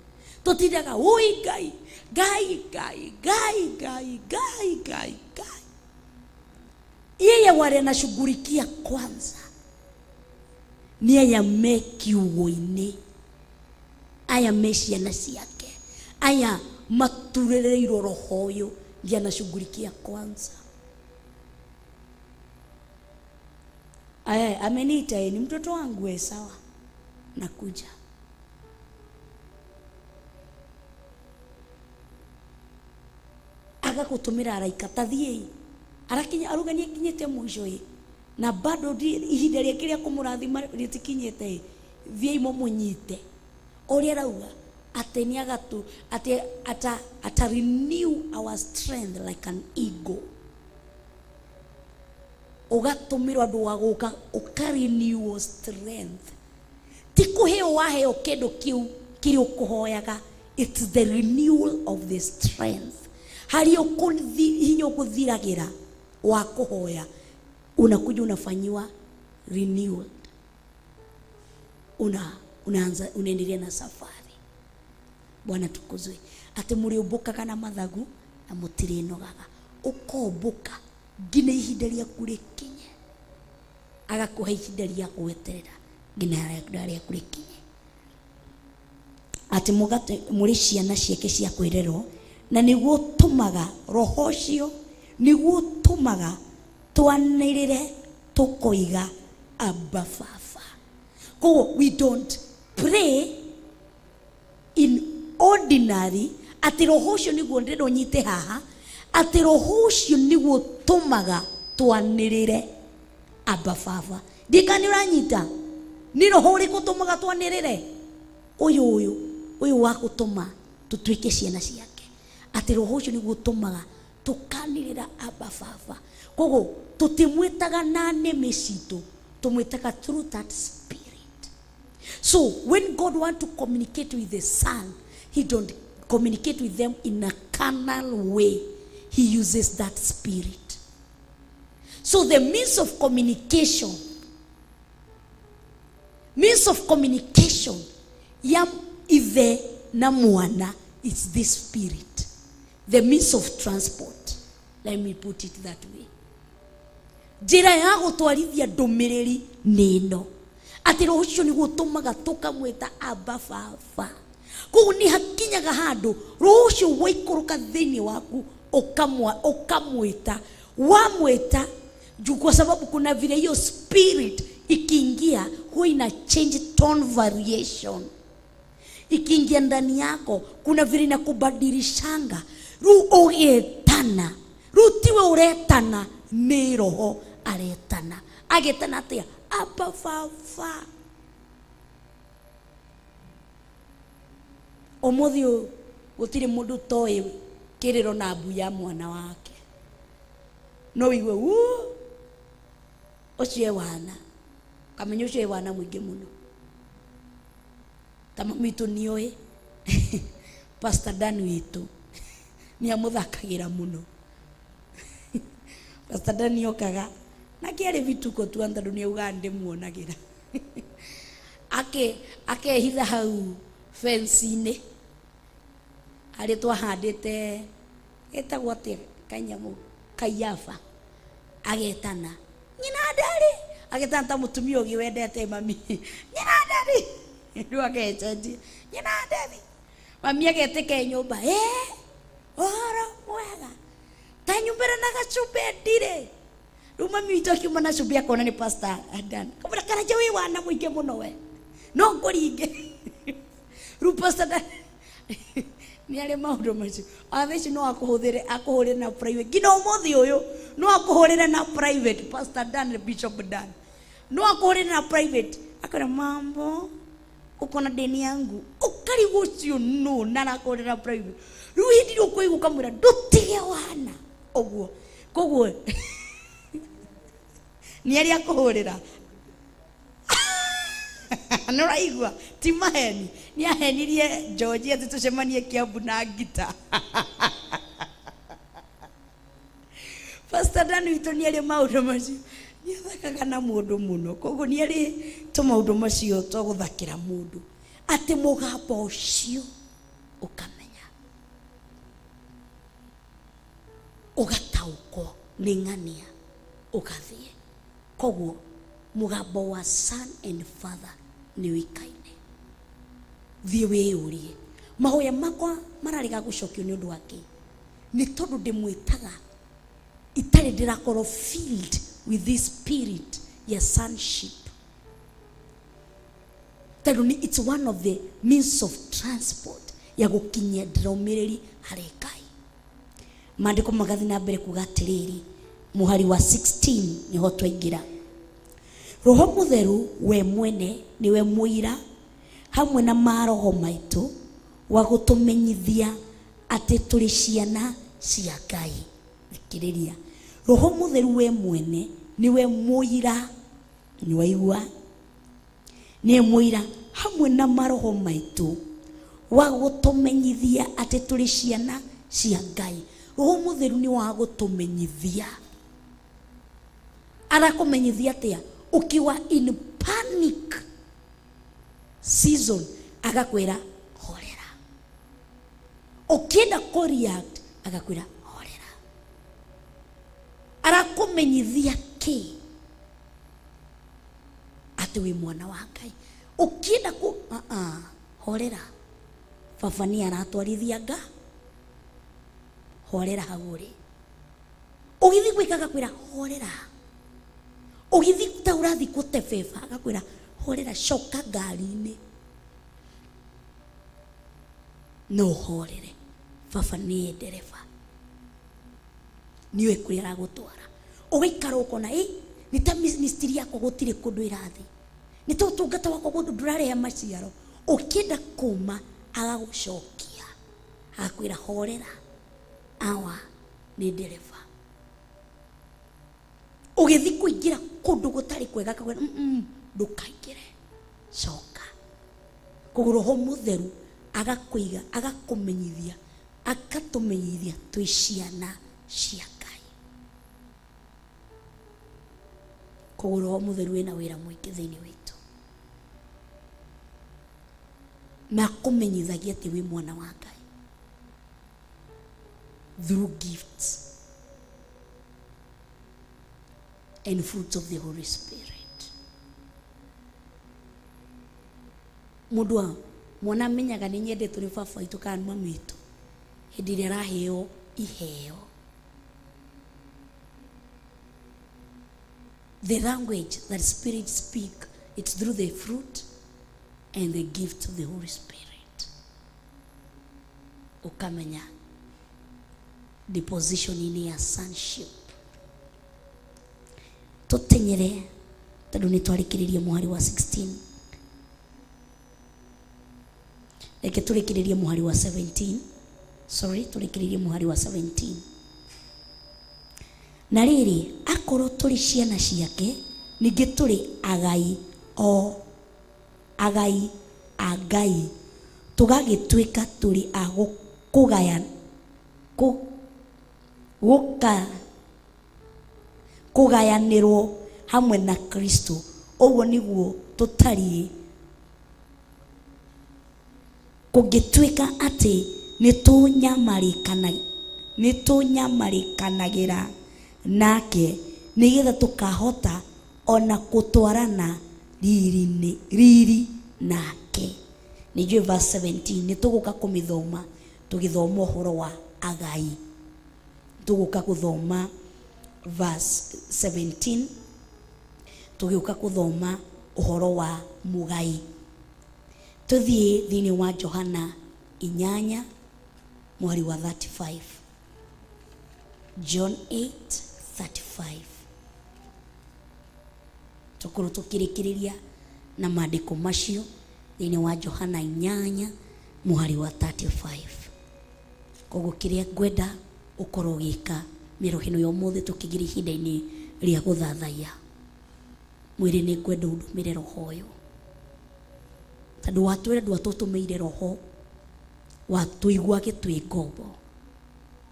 tũtindaga ui Ngai Ngai Ngai Ngai Ngai Ngai Ngai Ngai. Yeye wale anashughulikia kwanza ni aya me kiugo-inĩ, aya me ciana ciake, aya maturĩrĩirwo roho ũyũ ndiye anashughulikia kwanza. Aya ameniita yeye ni mtoto wangu, sawa, nakuja. Agagũtũmĩra araika tathiĩi, arakinya aruga nĩakinyĩte mũico ĩ, na bado ihinda rĩake rĩa kũmũrathima rĩtikinyĩte ĩ, thiĩi mũmũnyite. Ũrĩa arauga atĩ nĩagatũ, atĩ ata renew our strength like an eagle. Ũgatũmĩrwo andũ wa gũka ũka renew strength. Ti kũheo waheo kĩndũ kĩu kĩrĩa ũkũhoyaga, it's the renewal of the strength. Harĩa hinya ũkũthiragĩra wa kũhoya. Unakuja unafanyiwa renewal, unaanza unaendelea na safari. Bwana tukuzwe. Ati muriumbukaga na mathagu na mutirinogaga, ukombuka nginya ihinda rĩaku rĩkinye, agakuhe ihinda rĩa gweterera nginya ihinda rĩaku rĩkinye. Ati mũrĩ ciana ciake cia kwĩrerwo, na nĩguo ũtũmaga roho ũcio, nĩguo ũtũmaga twanĩrĩre tũkoiga Abba Baba. Koguo we don't pray in ordinary, atĩ roho ũcio nĩguo ndĩrenda ũnyite haha, atĩ roho ũcio nĩguo ũtũmaga twanĩrĩre Abba Baba. Ndika nĩ ũranyita? Nĩ roho ũrĩkũ ũtũmaga twanĩrĩre? Ũyũ ũyũ, ũyũ wa gũtũma tũtuĩke ciana ciake. Atĩ roho ũcio nĩguo ũtũmaga tũkanĩrĩra Abba Baba. Koguo tũtimwĩtaga na nĩmĩ citũ, tũmwĩtaga through that spirit. So when God want to communicate with the son, he don't communicate with them in a carnal way. He uses that spirit. So the means of communication ya ithe na mwana is this spirit. The means of transport. Let me put it that way. Njĩra ya gũtwarithia ndũmĩrĩri nĩ ĩno. Atĩ roho ũcio nĩguo ũtũmaga tũkamwĩta Abba Baba. Koguo nĩ hakinyaga handũ roho ũcio waikũrũka thĩinĩ waku ũkamwĩta. Wamwĩta juu kwa sababu kuna vile hiyo spirit ikiingia huwa ina change tone variation. Ikiingia ndani yako kuna vile inakubadilishanga. Rĩu ũgĩtana, rĩu tiwe ũretana, nĩ roho aretana. Agetana atĩa? Abba Baba. Ũmũthĩ ũyũ gũtirĩ mũndũ ũtoĩ kĩrĩro na mbu ya mwana wake. No ũigue uu, ũcio e wana. Kamenya ũcio e wana mũingĩ mũno. Ta mami witũ nĩoĩ. Pastor Dan witũ nĩamũthakagĩra mũno. Pastor Dan okaga na kĩarĩ bituko tu tondũ nĩaugaga ndĩmuonagĩra. Akehitha hau fence-inĩ harĩa twahandĩte getagwo atĩa kanyamũ kaiafa, agetana nyina ndarĩ, agetana ta mũtumia ũngĩ wendete mami, nyina ndarĩ, rĩu agecenjia nyina ndarĩ, mami agetĩka nyũmba, ũhoro mwega, ta nyumbĩra na gacumbĩ ndirĩ. Rĩu mami witũ akiuma na cumbĩ akona nĩ Pastor Dan, kamwĩra Karanja wĩ wana mũingĩ mũno we, no ngũringe. Rĩu Pastor Dan nĩ arĩ maũndũ macio. Ona thaa ici no akũhũthĩre, akũhũrĩre na private. Nginya ũmũthĩ ũyũ no akũhũrĩre na private, Pastor Dan, Bishop Dan. No akũhũrĩre na private. Akwĩra mambo, uko na deni yangu. Ũkarigwo ũcio nũ na arakũhũrĩra na private. Rĩu hĩndĩ ĩrĩa ũkũigua ũkamwĩra ndũtige wana. Ũguo. Koguo nĩ arĩa akũhũrĩra. Nĩ ũraigua? Ti maheni. Nĩ ahenirie George atĩ tũcemanie Kiambu na ngita. Pastor Dan witũ nĩ arĩ maũndũ macio. Nĩ athakaga na mũndũ mũno. Koguo nĩ arĩ tũmaũndũ macio twa gũthakĩra mũndũ. Atĩ mũgambo ũcio ũkamenya. Ũgataũkwo nĩ ng'ania ũgathiĩ. Koguo mũgambo wa son and father nĩ ũikaine. Thiĩ wĩyũrie. Mahoya makwa mararega gũcokio nĩ ũndũ wa kĩ? Nĩ tondũ ndĩmwĩtaga itarĩ ndĩrakorwo filled with this spirit ya sonship. Tondũ nĩ it's one of the means of transport ya gũkinyia ndũmĩrĩri harĩ Ngai. Maandĩko magathiĩ na mbere kuga atĩrĩrĩ, mũhari wa 16 nĩho twaingĩra. Roho Mũtheru we mwene nĩwe mũira hamwe na maroho maitũ wa gũtũmenyithia atĩ tũrĩ ciana cia Ngai. Thikĩrĩria. Roho Mũtheru we mwene nĩwe mũira, nĩwaigua? Nĩwe mũira hamwe na maroho maitũ wa gũtũmenyithia atĩ tũrĩ ciana cia Ngai. Roho Mũtheru nĩ wa gũtũmenyithia. Arakumenyithia atia ukiwa in panic season, agakwira horera. Ukienda ku react agakwira horera. Arakumenyithia ki ati wi mwana wa Ngai. Ukienda ku horera, baba ni aratwarithia nga, horera hau uri. Ugithi gwika agakwira horera. Ugithi ta urathi gutebeba agakwira horera, coka ngari-inĩ no horere, baba nĩ ndereba, nĩũĩ kũrĩa aragũtwara. Ũgaikara ũkona nĩ ta ministry yakwa gũtirĩ kũndũ ĩrathiĩ, nĩ ta ũtungata wakwa ndũrarehe maciaro. Ũkĩenda kũma agagũcokia agakwĩra horera, awa nĩ ndereba. Ũgĩthiĩ kũingĩra kũndũ gũtarĩ kwega akakwĩra ndũkaingĩre, coka. Koguo Roho Mũtheru agakũiga, agakũmenyithia, akatũmenyithia twĩ ciana cia Ngai. Koguo Roho Mũtheru wĩna wĩra mũingĩ thĩinĩ witũ, na akũmenyithagia atĩ wĩ mwana wa Ngai through gifts and fruits of the Holy Spirit. Mundu wa mwana amenyaga nĩ nyendetwo nĩ baba witũ kana mami witũ hĩndĩ ĩrĩa araheo iheo. The language that spirit speak, it's through the fruit and the gift of the Holy Spirit. Ukamenya the position in ya sonship. Tutenyere tondu ni twarikiririe muhari wa 16. Reke turikiririe muhari wa 17. Sorry, turikiririe muhari wa 17. Na riri akorwo turi ciana ciake ningi turi agai o agai a Ngai, tugagituika turi a kugaya kugayanirwo hamwe na Kristo. Uguo niguo tutarie kungituika ati nitunyamarikanagĩra nake nigetha tukahota ona kutwarana riri nake. Nijue verse 17 nituguka kumithoma tugithoma uhoro wa agai. Tuguka kuthoma verse 17 tugiuka kuthoma uhoro wa mugai. Tuthie thiini wa Johana 8 mweri wa 35. John 8:35. Tukorwo tukirikiriria na maandiko macio thiini wa Johana 8 mweri wa 35. Koguo kiria ngwenda ukorwo ugika mĩroho ĩno ya ũmũthĩ tũkĩingĩra ihinda-inĩ rĩa gũthathaiya, mwĩrĩ nĩ ngwenda ũndũmĩre roho ũyũ, tondũ watwĩra ndwatũtũmĩire roho watũiguage twĩ ngombo,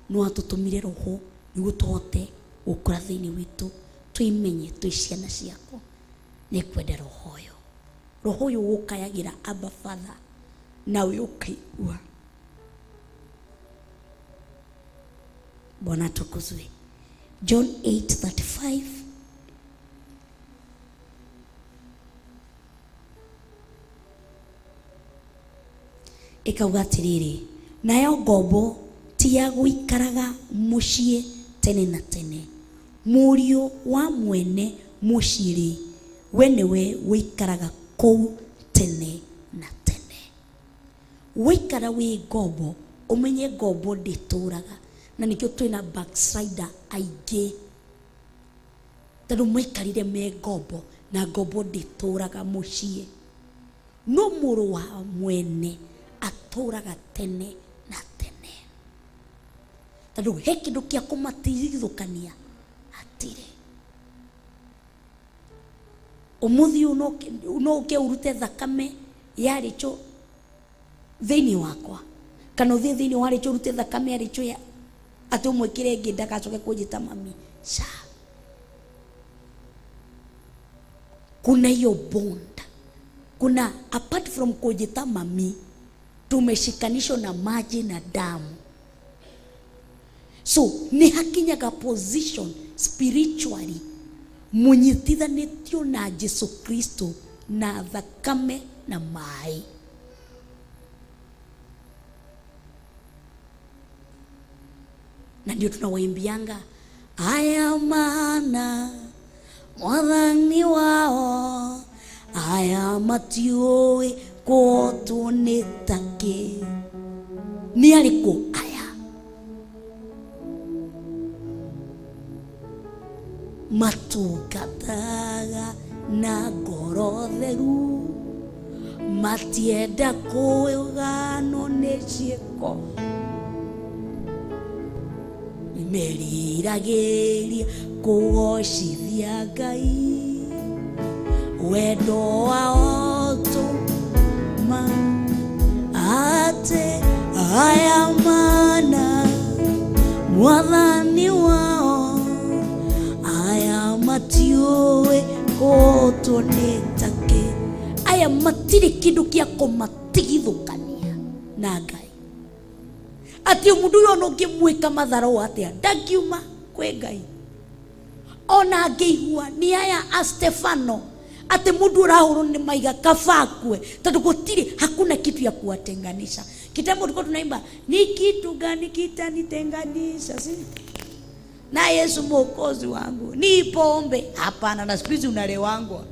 no watũtũmire roho nĩguo tũhote gũkũra thĩinĩ witũ, twĩmenye twĩ ciana ciaku. Nĩ ngwenda roho ũyũ, roho ũyũ ũkayagĩra Abba Father, nawe ũkaigua. Bwana tukuzwe. John 8:35. Ikauga atiriri, nayo ngombo ti ya guikaraga muciĩ tene na tene, mũriũ wa mwene mũciĩ-rĩ, we nĩwe wĩikaraga kũu tene na tene. Waikara wĩ ngombo, ũmenye ngombo ndĩtũraga, na nĩkĩo twĩna backslider aingĩ, tondũ maikarire me ngombo na ngombo ndĩtũraga mũciĩ. No mũrũ wa mwene atũraga tene na tene, tondũ he kĩndũ kĩa kũmatigithũkania hatirĩ. Ũmũthĩ ũyũ no ũke ũrute thakame ya Rachel thĩinĩ wakwa, kana ũthiĩ thĩinĩ wa Rachel ũrute thakame ya Rachel ya atĩ ũmwĩkĩre ĩngĩ ndagacoke kũnjĩta mami. Ca Kuna hiyo bond, kuna apart from kujita mami, tumeshikanishwa na maji na damu. So nĩ hakinyaga position spiritually munyitithanĩtio na Jesu Kristo na thakame na maĩ. Na ndio tunawaimbianga aya mana mwathani wao aya matiũĩ kũhotwo nĩ takĩ. Nĩ arĩkũ aya? Matungataga na ngoro theru, matienda kũganwo nĩ ciĩko, meriragĩria kũgocithia Ngai, wendo wao tũma atĩ aya mana mwathani wao aya matiũĩ kũhotwo nĩ takĩ. Aya matirĩ kĩndũ kĩa kũmatigithũkania na Ngai. Atĩ mũndũ ũyũ ona ũngĩmwĩka matharũ atĩa ndangiuma kwĩ Ngai. Ona angĩigua nĩ aya a Stefano atĩ mũndũ ũrahũrwo nĩ maiga kaba akue, tondũ gũtirĩ, hakuna kitu ya kuwatenganisha. Kitambo tulikuwa tunaimba ni kitu gani kitanitenganisha si na Yesu mwokozi wangu, ni pombe? Hapana. Na siku hizi unalewangwa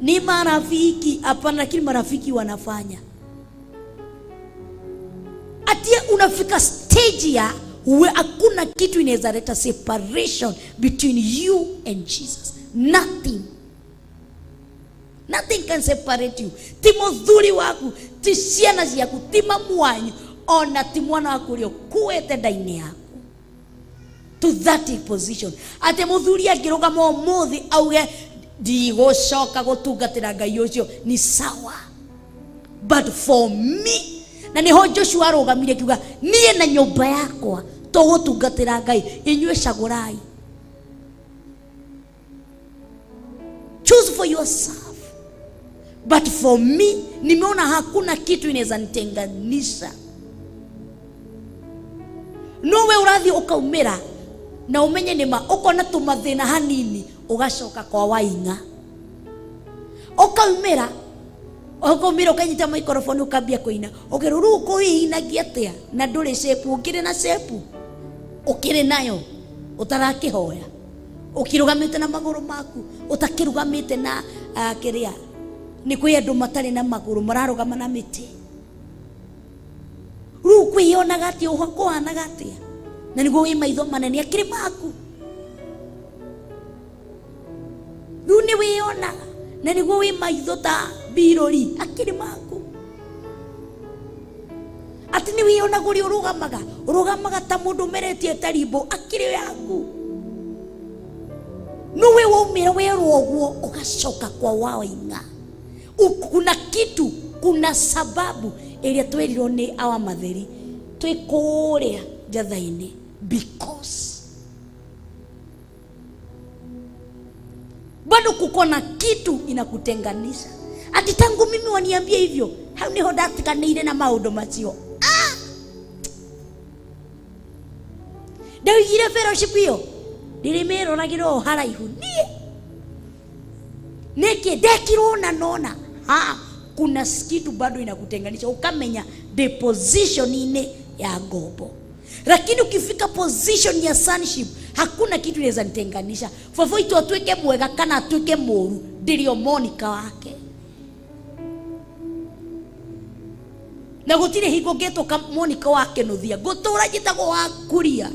ni marafiki? Hapana, lakini marafiki wanafanya atie unafika stage ya we hakuna kitu inaweza leta separation between you and Jesus. Nothing. Nothing can separate you. Ti muthuri waku, ti ciana ciaku, ti mamu wanyu, ona ti mwana waku ũrĩa ũkuĩte nda-inĩ yaku. To that position. Atĩ mũthuri angĩrũgama ũmũthĩ auge ndigũcoka gũtungatĩra Ngai ũcio, ni sawa. But for me, na niho Joshua arũgamire kiuga niĩ na nyũmba yakwa tũgũtungatĩra Ngai, inyuĩ cagũrai. Choose for yourself. But for me, nimeona hakuna kitu inaweza nitenganisha. No we ũrathiĩ ũkaumĩra na ũmenye nĩ ma, ũkona tũmathĩna hanini ũgacoka kwa waing'a. Ũkaumĩra, ũkaumĩra ũkanyita microphone ũkambia kũina. Ũkerwo rĩu ũkũinagia atĩa na ndũrĩ shape, ũkĩrĩ na shape, ũkĩrĩ nayo ũtarakĩhoya, ũkĩrũgamĩte na magũrũ maku, ũtakĩrũgamĩte na kĩrĩa. Nĩ kwĩ andũ matarĩ na magũrũ mararũgama na mĩtĩ. Rĩu kwĩyonaga atĩa, ũkũhanaga atĩa? Na nĩguo wĩ maitho manene akĩrĩ maku. Rĩu nĩ wĩyonaga na nĩguo wĩ maitho ta mbirũri akĩrĩ maku. Atĩ nĩ wĩyonaga ũrĩa ũrũgamaga, ũrũgamaga ta mũndũ ũmeretie ta rimbo akĩrĩ yaku. No we waumĩra werwo ũguo ũgacoka kwa waing'a. Kuna kitu, kuna sababu ĩrĩa twerirwo nĩ awa matheri twĩ kũrĩa njatha-inĩ, because bado kuko na kitu inakutenganisha. Ati tangu mimi waniambie hivyo, hau niho ndatiganĩire na maũndũ macio. Ndaigire fellowship ĩyo ndĩrĩmĩroragĩra o haraihu niĩ. Nĩkĩ ndekirwo na nona. Ha, kuna kitu bado inakutenganisha, ukamenya the position-inĩ ya ngombo. Lakini ukifika position ya sonship, hakuna kitu inaweza nitenganisha. Baba itu atuike mwega kana atuike mũru, ndĩrĩ o Monica wake. Na gũtirĩ hingo ngĩtũka Monica wake nũthia, ngũtũra njĩtagwo wa kuria.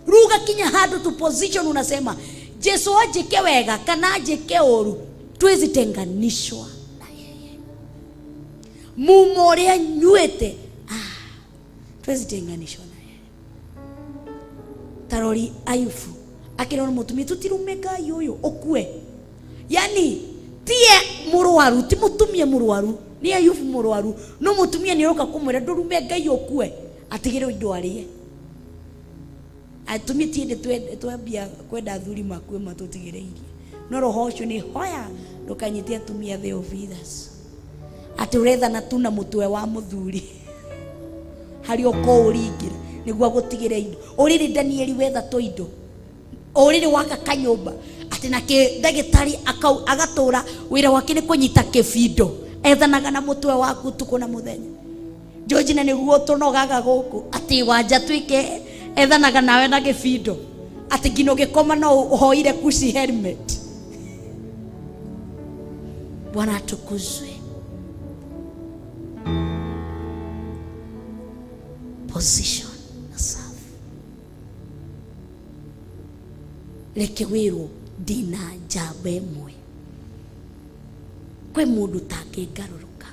Ruga kinya handũ tu position unasema Jesu anjĩke wega kana anjĩke ũru, twezitenganishwa na yeye. Mumo ũrĩa nyuĩte, twezitenganishwa na yeye. Tarori Ayubu akĩrwo nĩ mũtumia, tũtirume Ngai ũyũ ũkue. Yani tie mũrwaru, ti mũtumia mũrwaru, nĩ Ayubu mũrwaru, no mũtumia nĩ aroka kũmwĩra ndũrume Ngai ũkue, atigĩrwo indo arĩe. Atumia ti hĩndĩ twambia kwenda athuri makue matũtigĩrĩirie. No roho ũcio nĩ hoya ndũkanyite atumia Theophilus. Atĩ ũrethana tu na mũtwe wa mũthuri harĩa ũkũũringĩra nĩguo agũtigĩre indo. Ũrĩrĩ Danieli wetha tũindo, ũrĩrĩ waka kanyũmba atĩ na ndagĩtarĩ agatũra wĩra wake nĩ kũnyita kĩbindo, ethanaga na mũtwe waku ũtukũ na mũthenya. George na nĩguo tũnogaga gũkũ atĩ wanja tuike ethanaga nawe na gĩbindo atĩ nginya ũgĩkoma no ũhoire kuci helmet. Bwana atukuzwe. Position yourself. Reke wĩrwo ndĩna njamba ĩmwe, kwĩ mũndũ tangĩngarũrũka.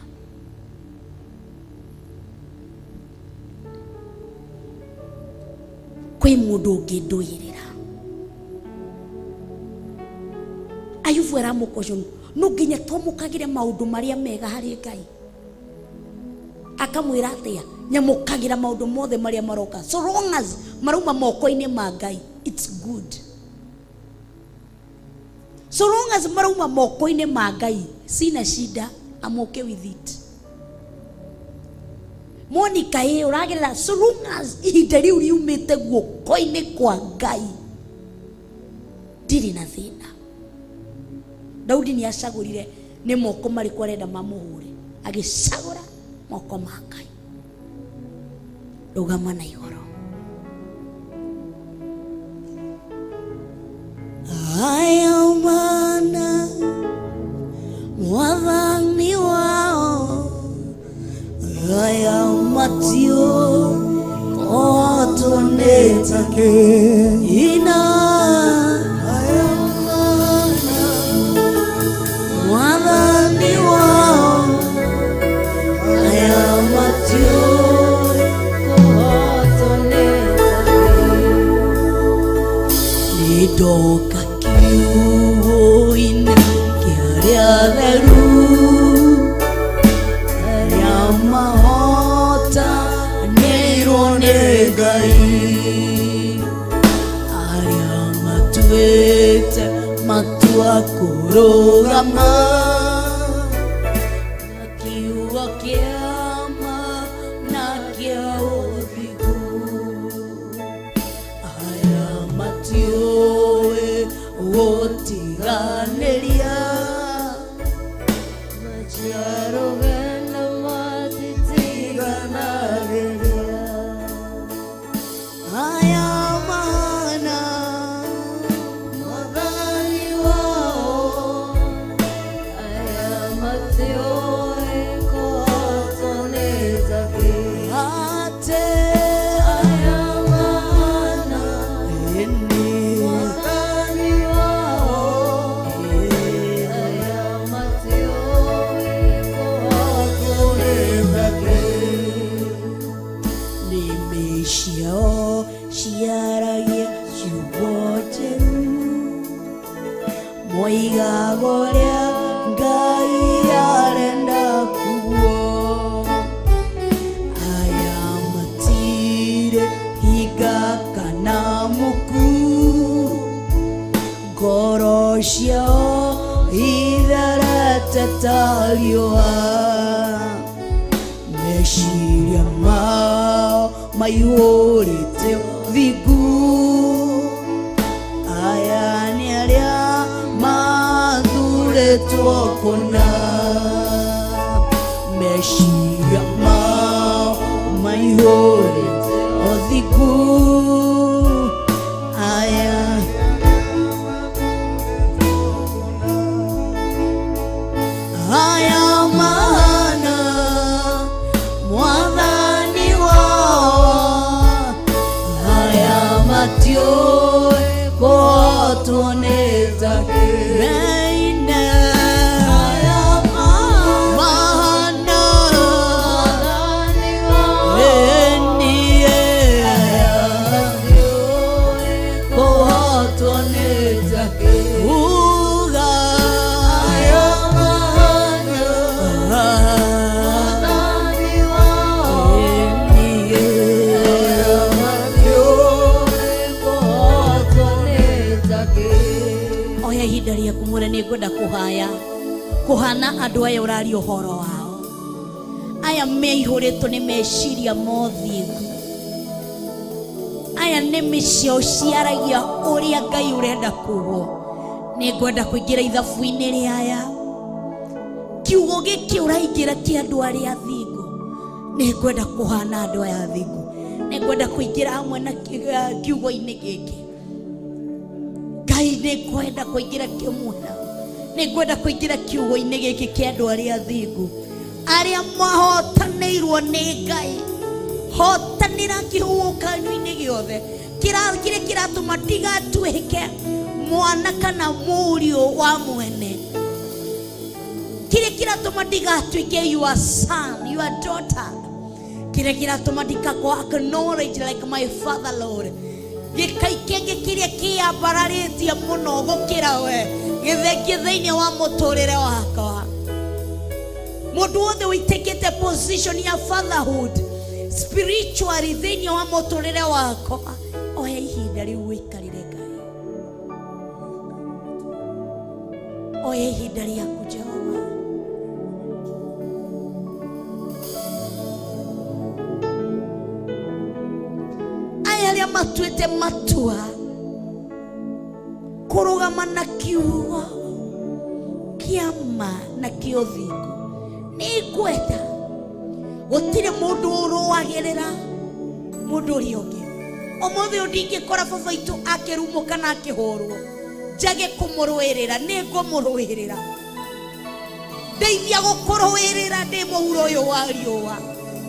Kwĩ mũndũ ũngĩndũĩrĩra. Ayubu aramũkoco no nginya twamũkagĩre maũndũ marĩa mega harĩ Ngai. Akamwĩra atĩa? Nyamũkagĩra maũndũ mothe marĩa maroka, so long as marauma moko-inĩ ma Ngai, it's good. So long as marauma moko-inĩ ma Ngai, sina shida, I'm okay with it. Monica ĩ ũragerera, so long as ihinda rĩu riumĩte guoko-inĩ kwa Ngai, ndirĩ na thĩna. Daudi nĩ acagũrire nĩ moko marĩkũ arenda mamũhũre, agĩcagũra moko ma Ngai. Rũgama na igũrũ. Aya mana mwathani wao, aya matio otonetake ina. Aya mana mwathani wao, aya matio nĩndoka kiugũ-inĩ kĩa arĩa atheru, arĩa mahotanĩirwo nĩ Ngai, arĩa matuĩte matua kũrũgama na kiugo kĩa ma na kĩa ũthingu, arĩa matiũĩ gũtiganĩria. Maciarũgana matitiganagĩria. Aya mana Mwathani wao, aya matiũĩ kũhotwo nĩ takĩ. Ate Aya mana ene Mwathani wao, aya matiũĩ kũhotwo nĩ takĩ. Nĩmĩ ciao ciaragia ciugo njeru, moigaga ũrĩa Ngai arenda kuo. Aya matirĩ hinga kana muku, ngoro ciao itherete ta riũa, meciria mao maihũrĩte ũthingu. Aya nĩ arĩa mathurĩtwo kũna, meciria mao maihũrĩte ũthingu. Aya aya mana mwathani wao, aya matiũĩ kũhotwo nĩ takĩ. Meine Aya mana Mwathani wao, enie aya matiũĩ kũhotwo nĩ takĩ. Uga Aya mana Mwathani wao, enie aya matiũĩ Rĩaku mwene nĩ ngwenda kũhaya kũhana andũ aya ũraria ũhoro wao, aya meihũrĩtwo nĩ meciria mothingu, aya nĩmĩ ciao ciaragia ũrĩa Ngai ũrenda kugwo. Nĩ ngwenda kũingĩra ithabu-inĩ rĩaya kiugo gĩkĩ ũraingĩra kĩa andũ arĩa athingu. Nĩ ngwenda kũhana andũ aya athingu, nĩ ngwenda kũingĩra hamwe na kiugo-inĩ gĩkĩ. Ngai nĩ ngwenda kũingĩra kĩmwe nao, nĩ ngwenda kũingĩra kiugo-inĩ gĩkĩ kĩa andũ arĩa athingu, arĩa mahotanĩirwo nĩ Ngai. Hotanĩra kĩhuhũkanio-inĩ gĩothe kĩrĩa kĩratũma ndigatuĩke mwana kana mũriũ wa mwene, kĩrĩa kĩratũma ndigatuĩke your son, your daughter, kĩrĩa kĩratũma ndikakwo acknowledge like my father Lord. Gĩkai kĩngĩ kĩrĩa kĩambararĩtie mũno gũkĩra we gĩthengie thĩinĩ wa mũtũrĩre wakwa. Mũndũ wothe wĩtĩkĩte position ya fatherhood spiritually thĩinĩ wa mũtũrĩre wakwa, oya ihinda rĩu wĩikarĩre Ngai, oya ihinda rĩaku Jehova. Aya arĩa matuĩte matua kũrũgama na kiugo kĩa ma na kĩa ũthingu, nĩ ngwenda gũtirĩ mũndũ ũrũagĩrĩra mũndũ ũrĩa ũngĩ. Ũmũthĩ ũyũ ndingĩkora baba witũ akĩrumwo kana akĩhũrwo njage kũmũrũĩrĩra, nĩ ngũmũrũĩrĩra. Ndeithia gũkũrũĩrĩra ndĩ mũhuro ũyũ wa riũa,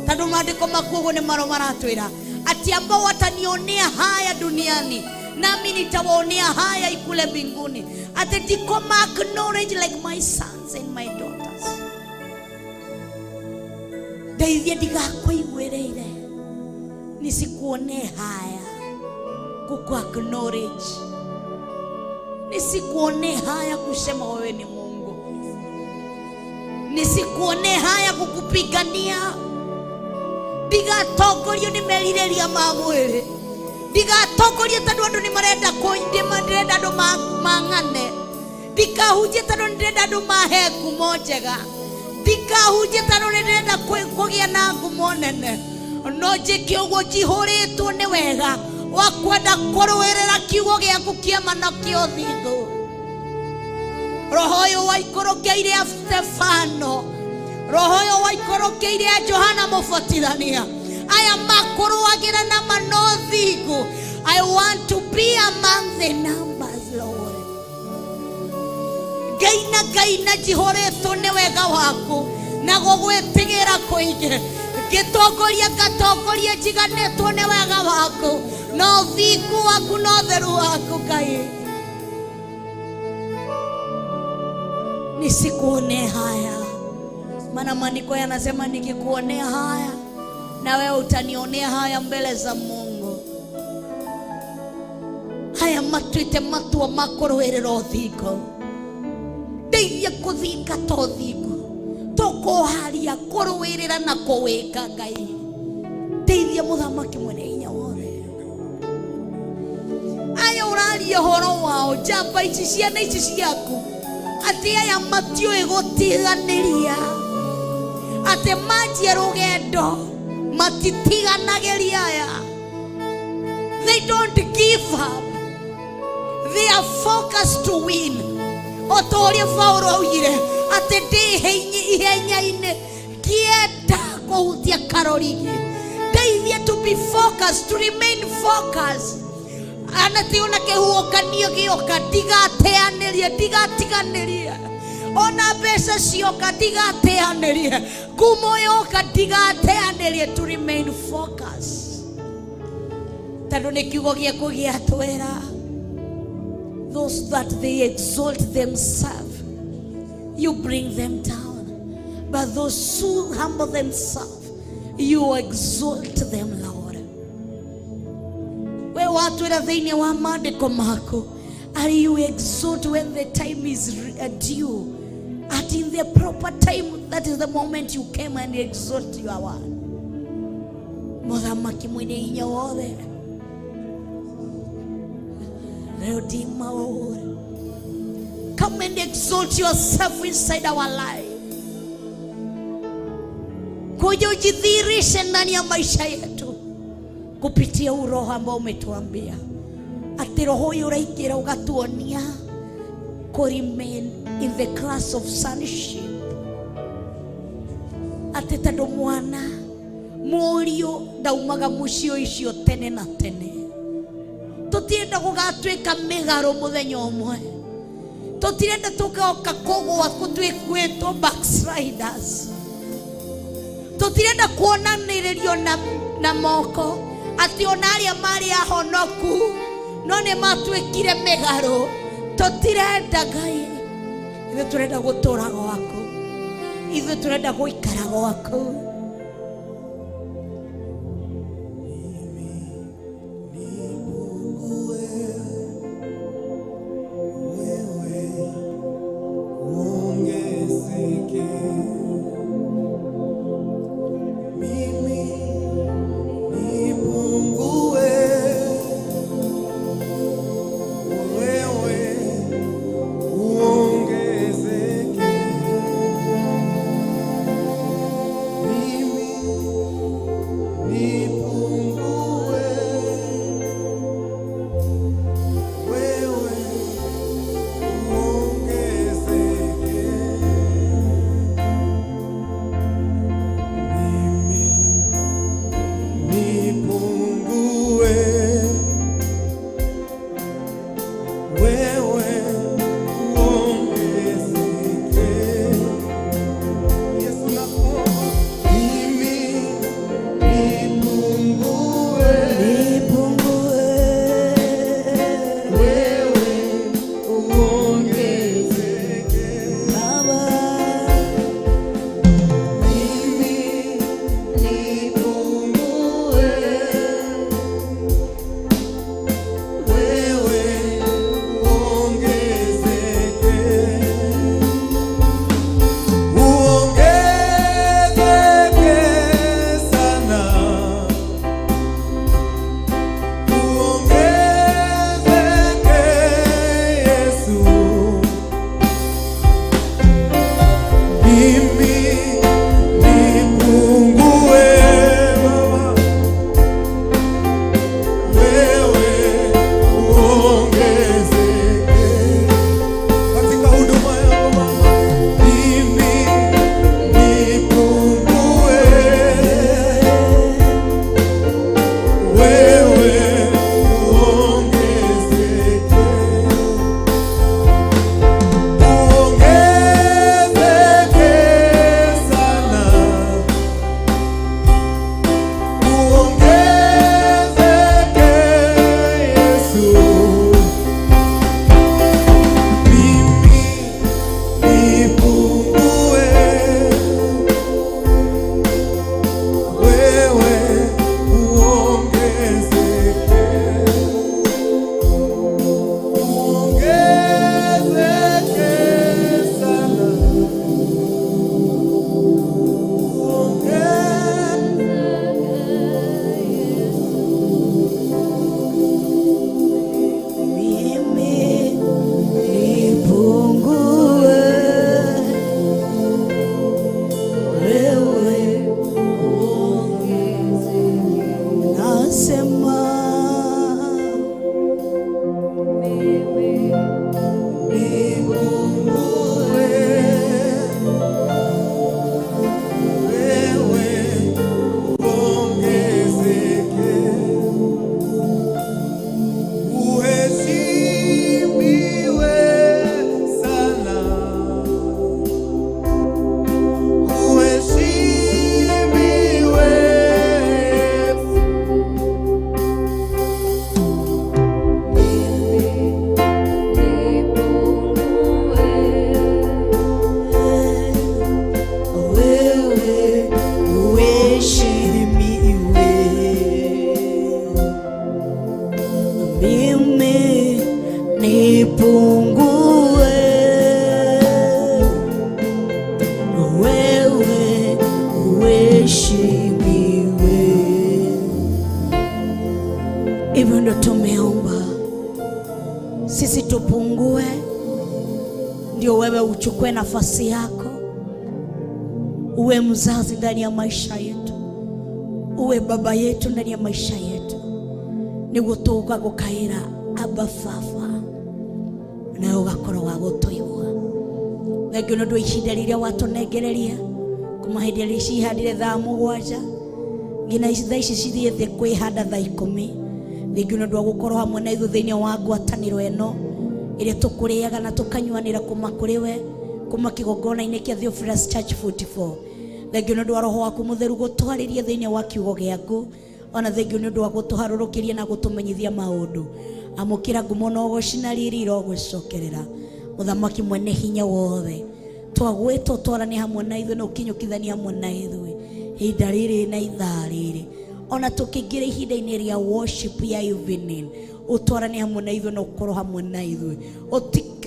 tondũ maandĩko makuo ũguo nĩ maro maratwĩra atĩ ambao watanionea haya duniani nami nitawaonea haya ikule mbinguni, atĩ ndikoma acknowledge like my sons and my daughters. Ndeithia ndigakũiguĩrĩire, nisikuonee haya kuku acknowledge, nisikuonee haya kusema wewe ni Mungu, nisikuonee haya kukupigania. Ndigatongorio nĩ merirĩria ma mwĩrĩ, ndigatongorio tondũ andũ nĩ marenda ndĩrenda andũ mang'ane, ndikahunjie tondũ nĩ ndĩrenda andũ mahe ngumo njega, ndikahunjie tondũ nĩ ndĩrenda kũgĩa na ngumo nene, no njĩke ũguo njihũrĩtwo nĩ wega wa kwenda kũrũĩrĩra kiugo gĩaku kĩa ma na kĩa ũthingu. Roho ũyũ waikũrũkĩire Stefano, roho ũyũ waikũrũkĩire Johana Mũbatithania, aya makũrũagĩra na ma na ũthingu. I want to be among the numbers, Lord. Ngai na Ngai na njihũrĩtwo nĩ wega waku na gũgwĩtigĩra kũingĩ, ngĩtongoria ngatongoria njiganĩtwo nĩ wega waku na ũthingu waku na ũtheru waku. Ngai, nisikuonee haya, maana maandiko yanasema nikikuonea haya na wewe utanionea haya mbele za Mungu. Haya matuĩte matua ma kũrũĩrĩra ũthingu, ndeithia kũthingata ũthingu, tũkũharia kũrũĩrĩra na kũwĩka. Ngai, ndeithia mũthamaki mwene hinya wothe. Aya ũraria ũhoro wao, njamba ici, ciana ici ciaku, atĩ aya matiũĩ gũtiganĩria, atĩ manjie rũgendo matitiganagĩria aya. They don't give up, they are focused to win. O ta ũrĩa Paulo augire atĩ ndĩ ihenya-inĩ ngĩenda kũhutia karorigi. Ndeithia to be focused, to remain focused, ana ti ona kĩhuhũkanio gĩoka ndigateanĩrie, ndigatiganĩrie, ona mbeca cioka ndigateanĩrie, ngumo yoka ndigateanĩrie, to remain focused, tondũ nĩ kiugo gĩaku gĩatwĩra those that they exalt themselves you bring them down, but those who humble themselves you exalt them, Lord. We watwĩra thĩinĩ wa maandĩko maku are you exalt when the time is due, at in the proper time, that is the moment you came and exalt your word. Mũthamaki mwene hinya wothe, Redeemer, Come and exalt yourself inside our life. Kuja ujidhihirishe ndani ya maisha yetu kupitia uroho ambao umetuambia ati roho uyu uraingira ugatuonia ku remain in the class of sonship, ati tondu mwana mũriũ ndaumaga mũciĩ icio tene na tene. Tũtirenda gũgatuĩka mĩgarũ mũthenya ũmwe, tũtirenda tũgoka kũgũa gũtuĩkĩtwo backsliders, tũtirenda kuonanĩrĩrio na moko atĩ ona arĩa marĩ ahonoku no nĩ matuĩkire mĩgarũ. Tũtirenda Ngai, ithuĩ tũrenda gũtũra gwaku, ithuĩ tũrenda gũikara gwaku. Hivyo ndo tumeomba sisi tupungue, Ndio wewe uchukue nafasi yako, uwe mzazi ndani ya maisha yetu, uwe baba yetu ndani ya maisha yetu, niguo tũgagũkaĩra Abba Baba, nawe ũgakorwo wa gũtũigua. Thengio nĩ ũndũ wa ihinda rĩrĩa watũnengereria kuma hĩndĩ ĩrĩa cihandire thaa 7 nginya thaa ici cithiĩte kwĩhanda thaa 10. Thengio nĩ ũndũ wa gũkorwo hamwe na ithuĩ thĩinĩ wa ngwatanĩro ĩno ĩrĩa tũkũrĩaga na tũkanyuanĩra kuma kũrĩ we, kuma kĩgongona-inĩ kĩa Theophilus Church 44. Thengio nĩ ũndũ wa roho waku mũtheru gũtwarĩria thĩinĩ wa kiugo gĩaku, ona thengio nĩ ũndũ wa gũtũharũrũkĩria na gũtũmenyithia maũndũ. Amũkĩra ngumo na ũgoci na riri irogũcokerera, mũthamaki mwene hinya wothe. Twagwĩtwo twarane hamwe na ithuĩ na ũkinyũkithanie hamwe na ithuĩ ihinda rĩrĩ na ithaa rĩrĩ, ona tũkĩingĩra ihinda-inĩ rĩa worship ya evening, ũtwarane hamwe na ithuĩ na ũkorwo hamwe na ithuĩ,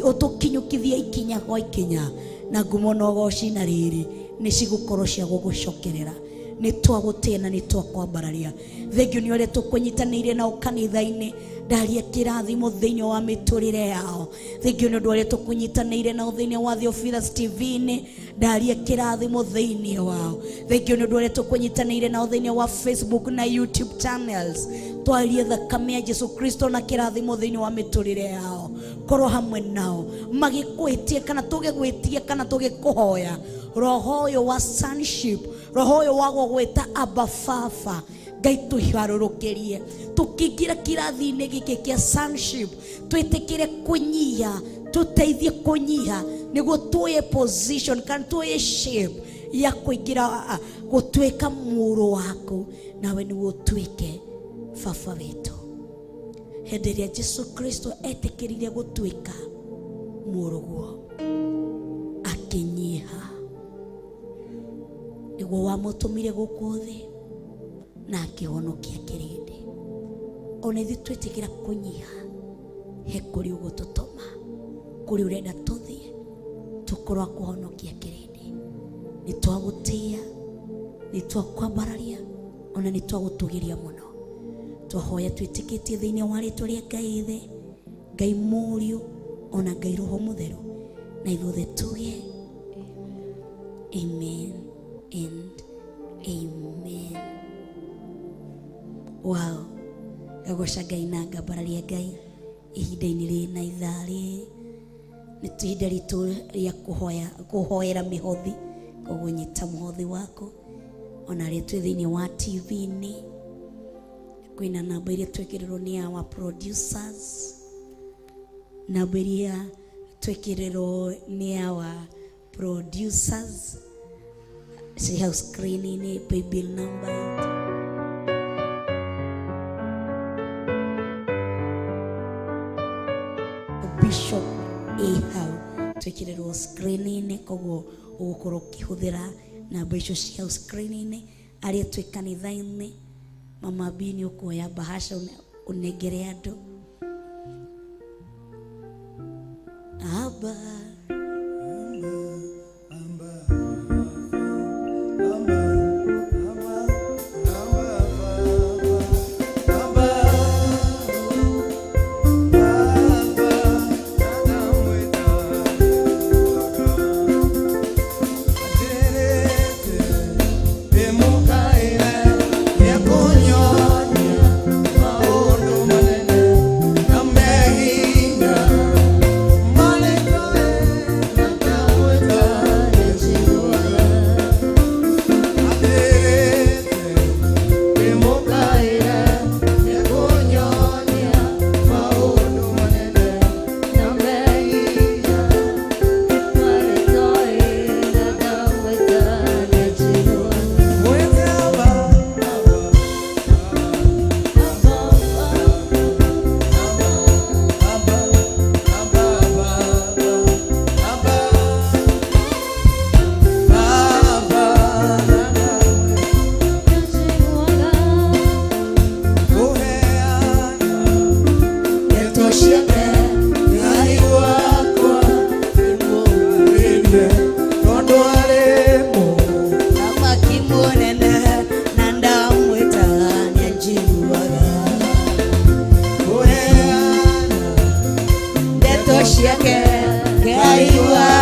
ũtũkinyũkithie ikinya kwa ikinya, na ngumo na ũgoci na riri nĩ cigũkorwo cia gũgũcokerera. Nĩ twagũtĩĩa na nĩ twakwambararia. Thengio nĩ ũrĩa tũkũnyitanĩire nao kanitha-inĩ, ndaria kĩrathimo thĩinĩ wa mĩtũrĩre yao. Thengio nĩ ũndũ ũrĩa tũkũnyitanĩire nao thĩinĩ wa Theophilus TV-inĩ, ndaria kĩrathimo thĩinĩ wao. Thengio nĩ ũndũ ũrĩa tũkũnyitanĩire nao thĩinĩ wa Facebook na YouTube channels, twarie thakame ya Jesu Kristo na kĩrathimo thĩinĩ wa mĩtũrĩre yao. Korwo hamwe nao magĩkwĩtie kana tũgĩgwĩtie kana tũgĩkũhoya, roho ũyũ wa sonship, roho ũyũ wa gũgwĩta Abba Baba, Ngai tũharũrũkĩrie tũkĩingĩra kĩrathi-inĩ gĩkĩ kĩa sonship, twĩtĩkĩre kũnyiha, tũteithie kũnyiha nĩguo tuoye position kana tuoye shape ya kũingĩra gũtuĩka mũrũ waku, nawe nĩguo ũtuĩke baba witũ. Hĩndĩ ĩrĩa Jesu Kristo etĩkĩrire gũtuĩka mũrũguo, akĩnyiha nĩguo wamũtũmire gũkũ thĩ na akĩhonokia kĩrĩndĩ. Ona ithuĩ twĩtĩkĩra kũnyiha, he kũrĩ ũgũtũtũma, kũrĩ ũrenda tũthiĩ tũkorwo a kũhonokia kĩrĩndĩ. Nĩ twagũtĩĩa, nĩ twakwambararia, ona nĩ twagũtũgĩria mũno. Twahoya twĩtĩkĩtie thĩinĩ wa rĩtwa rĩa Ngai Ithe, Ngai Mũriũ, ona Ngai Roho Mũtheru, na ithuothe tuge amen and amen. Wow, ngagoca Ngai na ngambararia Ngai ihinda-inĩ rĩrĩ na ithaa rĩrĩ. Nĩ ihinda ritũ rĩa kũhoera mĩhothi, koguo nyita mũhothi waku. Ona arĩa twĩ thĩinĩ wa TV-inĩ, kwĩna namba iria twĩkĩrĩrwo nĩ our producers, namba iria twĩkĩrĩrwo nĩ our producers ci hau screen-inĩ, paybill number itũ. Bishop ĩ hau twĩkĩrĩrwo screen-inĩ, koguo ũgũkorwo ũkĩhũthĩra namba icio ci hau screen-inĩ. Arĩa twĩ kanitha-inĩ, Mama B nĩ ũkuoya bahasha ũnengere andũ. Abba, Thamaki mũnene na ndamwĩta nĩanjiguaga. Ndeto ciake Ngai.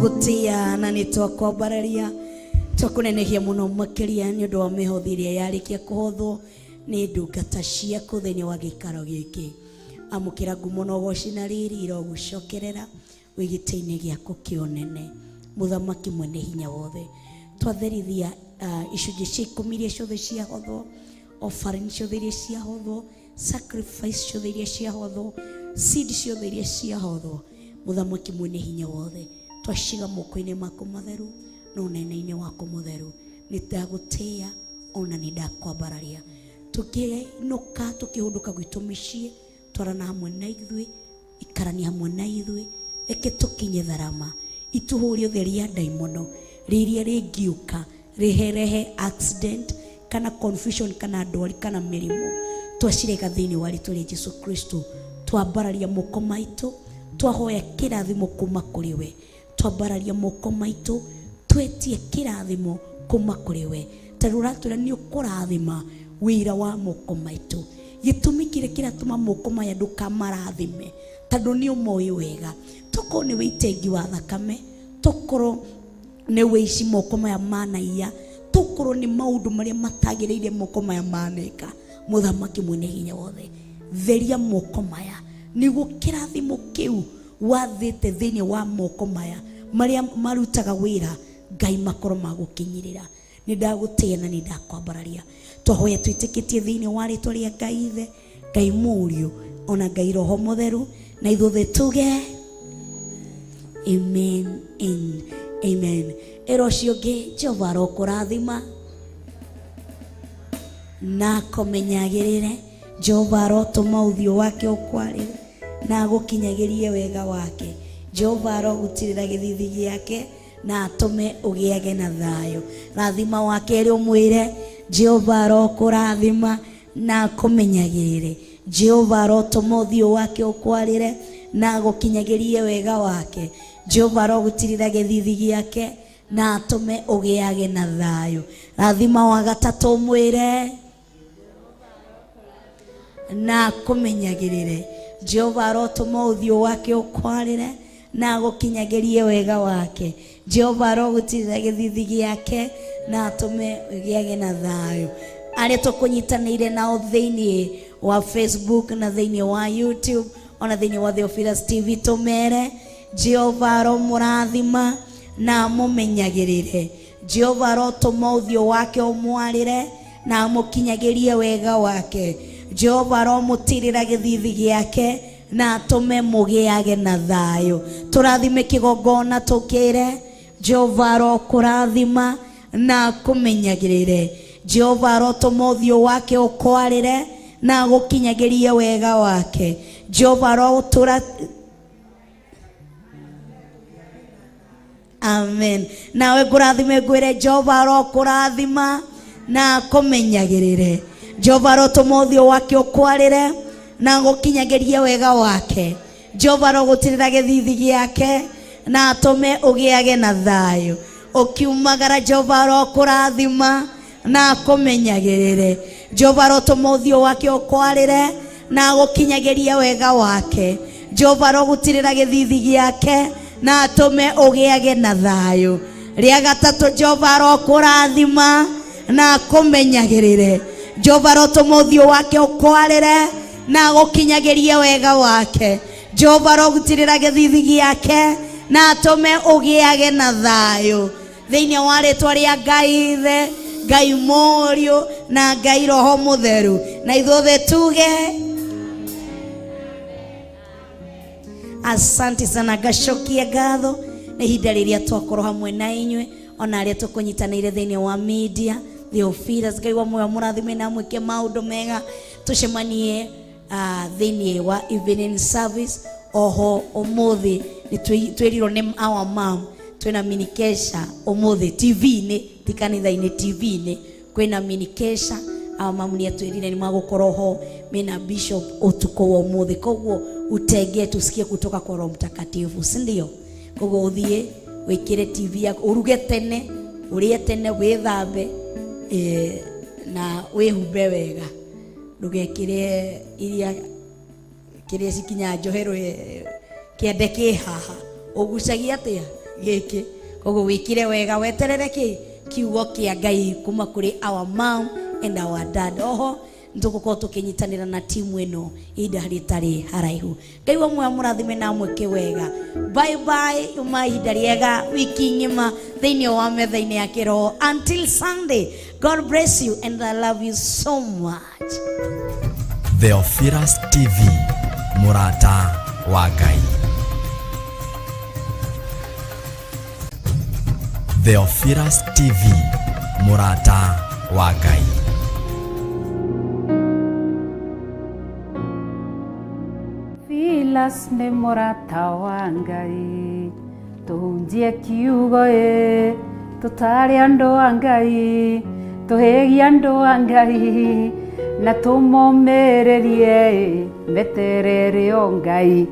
Twagũtĩa na nĩ twakwambararia twakũnenehia mũno makĩria nĩ ũndũ wa mĩhothi ĩrĩa yarĩkia kũhothwo nĩ ndungata ciaku thĩinĩ wa gĩikaro gĩkĩ. Amũkĩra ngumo na ũgoci na riri irogũcokerera wĩ gĩtĩ-inĩ gĩaku kĩa ũnene, mũthamaki mwene hinya wothe. Twatherithia icunjĩ cia ikũmi iria ciothe ciahothwo, offering ciothe iria ciahothwo, sacrifice ciothe iria ciahothwo, seed ciothe iria ciahothwo, mũthamaki mwene hinya wothe, twaciga moko-inĩ maku matheru na ũnene-inĩ waku mũtheru. Nĩ ndagũtĩĩa ona nĩ ndakwambararia. Tũkĩinũka tũkĩhũndũka gwitũ mĩciĩ, twarana hamwe na ithuĩ, ikarania hamwe na ithuĩ, reke tũkinye tharama, ituhũrie ũtheria ndaimono rĩrĩa rĩngiũka rĩherehe accident kana confusion kana ndwari kana mĩrimũ, twacirega thĩinĩ wa rĩtwa rĩa Jesu Kristo. Twambararia moko maitũ, twahoya kĩrathimo kuma kũrĩ we, twambararia moko maitũ twetie kĩrathimo kuma kũrĩ we, tondũ ũratwĩra nĩ ũkũrathima wĩra wa moko maitũ. Gĩtũmi kĩrĩa kĩratũma moko maya ndũkamarathime, tondũ nĩ ũmoĩ wega. Tokorwo nĩ wĩitengi wa thakame, tokorwo nĩ wĩici moko maya manaiya, tokorwo nĩ maũndũ marĩa matagĩrĩire moko maya maneka. Mũthamaki mwene hinya wothe, theria moko maya nĩguo kĩrathimo kĩu wathĩte thĩinĩ wa moko maya marĩa marutaga wĩra, Ngai makorwo magũkinyĩrĩra. Nĩ ndagũtĩĩa na nĩ ndakwambararia. Twahoya twĩtĩkĩtie thĩinĩ wa rĩtwa rĩa Ngai Ithe, Ngai Mũriũ, ona Ngai Roho Mũtheru, na ithuothe tuge amen and amen. Ĩra ũcio ũngĩ, Jehova arokũrathima na akũmenyagĩrĩre. Jehova arotũma ũthiũ wake ũkwarĩre na agũkinyagĩrie wega wake. Jehova arogũtirĩra gĩthithi gĩake na atũme ũgĩage na thayũ. Rathima wa kerĩ ũmwĩre, Jehova arokũrathima na akũmenyagĩrĩre. Jehova arotũma ũthiũ wake ũkwarĩre na agũkinyagĩrie wega wake. Jehova arogũtirĩra gĩthithi gĩake na atũme ũgĩage na thayũ. Rathima wa gatatũ ũmwĩre na akũmenyagĩrĩre. Jehova arotũma ũthiũ wake ũkwarĩre na agũkinyagĩrie wega wake. Jehova arogũtirĩra gĩthithi gĩake na atũme ũgĩage na thayũ. Arĩa tũkũnyitanĩire nao thĩinĩ wa Facebook na thĩinĩ wa YouTube ona thĩinĩ wa Theophilus TV, tũmere Jehova aromũrathima na amũmenyagĩrĩre. Jehova arotũma ũthiũ wake ũmwarĩre na amũkinyagĩrie wega wake. Jehova aromũtirĩra gĩthithi gĩake na atũme mũgĩage na thayũ. Tũrathime kĩgongona tũkĩre Jehova arokũrathima na akũmenyagĩrĩre. Jehova arotũma ũthiũ wake ũkwarĩre na agũkinyagĩrie wega wake. Jehova arotũra amen. Nawe ngũrathime ngwĩre Jehova arokũrathima na akũmenyagĩrĩre. Jehova arotũma ũthiũ wake ũkwarĩre na agũkinyagĩrie wega wake. Jehova arogũtirĩra gĩthithi gĩake na atũme ũgĩage na thayũ. Ũkiumagara Jehova arokũrathima na akũmenyagĩrĩre. Jehova arotũma ũthiũ wake ũkwarĩre na agũkinyagĩrie wega wake. Jehova arogũtirĩra gĩthithi gĩake na atũme ũgĩage na thayũ. Rĩa gatatũ, Jehova arokũrathima na akũmenyagĩrĩre. Jehova arotũma ũthiũ wake ũkwarĩre na agũkinyagĩrie wega wake. Jehova arogũtirĩra gĩthithi gĩake na atũme ũgĩage na thayũ. Thĩinĩ wa rĩtwa rĩa Ngai Ithe, Ngai Mũriũ na Ngai Roho Mũtheru, na ithuothe tuge asante sana. Ngacokia ngatho nĩ ihinda rĩrĩa twakorwo hamwe na inyuĩ ona arĩa tũkũnyitanĩire thĩinĩ wa media Theophilus. Ngai wa muoyo mũrathime na mwĩke maũndũ mega. Tũcemanie thĩinĩ wa evening service oho ũmũthĩ. Nĩ twĩrirwo nĩ our mom twĩna mini kesha ũmũthĩ TV-inĩ, ti kanitha-inĩ, TV-inĩ kwĩna mini kesha. Our mom nĩ atwĩrire nĩ magũkorwo ho mena bishop ũtukũ wa ũmũthĩ, koguo utege tusikie kutoka kwa Roho Mtakatifu, si ndio? Koguo ũthiĩ wĩkĩre TV yaku, ũruge tene, ũrĩe tene, wĩthambe na wĩhumbe wega, ndũgekĩre iria kĩrĩa cikinya njohero, kĩande kĩ haha ũgucagia atĩa. Gĩkĩ koguo wĩkire wega, weterere kĩ kiugo kĩa Ngai kuma kũrĩ our mom and our dad. Oho nĩtũgũkorwo tũkĩnyitanĩra na timu ĩno ihinda rĩtarĩ haraihu. Ngai wa muoyo mũrathime na amwĩke wega. Bye bye, uma ihinda rĩega wiki ng'ima thĩinĩ wa metha-inĩ ya kĩroho. Until Sunday, God bless you and I love you so much. Theophilus TV, mũrata wa Ngai. Theophilus TV, mũrata wa Ngai. Filas nĩ mũrata wa Ngai, tũhunjie kiugo ĩ, tũtare andũ a Ngai, tũhĩgie andũ a Ngai, na tũmomĩrĩrie ĩ, meterere o Ngai.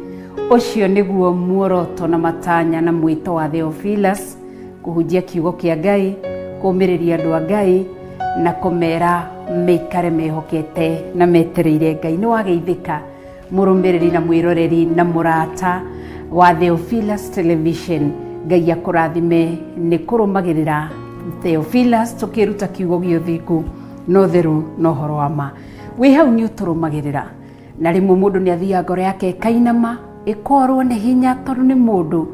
Ũcio nĩguo muoroto na matanya na mwĩto wa Theophilus, kũhunjia kiugo kĩa Ngai, kũmĩrĩria andũ a Ngai, na kũmera meikare mehokete na metereire Ngai. Nĩ wageithĩka mũrũmĩrĩri na mwĩroreri na mũrata wa Theophilus Television. Ngai akũrathime nĩ kũrũmagĩrĩra Theophilus tũkĩruta kiugo gĩa ũthingu na ũtheru na ũhoro wa ma. Wĩ hau nĩ ũtũrũmagĩrĩra, na rĩmwe mũndũ nĩ athiaga ngoro yake ĩkainama, ĩkorwo nĩ hinya tondũ nĩ mũndũ,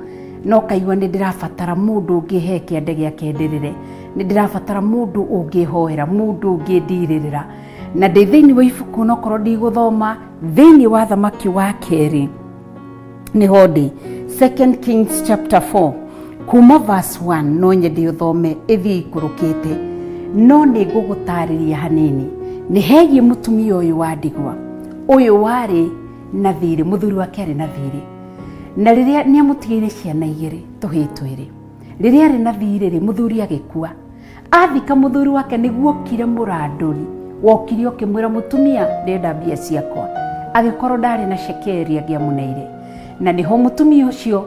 no kaigua nĩ ndĩrabatara mũndũ ũngĩhe kĩande gĩake ndĩrĩre, nĩ ndĩrabatara mũndũ ũngĩhoera, mũndũ ũngĩndirĩrĩra. Na ndĩ thĩinĩ wa ibuku, nokorwo ndigũthoma thĩinĩ wa Thamaki wa Kerĩ, nĩho ndĩ 2 Kings chapter 4 kuma verse 1, no nyende ũthome ĩthiĩ ikũrũkĩte, no nĩ ngũgũtarĩria hanini. Nĩ hegiĩ mũtumia ũyũ wa ndigwa, ũyũ warĩ na thirĩ, mũthuri wake arĩ na thirĩ, na rĩrĩa nĩ amũtigĩire ciana igĩrĩ, tũhĩĩ twĩrĩ. Rĩrĩa arĩ na thirĩ rĩ, mũthuri agĩkua. Athika mũthuri wake, nĩguo okire mũrandũri, wokire ũkĩmwĩra, mũtumia, ndĩrenda mbia ciakwa. Agĩkorwo ndarĩ na cekeri angĩamũneire, na nĩho mũtumia ũcio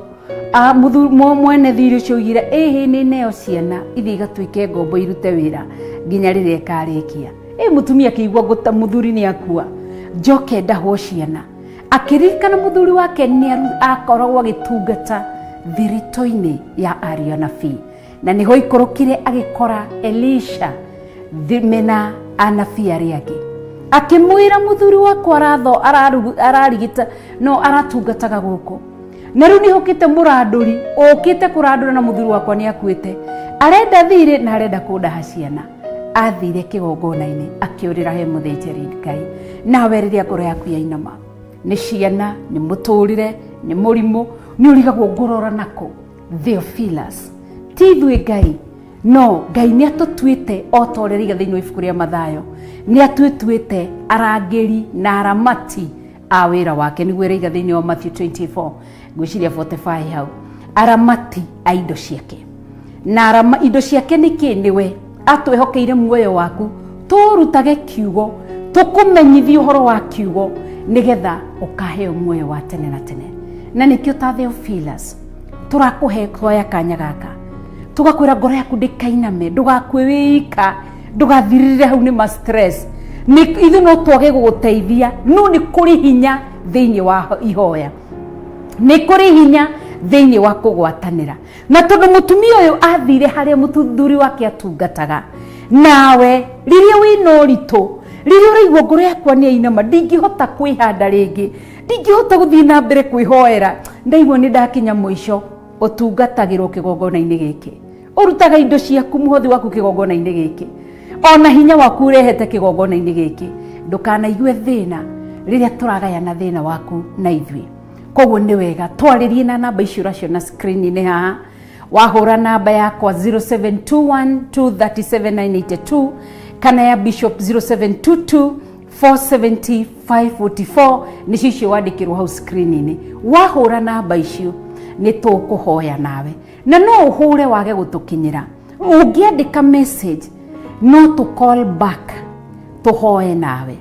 mwene thirĩ ũcio oigire, ĩhĩ, nĩ neo ciana ithiĩ igatuĩke ngombo irute wĩra nginya rĩrĩa ĩkarĩkia. Ĩ mũtumia akĩigua ngũta mũthuri nĩ akua, njoke ndahwo ciana. Akĩririkana mũthuri wake nĩ akoragwo agĩtungata thiritũ-inĩ ya ariũ anabii, na nĩho ikũrũkire agĩkora Elisha mena anabii arĩa angĩ. Akĩmwĩra, mũthuri wakwa aratho ararigita no aratungataga gũkũ, na rĩu nĩhũkĩte mũrandũri ũkĩte kũrandũra, na mũthuri wakwa nĩ akuĩte, arenda thirĩ na arenda kũndaha ciana. Athire kĩgongona-inĩ, akĩũrĩra he mũthĩnjĩri Ngai. Nawe rĩrĩa ngoro yaku yainama nĩ ciana, nĩ mũtũrĩre, nĩ mũrimũ, nĩ ũrigagwo ngũrora nako, Theophilus ti ithuĩ Ngai, no Ngai nĩ atũtuĩte o ta ũrĩa rĩiga thĩinĩ wa ibuku rĩa Mathayo, nĩ atũtuĩte arangĩri na aramati a wĩra wake, nĩguo ĩraiga thĩinĩ wa Matthew 24, ngwĩciria 45 hau, aramati a indo ciake. Na arama indo ciake nĩ kĩ? Nĩwe atwĩhokeire muoyo waku, tũrutage kiugo, tũkũmenyithie ũhoro wa kiugo, nĩgetha ũkaheo muoyo wa tene na tene. Na nĩkĩo ta Theophilus tũrakũhe twoya kanya gaka, tũgakwĩra ngoro yaku ndĩkainame, ndũgakue wĩika, ndũgathirĩrĩre hau nĩ ma stress. Nĩ ithuĩ no twage gũgũteithia, no nĩ kũrĩ hinya thĩinĩ wa ihoya, nĩ kũrĩ hinya thĩinĩ wa kũgwatanĩra. Na tondũ mũtumia ũyũ athire harĩa mũthuri wake atungataga, nawe rĩrĩa wĩna ũritũ, rĩrĩa ũraigua ngoro yakwa nĩ yainama, ndingĩhota kwĩhanda rĩngĩ, ndingĩhota gũthiĩ na mbere kwĩhoera, ndaigua nĩ ndakinya mũico, ũtungatagĩrwo kĩgongona-inĩ gĩkĩ, ũrutaga indo ciaku, mũhothi waku kĩgongona-inĩ gĩkĩ, ona hinya waku ũrehete kĩgongona-inĩ gĩkĩ. Ndũkanaigue thĩna rĩrĩa tũragayana thĩna waku na ithuĩ. Koguo nĩ wega twarĩrie na namba icio ũraciona screen-inĩ haha. Wahũra namba yakwa 0721237982 kana ya Bishop 0722 470 544, nĩcio icio wandĩkĩrwo hau screen-inĩ. Wahũra namba icio nĩ tũkũhoya nawe, na no ũhũre wage gũtũkinyĩra, ũngĩandĩka message no tũ call back tũhoe nawe.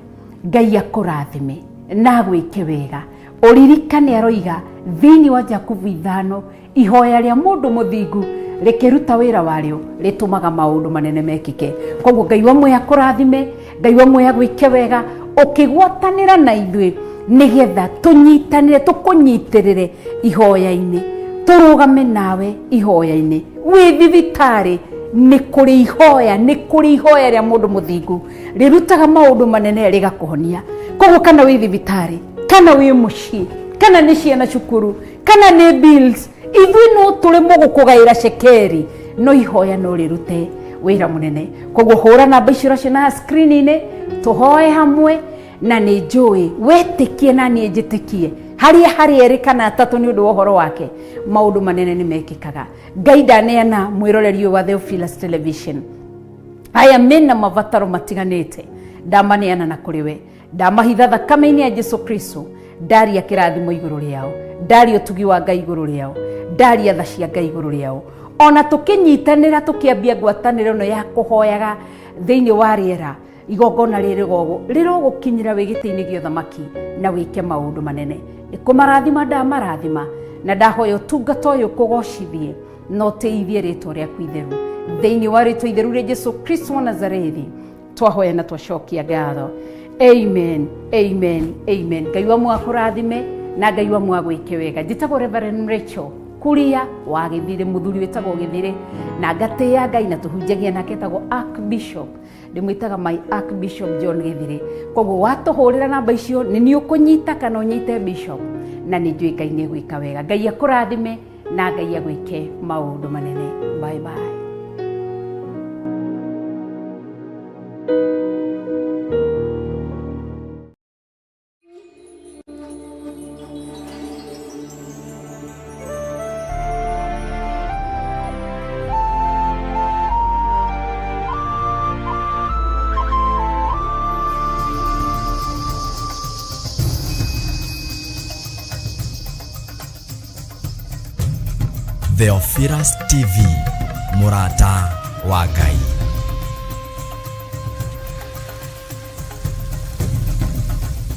Ngai akũrathime na agwĩke wega. Ũririkane aroiga thĩinĩ wa Jakubu 5, ihoya rĩa mũndũ mũthingu rĩkĩruta wĩra warĩo rĩtũmaga maũndũ manene mekĩke. Koguo Ngai wa muoyo akũrathime, Ngai wa muoyo agwĩke wega ũkĩgwatanĩra na ithuĩ, nĩgetha tũnyitanĩre, tũkũnyitĩrĩre ihoya-inĩ. Tũrũgame nawe ihoya-inĩ. Wĩ thibitarĩ nĩ kũrĩ ihoya, nĩ kũrĩ ihoya rĩa mũndũ mũthingu rĩrutaga maũndũ manene rĩgakũhonia. Koguo kana wĩ thibitarĩ, kana wĩ mũciĩ, kana nĩ ciana cukuru, kana nĩ bills, ithuĩ no tũremwo gũkũgaĩra cekeri, no ihoya no rĩrute wĩra mũnene. Koguo hũra namba icio ũraciona screen-inĩ, tũhoe hamwe, na nĩ njũĩ wetĩkie na niĩ njĩtĩkie harĩa harĩ erĩ kana atatũ nĩ ũndũ wa ũhoro wake maũndũ manene nĩ mekĩkaga. Ngai ndaneana mwĩroreri ũyũ wa Theophilus Television aya mena mabataro matiganĩte, ndamaneana na kũrĩ we, ndamahitha thakame-inĩ ya Jesu Kristo, ndaria kĩrathimo igũrũ rĩao, ndaria ũtugi wa Ngai igũrũ rĩao, ndaria tha cia Ngai igũrũ rĩao. Ona tũkĩnyitanĩra tũkĩambia ngwatanĩro ĩno ya kũhoyaga thĩinĩ wa rĩera, igongona rĩrĩ rĩrogũkinyĩra wĩ gĩtĩ-inĩ gĩa ũthamaki na wĩke maũndũ manene. Nĩkũmarathima ndamarathima na ndahoya ũtungata ũyũ kũgocithie na ũtĩithie rĩtwa rĩaku itheru thĩinĩ wa rĩtwa itheru rĩa Jesu Kristo wa Nazarethi twahoya na twacokia ngatho. Amen, amen, amen. Ngai wa mwakũrathime na Ngai wa mwagwĩke wega. Njĩtagwo Reverend Rachel Kuria wa Gĩthirĩ, mũthuri wĩtagwo Gĩthirĩ, na ngatĩĩa Ngai na tũhunjagia nake etagwo Archbishop, ndĩmwĩtaga my Archbishop John Gĩthirĩ. Koguo watũhũrĩra namba icio nĩ niĩ ũkũnyita kana ũnyite Bishop, na nĩ njũĩ Ngai nĩ egwĩka wega. Ngai akũrathime na Ngai agwĩke maũndũ manene. Bye bye. Theophilus TV, mũrata wa Ngai.